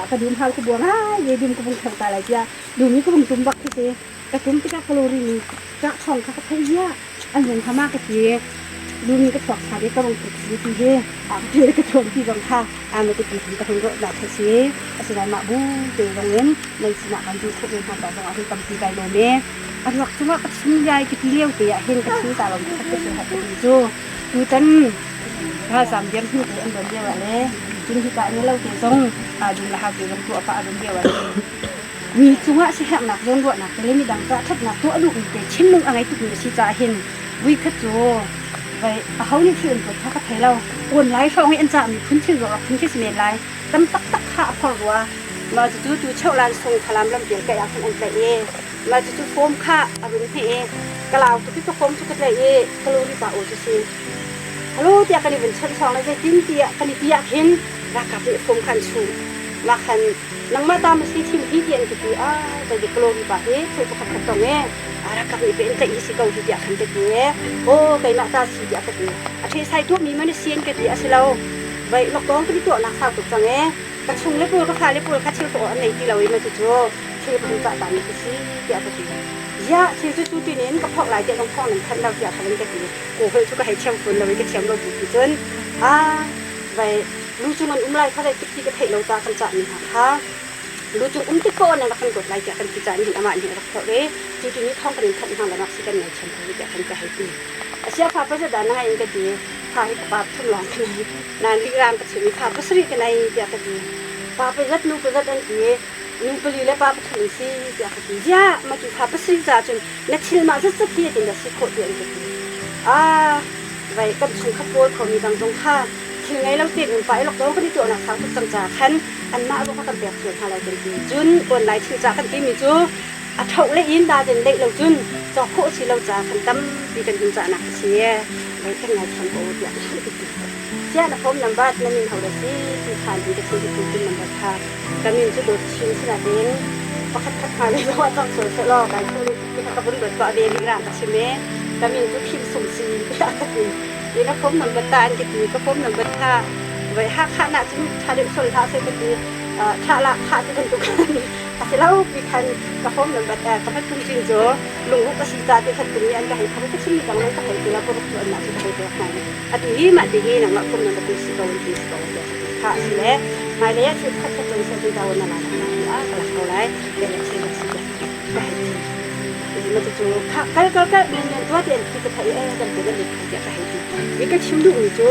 Ka dum hal ka bua ngai ve dum ka vung theng ta lai tiah dum i ka vung tum bak khi si. Ka tum tikah ka lori mi ka thong kha ka thei zia an vung hama ka ti. Dum in ka chuak than i ka vung tuk si ti hi ka ka thuam ti zong kha ame ka ti ka hun ro da kha si. Asinain mah bu te zong in nan sinah kan duh khawh ve hna ta zong ah hin tampi kai lawm e. A ruak cungah ka chim lai ka ti lio te ah hin ka chim ta lo pakhat ka si hat ti cu tutan ralzam diam hnu te an don lio ah le cun hika ni lo te zong dum le hau te zong tuah pah a don lio ah mi cungah siherhnak zawn ruahnak te le midang ca ṭhatnak tuah duh mi te thinlung a ngei tuk mi a si caah hin vui khat cu vai aho nih thil an tuah kha ka thei lo online hrawng i an cah mi phun thil ruah phun khi si men lai tam taktak kha a phor rua. Mah cucu tu cheuhlan sung Falam lampial kaih ah khan an tlaih i mah cucu fawm kha a run hmeh i ka lau tuk i ka fawm cu ka tlaih i ka luri pa aw cu si. Halo tiah kan i vun chawnh sawng le zeitin tiah kan i ti ah khin ralkap nih fawm kha an chuh. Mah khan nangmah ta ma si thim hi ti an ka ti. Ah zeidik ka lori pa hi thil pakhat khat tong e ralkap nih pe in tlaih hi si ko hi tiah khan ka ti e. Aw keimah ta si tiah ka ti. A ṭhe sai tuahmi man a si an ka ti a si lo. Vai lockdown kan i tuahnak sau tuk cang ee. Ka chung le pawl ka fale pawl kha thil fawh an nei ti lo i ma cucu thil phun cah ta mi ka si tiah ka ti. Ziah thil cu cu tin in ka phorh lai tiah kan phorh nan thanh lo tiah kha van ka ti. Ko holh cu ka hei thiam fawn lo i ka thiam lo bu ti cun ah vai lu cung an um lai kha zeitik ti ka theih lo ca kan cah mi hna kha lu cung um tik ko an rak kan dawt lai tiah kan ti cah nihin amah nih a rak phorh i cu ti ni thawng kan in thanh hna lo nak si kan nei thiam ko tiah kan ka hei ti. Asia fa pa dah na ngai in ka ti. Fa hi pa pathum lawng ka nei. Nain lihram ka chim i fa pasarih ka nei tiah ka ti. Pa pazat nu pazat an ti i nu pali le pa pathum an si tiah ka ti. Ziah ma cu fa pasarih caah cun na thil mah zatzat hi tin dah si khawh tiah an ka ti. Ah, vai kan chungkhat pawl kho mi dang zong kha Thil ngei lo tein um pah i lockdown kan i tuahnak sau tuk cang caah khan anmah ruang kha kan pek sual hna lai kan ti. Cun online thil cah kan timi cu a ṭhoh le in dazen deih lo cun cawk khawh si lo caah khan tampi kan hun cahnak a si. Voi kan ngaithiam ko tiah ka ti. Cia na phone number na min ho le si ti khan in ka chim tu tin number kha ka min cu dawt chin si nain pakhat khat hma le lo ah cang sual seh law kai thu ti kha ka vun dawt tuah ve rih ra ka chim e ka min cu phim sung si tiah ka ti. I na phone number ta an ka ti ka phone number kha voi ha kha na cun tha deuh sual hlah seh ka ti. Tha la kha ti bantuk a si lo pi khan ka phone number ka vat tum cin cu lunguk a si ca ti khan tum i an ka hei phang ka chim mi dang lo ka hei ti la paruk cu an mah cu ka hei pek hna. Atu hi mah ti hi nangmah phone number tu si ko in ti si ko tiah ka ti kha a si le hmailei ah thil pakhat khat cun seh cun ta na la na ti ah ka lak ko lai le le thil si tiah ka hei ti. Ma cu kha kal kal kal men men tua ti an thi ka thai e kan te na lut kho tiah ka hei ti. I ka chim duh mi cu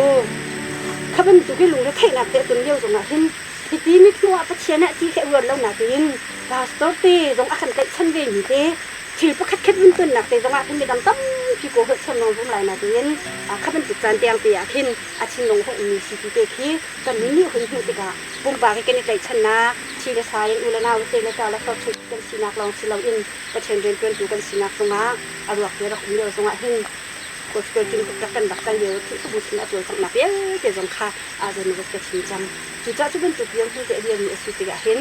kha bantuk i lungre theihnak te tun lio zongah hin hiti mi hnu ah Pathian ah ti khe ruat lo na tiin pastor te zong a kan tlaihchan ve mi te thil pakhat khat vun tonnak te zongah khin midang tampi ko holh thiam lawng vung lai na tiin kha bantuk caan tiang te ah khin a thinlung hung mi si ti te khi kan nun nih hun hmuh tikah pumpak i kan i tlaihchannak thi le sa in u le nau te le tar le far kan sinak lawng si loin Pathian rianṭuantu kan sinak zongah a ruak te rak um lio zongah hin gospel king tuk kan rak kal lio Khrihfabu sin a cawlcanghnak vialte zong kha a zeimawzat ka chim cang. Cucaah cu bantuk dirhmun te a dirmi a si tikah hin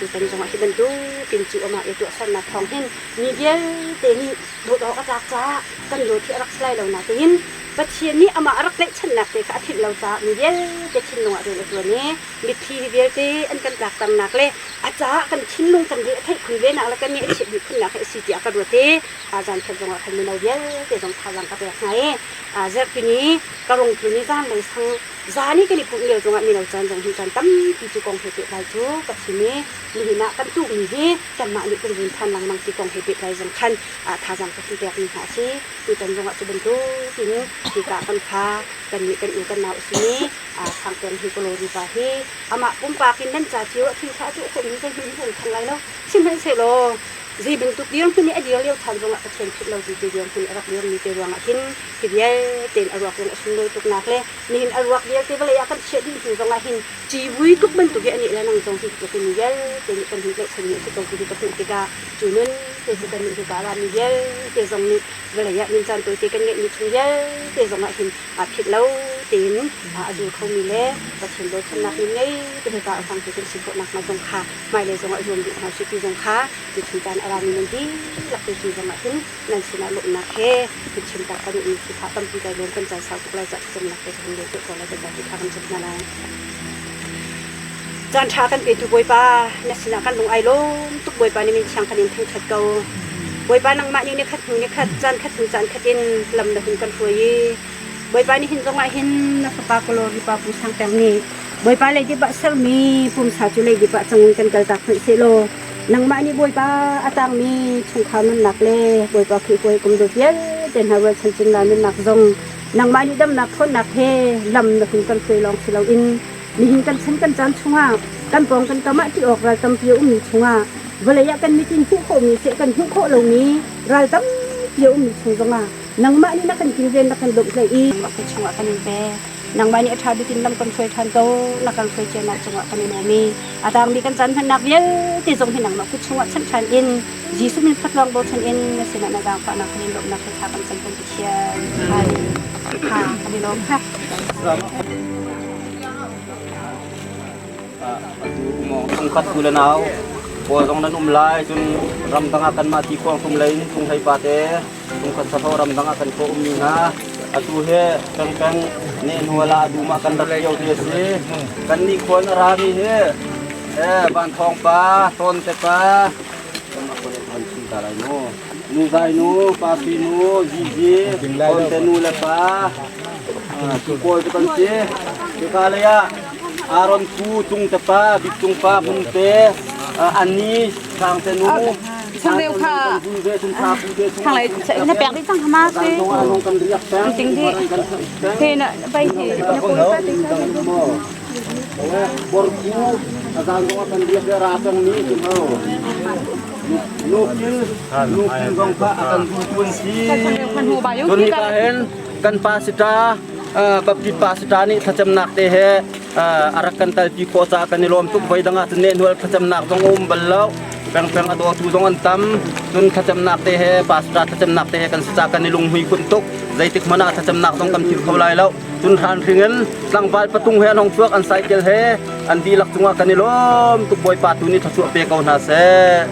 tutan zongah hi bantukin cu amah i tuahsernak thawng hin mi vialte nih dawt awk a tlak caah kan dawt hi a rak si lai lo natein Pathian nih amah a rak tlaihchannak te kha a philh lo caah mi vialte thinlung ah rian a ṭuan i mitthli hi vialte an kan tlakternak le a caah kan thinlung kan re a theih khun venak le kan nih a chiat dih khunnak hi a si tiah ka ruat i zan khat zongah khan mino vialte zong thazaang ka pek hna i zarhpini ka rung tlun i zanlei sang zan i kan i pumh lio zongah mino caan zong hi caan tampi cu kong he pehtlai cu ka chim i nihin ah kan tuhmi hi kanmah nih kan run ṭhan lengmang ti kong he pehtlai zong khan thazaang ka hun pekmi hna a si. Tutan zongah cu bantukin hika kan fa kannih kan u kan nau a simi Sangpeng hi Kalawri pa hi amah pumpak in nan ca cio a thil kha a tuah khawhmi zeihmanh hi um theng lai lo. Sihmanhsehlaw zei bantuk dirhmun i a dir lio ṭhan zongah Pathian philh lo tu te dirhmun i a rak dirmi te ruangah hin hi vialte in a ruak zong a sunlawi tuknak le nihin a ruak vialte vawlei ah kan chiah dih hnu zongah hin civui tluk bantuk hi anih le nang zong hi tluk in mi vialte nih kan hun tlaihchanmi a si ko ti hi ka hmuh tikah cu nun te cu kannih hika ah mi vialte zong nih vawlei ah nun caan tawite kan ngeihmi chung vialte zongah hin philh lo tein a zul khomi le Pathian bochannak min ngei te hika a hmangtu kan si khawh nakhnga zong kha hmailei zongah zuam duh hna usih ti zong kha tuchun caan a rami nan dihlak te cu zongah hin nan sinah lawmhnak he kan chim tak ka duhmi khi kha tampi kai lawm kan caan sau tuk lai cah thlacamnak te ka hun leh ko lai kan zapi kha kan cam hna lai. Caan ṭha kan petu Bawipa na sinah kan lung ai lawm tuk Bawipa nih min thiang kan in thangṭhat ko. Bawipa nangmah nih nikhat hnu nikhat caan khat hnu caan khat in lam na hun kan hruai i Bawipa nih hin zongah hin na fapa Kalori pa Pu Sang Peng nih Bawipa leidip ah sermi pumsa cu leidip ah cangin kan kaltak hmanh sehlaw nangmah nih Bawipa a tangmi chungkhar nunnak le Bawipa Khrih hawikom dawt vialte hna rualchan cingla nunnak zong nangmah nih damnak ṭhawnnak he lam na hun kan hruai lawng si loin nihin kan chan kan caan chungah kan pawng kan kam ah ti awk ral tampi a ummi chungah vawlei ah kan mit in hmuh khawhmi seh kan hmuh khawh lomi ral tampi a ummi chung zongah nangmah nih na kan kilven na kan lawmhhlei i ka chungah kan in pek. Nangmah nih a ṭha bik in lam kan hruai ṭhan ko, na kan hruai cianak cungah kan i lawm i a tangmi kan caan hmannak vialte zong hi nangmah kut chungah chanh ṭhan in Jesuh min khat lawng bochan in na sinah na zaangfahnak kan in lawmhnak he thla kan cam kan Pathian. Ha, kan i lawm ha. Chungkhat u le nau pawl zong nan um lai cun ramdang ah kanmah ti khuang tum lei in chunghlei pa te chungkhat sahlawh ramdang ah kan kawh ummi hna atu he pengpeng ne hnual ah dum ah kan rat lio ti a si kan nih khuan a rami hi van thawng pa hlawn te pa kan chim ta lai mu nu zai nu pa fi nu zizi hlawn te nu le pa tu pawl cu kan si hika lei ah Aaron Pu Cung te pa Bik Cung pa Hmun te Ani Sang te nu Changreu kha thang lei na pek dih cang hama si ting di he na bai hi na pui pa ti Borku azang zong kan riak ra tong ni tu ho nukil nukil zong kha akan du tun si tun hi ka hen kan pa sita. Baptist pastor nih thlacamnak te he a rak kan talpi khawh caah kan i lawm tuk. Voi dang ah cun nehnual thlacamnak zong a um bal lo. Pengpeng a dawtu zong an tam. Cun thlacamnak te he pastor thlacamnak te he kan si caah kan i lunghmui khun tuk. Zeitik hmanh ah thlacamnak zong kan philh kho lai lo. Cun hranhring in tlangval patung he an hong chuak an cycle he an dihlak cungah kan i lawm tuk. Bawipa tu nih thluachuah pe ko hna seh.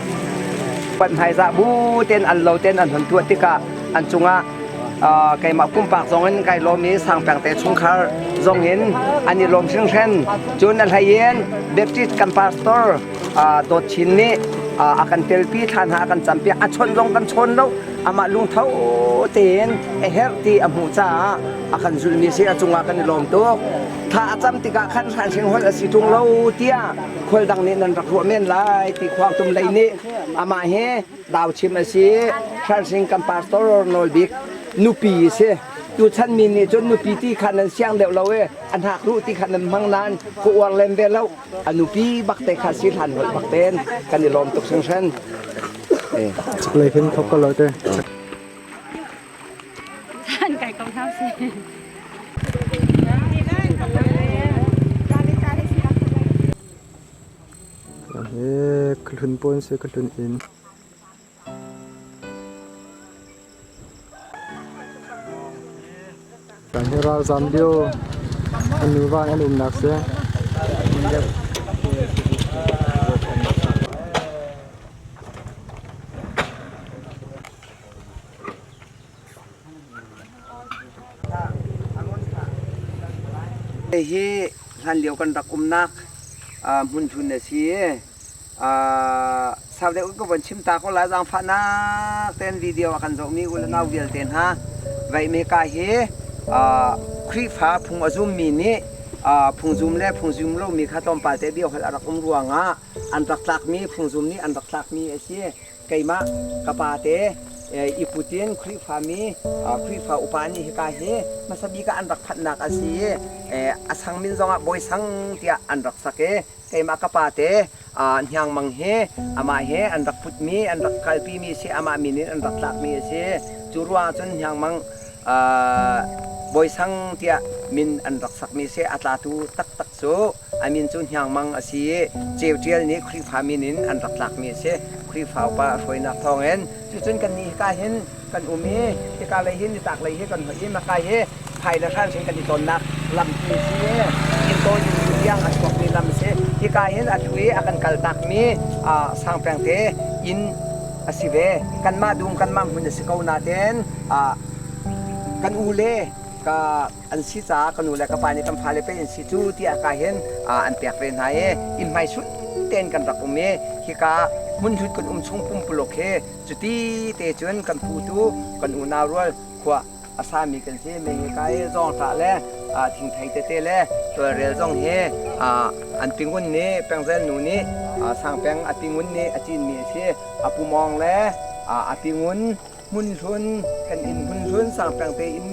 Pan hmaizah bu ten an lo ten an hon tuah tikah an cungah keimah pumpak zong in kai lawm i sangpeng te chungkhar zong in an i lawm hringhran. Cun a hlei in Baptist kan pastor Dawt Chin nih a kan telpi thlan ha a kan campiak a chawnh zong kan chawn lo amah lungtho tein a herh ti a hmuh caah a kan zulmi si a cungah kan i lawm tuk. Tha a cam tikah khan hranhring holh a si ṭung lo tiah khual dang nih nan rak ruah men lai ti khuangtum lei nih amah hi Dauchim a si. Hranhring kan pastor Nawl Bik nupi a si. Tuchan mi nih cun nupi ti kha nan siang deuh lo i a hnak ruh ti kha nan hmang nain ka uar lem ve lo. A nupi bak te kha si hlan holh bak ten kan i lawm tuk hringhran. Chaklei khin thok ko lo te. An kai ko hna si. Hi khlun pawn si khlun inn. Kan hi ralzam lio an nuva an umnak si. Hi hlanlio kan rak umnak hmunthun a si i sau deuh ka von chim ta ko lai. Zaangfahnak tein video a kan zohmi u le nau vialte hna, Veihmeka hi Khrihfa phung a zummi nih phung zum le phung zum lomi kha tlawmpal te bia holh a rak um ruangah an rak tlakmi, phung zum nih an rak tlakmi a si. Keimah ka pa te i put in Khrihfami Khrihfa upa nih hika hi hmasa bik ah an rak phanhnak a si i a sang min zongah Bawi Sang tiah an rak sak i keimah ka pa te Hniang Mang hi amah he an rak putmi an rak kalpimi si, amah min in an rak tlakmi a si. Cu ruangah cun Hniang Mang Bawi Sang tiah min an rak sakmi si. A tlatu taktak cu A min cu Hniang Mang a si i Ceu Ṭial nih Khrihfa min in an rak tlakmi a si. Khrihfa upa a hruainak thawngin cucun kannih hika hin kan um i hika lei hin nitlak lei hi kan hoih i maka hi phai le hranhring kan i tonnak lampi a si i inntaw in tiang a chuakmi lam a si. Hika hin a thu i a kan kaltakmi Sangpeng te inn a si ve. Kanmah dum kanmah hmun a si ko nain kan u le ka an si caah ka nu le ka pa nih kan fale pei an si cu tiah ka hin an pek ve hna i inn hmaisun tein kan rak um i hika hmunhlut kan um chung pumpuluk hi cuti te cun kan pu tu kan unau rual khua a sami kan si. Me hika i zawngṭah le thingthei tete le tawlrel zong hi an pingun nih Pengzel nu nih Sangpeng a pingun nih a cinmi a si. A pumawng le a pingun Hmunhlun kan inn hmunhlun sangpeng te inn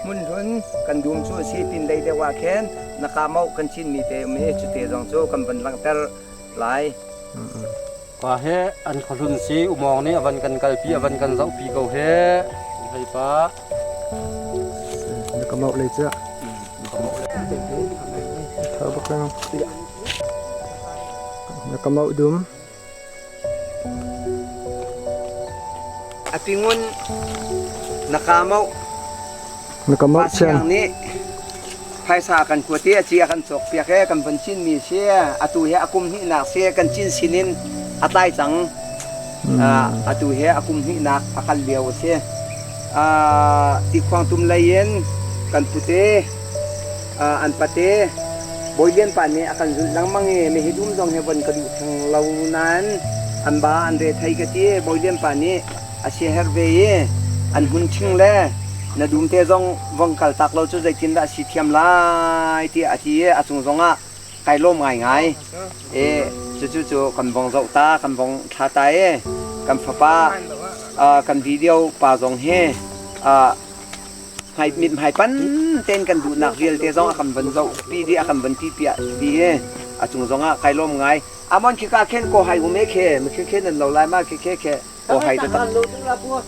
hmunhlun kan dum cu a si. Pinlei deuh ah khin nakamauh kan cinmi te um i cute zong cu kan van langhter lai. Pa he an khuahlun si umawng nih a van kan kalpi a van kan zohpi ko he hei pa. Nakamauh lei cu tha bak lang. Nakamauh dum. A pingun na kamauh pa siang nih phaisa kan kuat i a ci a kan cawkpiak i kan von cinmi a si. Atu hi a kum hnihnak si kan cin sinin a tlai cang. Atu hi a kum hnihnak a kal lio a si. Tikhuang tum lei in kan pute An pate Bawi Lian pa nih a kan zulh lengmang i mihi dum zong hi von ka duh theng lo nain an ba an re thei ka ti. Bawi Lian pa nih a siaherh ve i an hun ṭhing le na dum te zong vong kal tak lo cu zeitindah si thiam lai tiah a ti i a cung zongah kai lawm ngaingai. E cucu cu kan vong zoh ta kan vong thla ta i kan fapa kan video pa zong hi mithmai pan tein kan duhnak vialte zong a kan van zoh pi dih a kan van ti piah dih i a cung zong ah kai lawm ngai. Amon khi ka khen ko hai um e khe mi khi khe nan lo lai ma khi khe khe ko hai ta tak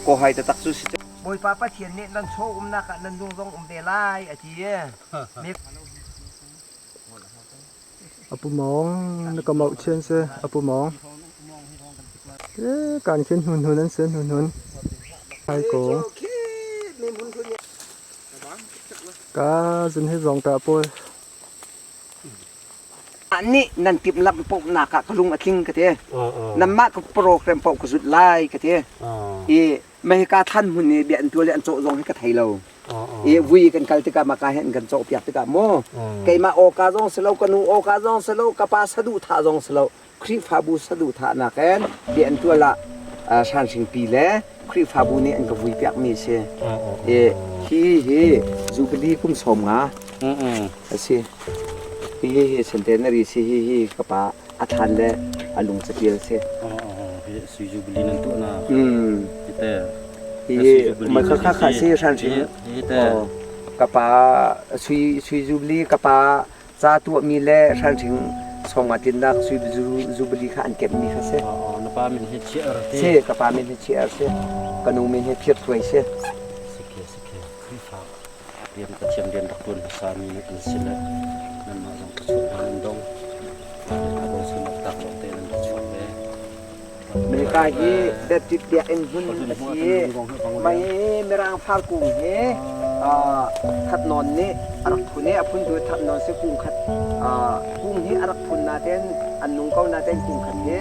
ko hai ta tak cu si. Bawipa Pathian nih nan chaw umnak ah nan lung zong um ve lai a ti. Apu mawng na ka mauh chian si apu mawng. Kan khin hnun hnun an si hnun hnun. Hai ko. Ka zun hi zong ta pawl. Nih nan timhlamh paohnak ah ka lung a tling ka ti. Nanmah ka program paoh ka zulh lai ka ti. I Mahika thlan hmun i bia an tual i an cawh zong hi ka thei lo. I vui kan kal tikah maka he an kan cawh piak tikah maw keimah awka zong si lo ka nu awka zong si lo ka pa saduhthah zong si lo Khrihfabu saduhthahnak in bia an tual ah hranhringpi le Khrihfabu nih an ka vui piak mi si. I hi hi Jubilee kum 50 a si. Hi hi hi centenary si hi hi ka pa a thlan le a lung catial si. Sui Jubilee nan tuah na. Hi Hi ma kha kha kha si hran hrim. Ka pa sui sui Jubilee ka pa ca tuah mi le hran hring song a tinnak sui Jubilee kha an kemh mi kha si. Na pa min hi chiar ti. Si ka pa min hi chiar si. Ka nu min hi phiat thuai si. Sikhe sikhe Khrihfa rian Pathian rian rak tuan hmasa mi an si le nanmah zong ka chuah hna nan dong. Bochan awk tak lawng te nan ka chuak ve. Meka hi Baptist biakinn hmun a si i mei Mirang farkung hi Thatnawn nih a rak phun i a phuntu Thatnawn si kung khat kung hi a rak phun nain an nung ko nain kung khat hi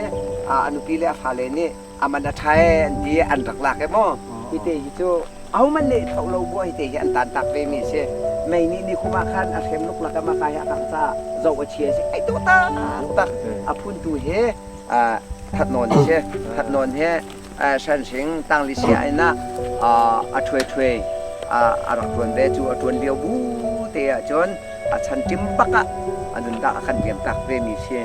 a nupi le a fale nih a man a ṭha ee an ti i an rak lak i maw hi te hi cu ahohmanh nih thloh lo bua hi te hi an tantak ve mi a si. Mei nih nikhum ah khan a hrem luklak i maka hi a kangh caah zoh a chia a si. Ai dawh taktak a phuntu hi Thatnawn a si. Thatnawn hi Shanhring tangli sia in ah a ṭhuai a rak ṭuan ve. Cu a ṭuan lio bu te ahcun a chan ṭim bak ah a nunnak a kan liam tak ve mi si.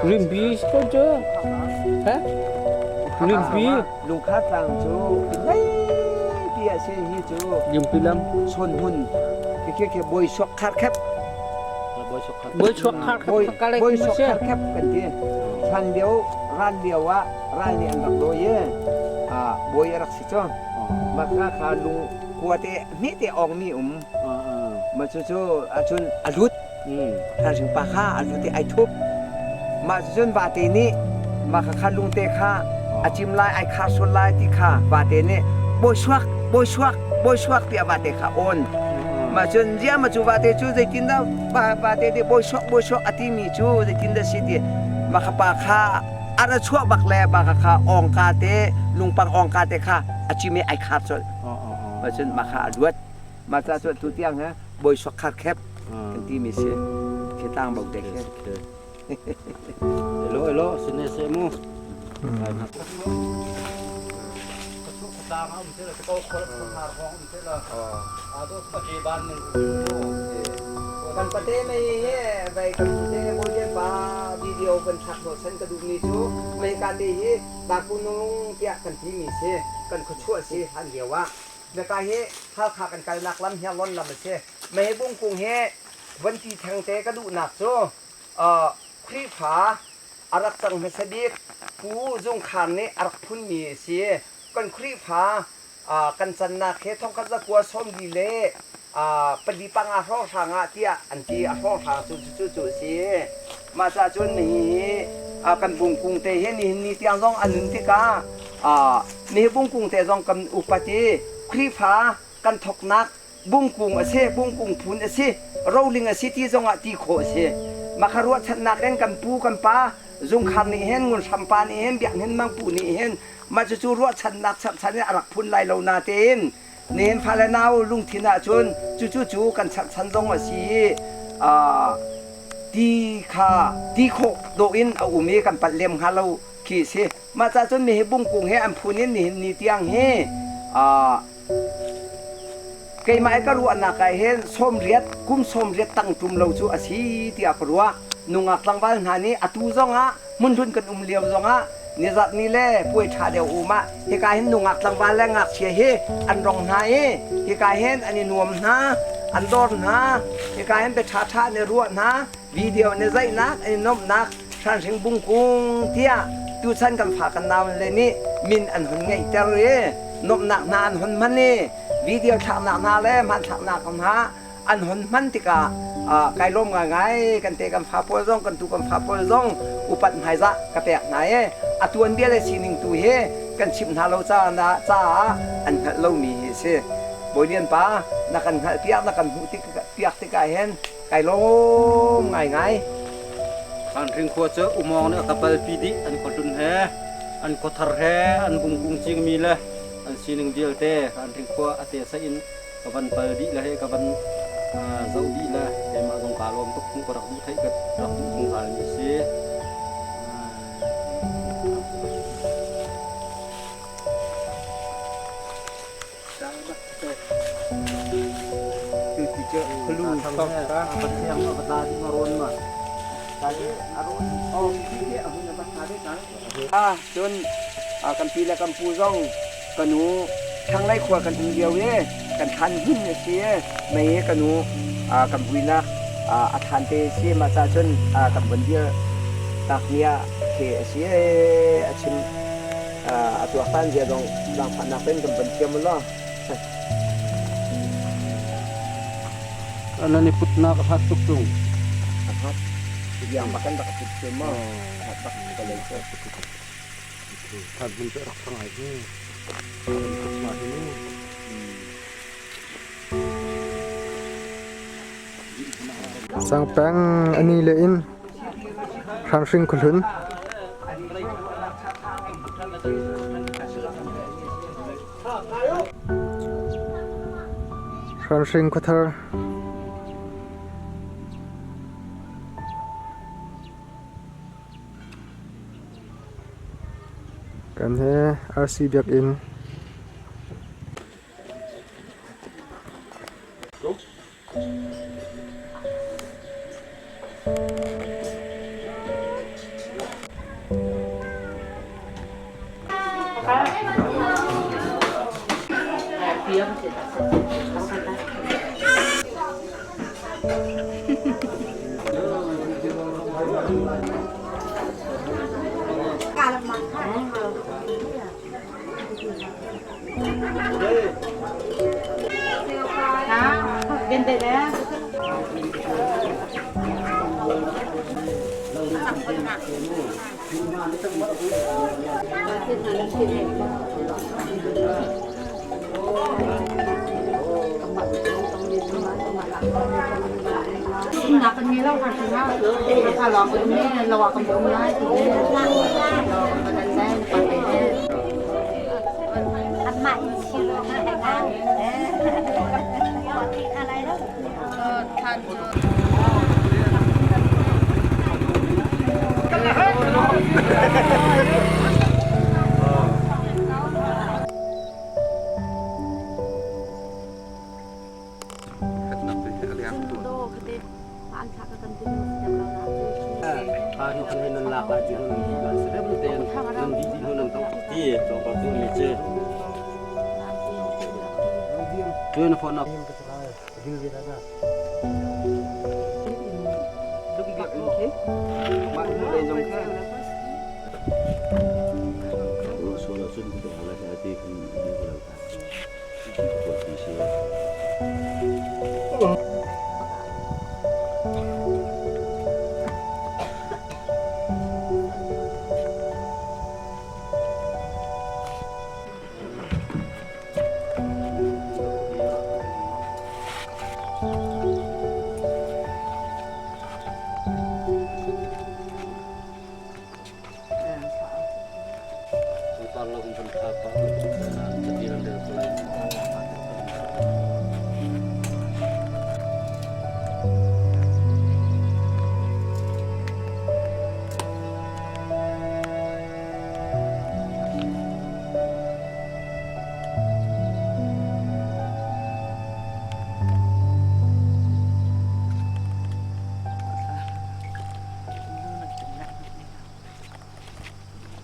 Rimpi ko cu. Rimpi. Lungkha tlang cu ngei ti a si hi cu. Rimpi lam. Chawn hmun. Khi khi boi suak khar khep. Boi chuak khar khep. Boi suak khar khep kan ti. Hlan lio ral lio ah ral nih an rak dawi i bawi a rak si cu. Mah kha kha lung kua te hme te ong mi um. Mah cu cu ahcun a lut. Hranhring pa kha a lut i ai thup. Mah cucun vate nih mah kha kha lungte kha a cim lai ai khar sual lai ti kha vate nih bawi suak bawi suak bawi suak tiah vate kha awn. Mah cun ziah mah cu vate cu zeitindah vate nih bawi suak bawi suak a timi cu zeitindah si ti mah kha pa kha a ra chuah bak le mah kha kha awngka te lungpang awngka te kha a cim i ai khar colh. Mah cun mah kha a luat. Mah ca cu atu tiang he bawi suak khar khep kan timi si. Thlitlang bo te khi. Elo elo sine se mu. Kan pate mei hi vai kan pute Bawian pa video kan thlak hnawhchan ka duhmi cu mei ka te hi Baku nung tiah kan timi si kan khuachuah si hlan lio ah Meka hi Halkha kan kalnak lam Hniarlawn lam a si. Mehbung kung hi von ti thengte ka duhnak cu Khrihfa a rak cang hmasa bik Pu Zung Khar nih a rak phunmi a si. Kan Khrihfa kan cannak hi thongkhat zakua sawmli le pali panga hrawnghrang ah tiah an ti. A hrawnghrang cu cucu cu a si. Mah caah cun hihi kan bungkung te hi nihin ni tiang zong a nun tikah Mehbung kung te zong kan upat i Khrihfa kan thawknak bungkung a si, bungkung phun a si, roling a si ti zongah ti khawh a si. Mah kha ruahchannak in kan pu kan pa zungkhar nih hin ngunhram pa nih hin biakinn mangpu nih hin mah cucu ruahchannak cherhchan in a rak phun lai lo natein nihin fale nau lungthin ahcun cucu cu kan cherhchan zong a si i ti kha ti khawh dawh in a um i kan palh lem hnga lo khi a si. Mah ca cun mihi bungkung he an phun in nihin ni tiang hi keimah i ka ruahnak ah hin 80 kum 80 tang ṭum lo cu a si tiah ka ruah. Nungak tlangval hna nih atu zongah hmunhlun kan um lio zongah Nizat ni le puai ṭha deuh um ah hika hin nungak tlangval le ngakchia hi an rong hna i hika hin an i nuam hna, an dor hna, hika hin bia ṭhaṭha an i ruah hna, video an i zaihnak, an i nuamhnak hranhring bungkung tiah tuchan kan fa kan nau le nih min an hun ngeihter i nuamhnak hna an hun hman i video thlaknak hna le hmanthlaknak hna an hun hman tikah kai lawm ngaingai. Kan te kan fa pawl zong, kan tu kan fa pawl zong upat hmaizah ka pek hna i a tuanbia le sining tu hi kan chimh hna lo caah an hngalh lomi hi a si. Bawi Lian pa, na kan hngalh piak, na kan hmuh piak tikah hin kai lawm ngaingai. Hranhring khua cu umawng nih a ka palpi dih. An khuahlun he, an khuathar he, an bungkung cingmi le an sining vialte Hranhring khua a te sa in ka van pal dih le he ka van zoh dih le keimah zong kaa lawm tuk. Hmuh ka rak duh, theih ka rak duh zungzal mi a si. Cun kan pi le kan pu zong ka nu thlanglei khua kan um lio i kan thlan hmun a si i mei hi ka nu kan vuinak a thlan te a si. Mah caah cun kan von dir tak mi ah khi a si a chim a tuaktan zia zong zaangfahnak tein kan von thiam u law. Nan i putnak a hlat tuk tung. A hlat. Yang bak kan rak put cu maw? Hlat bak ka lei cu. Than hmun cu rak thang ai hi. Kan ma hi mu. Sangpeng ani le in Hranghring khuahlun. Hranhring khuathar. Kan he RC biakinn.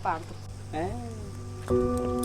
par tuk. Eh.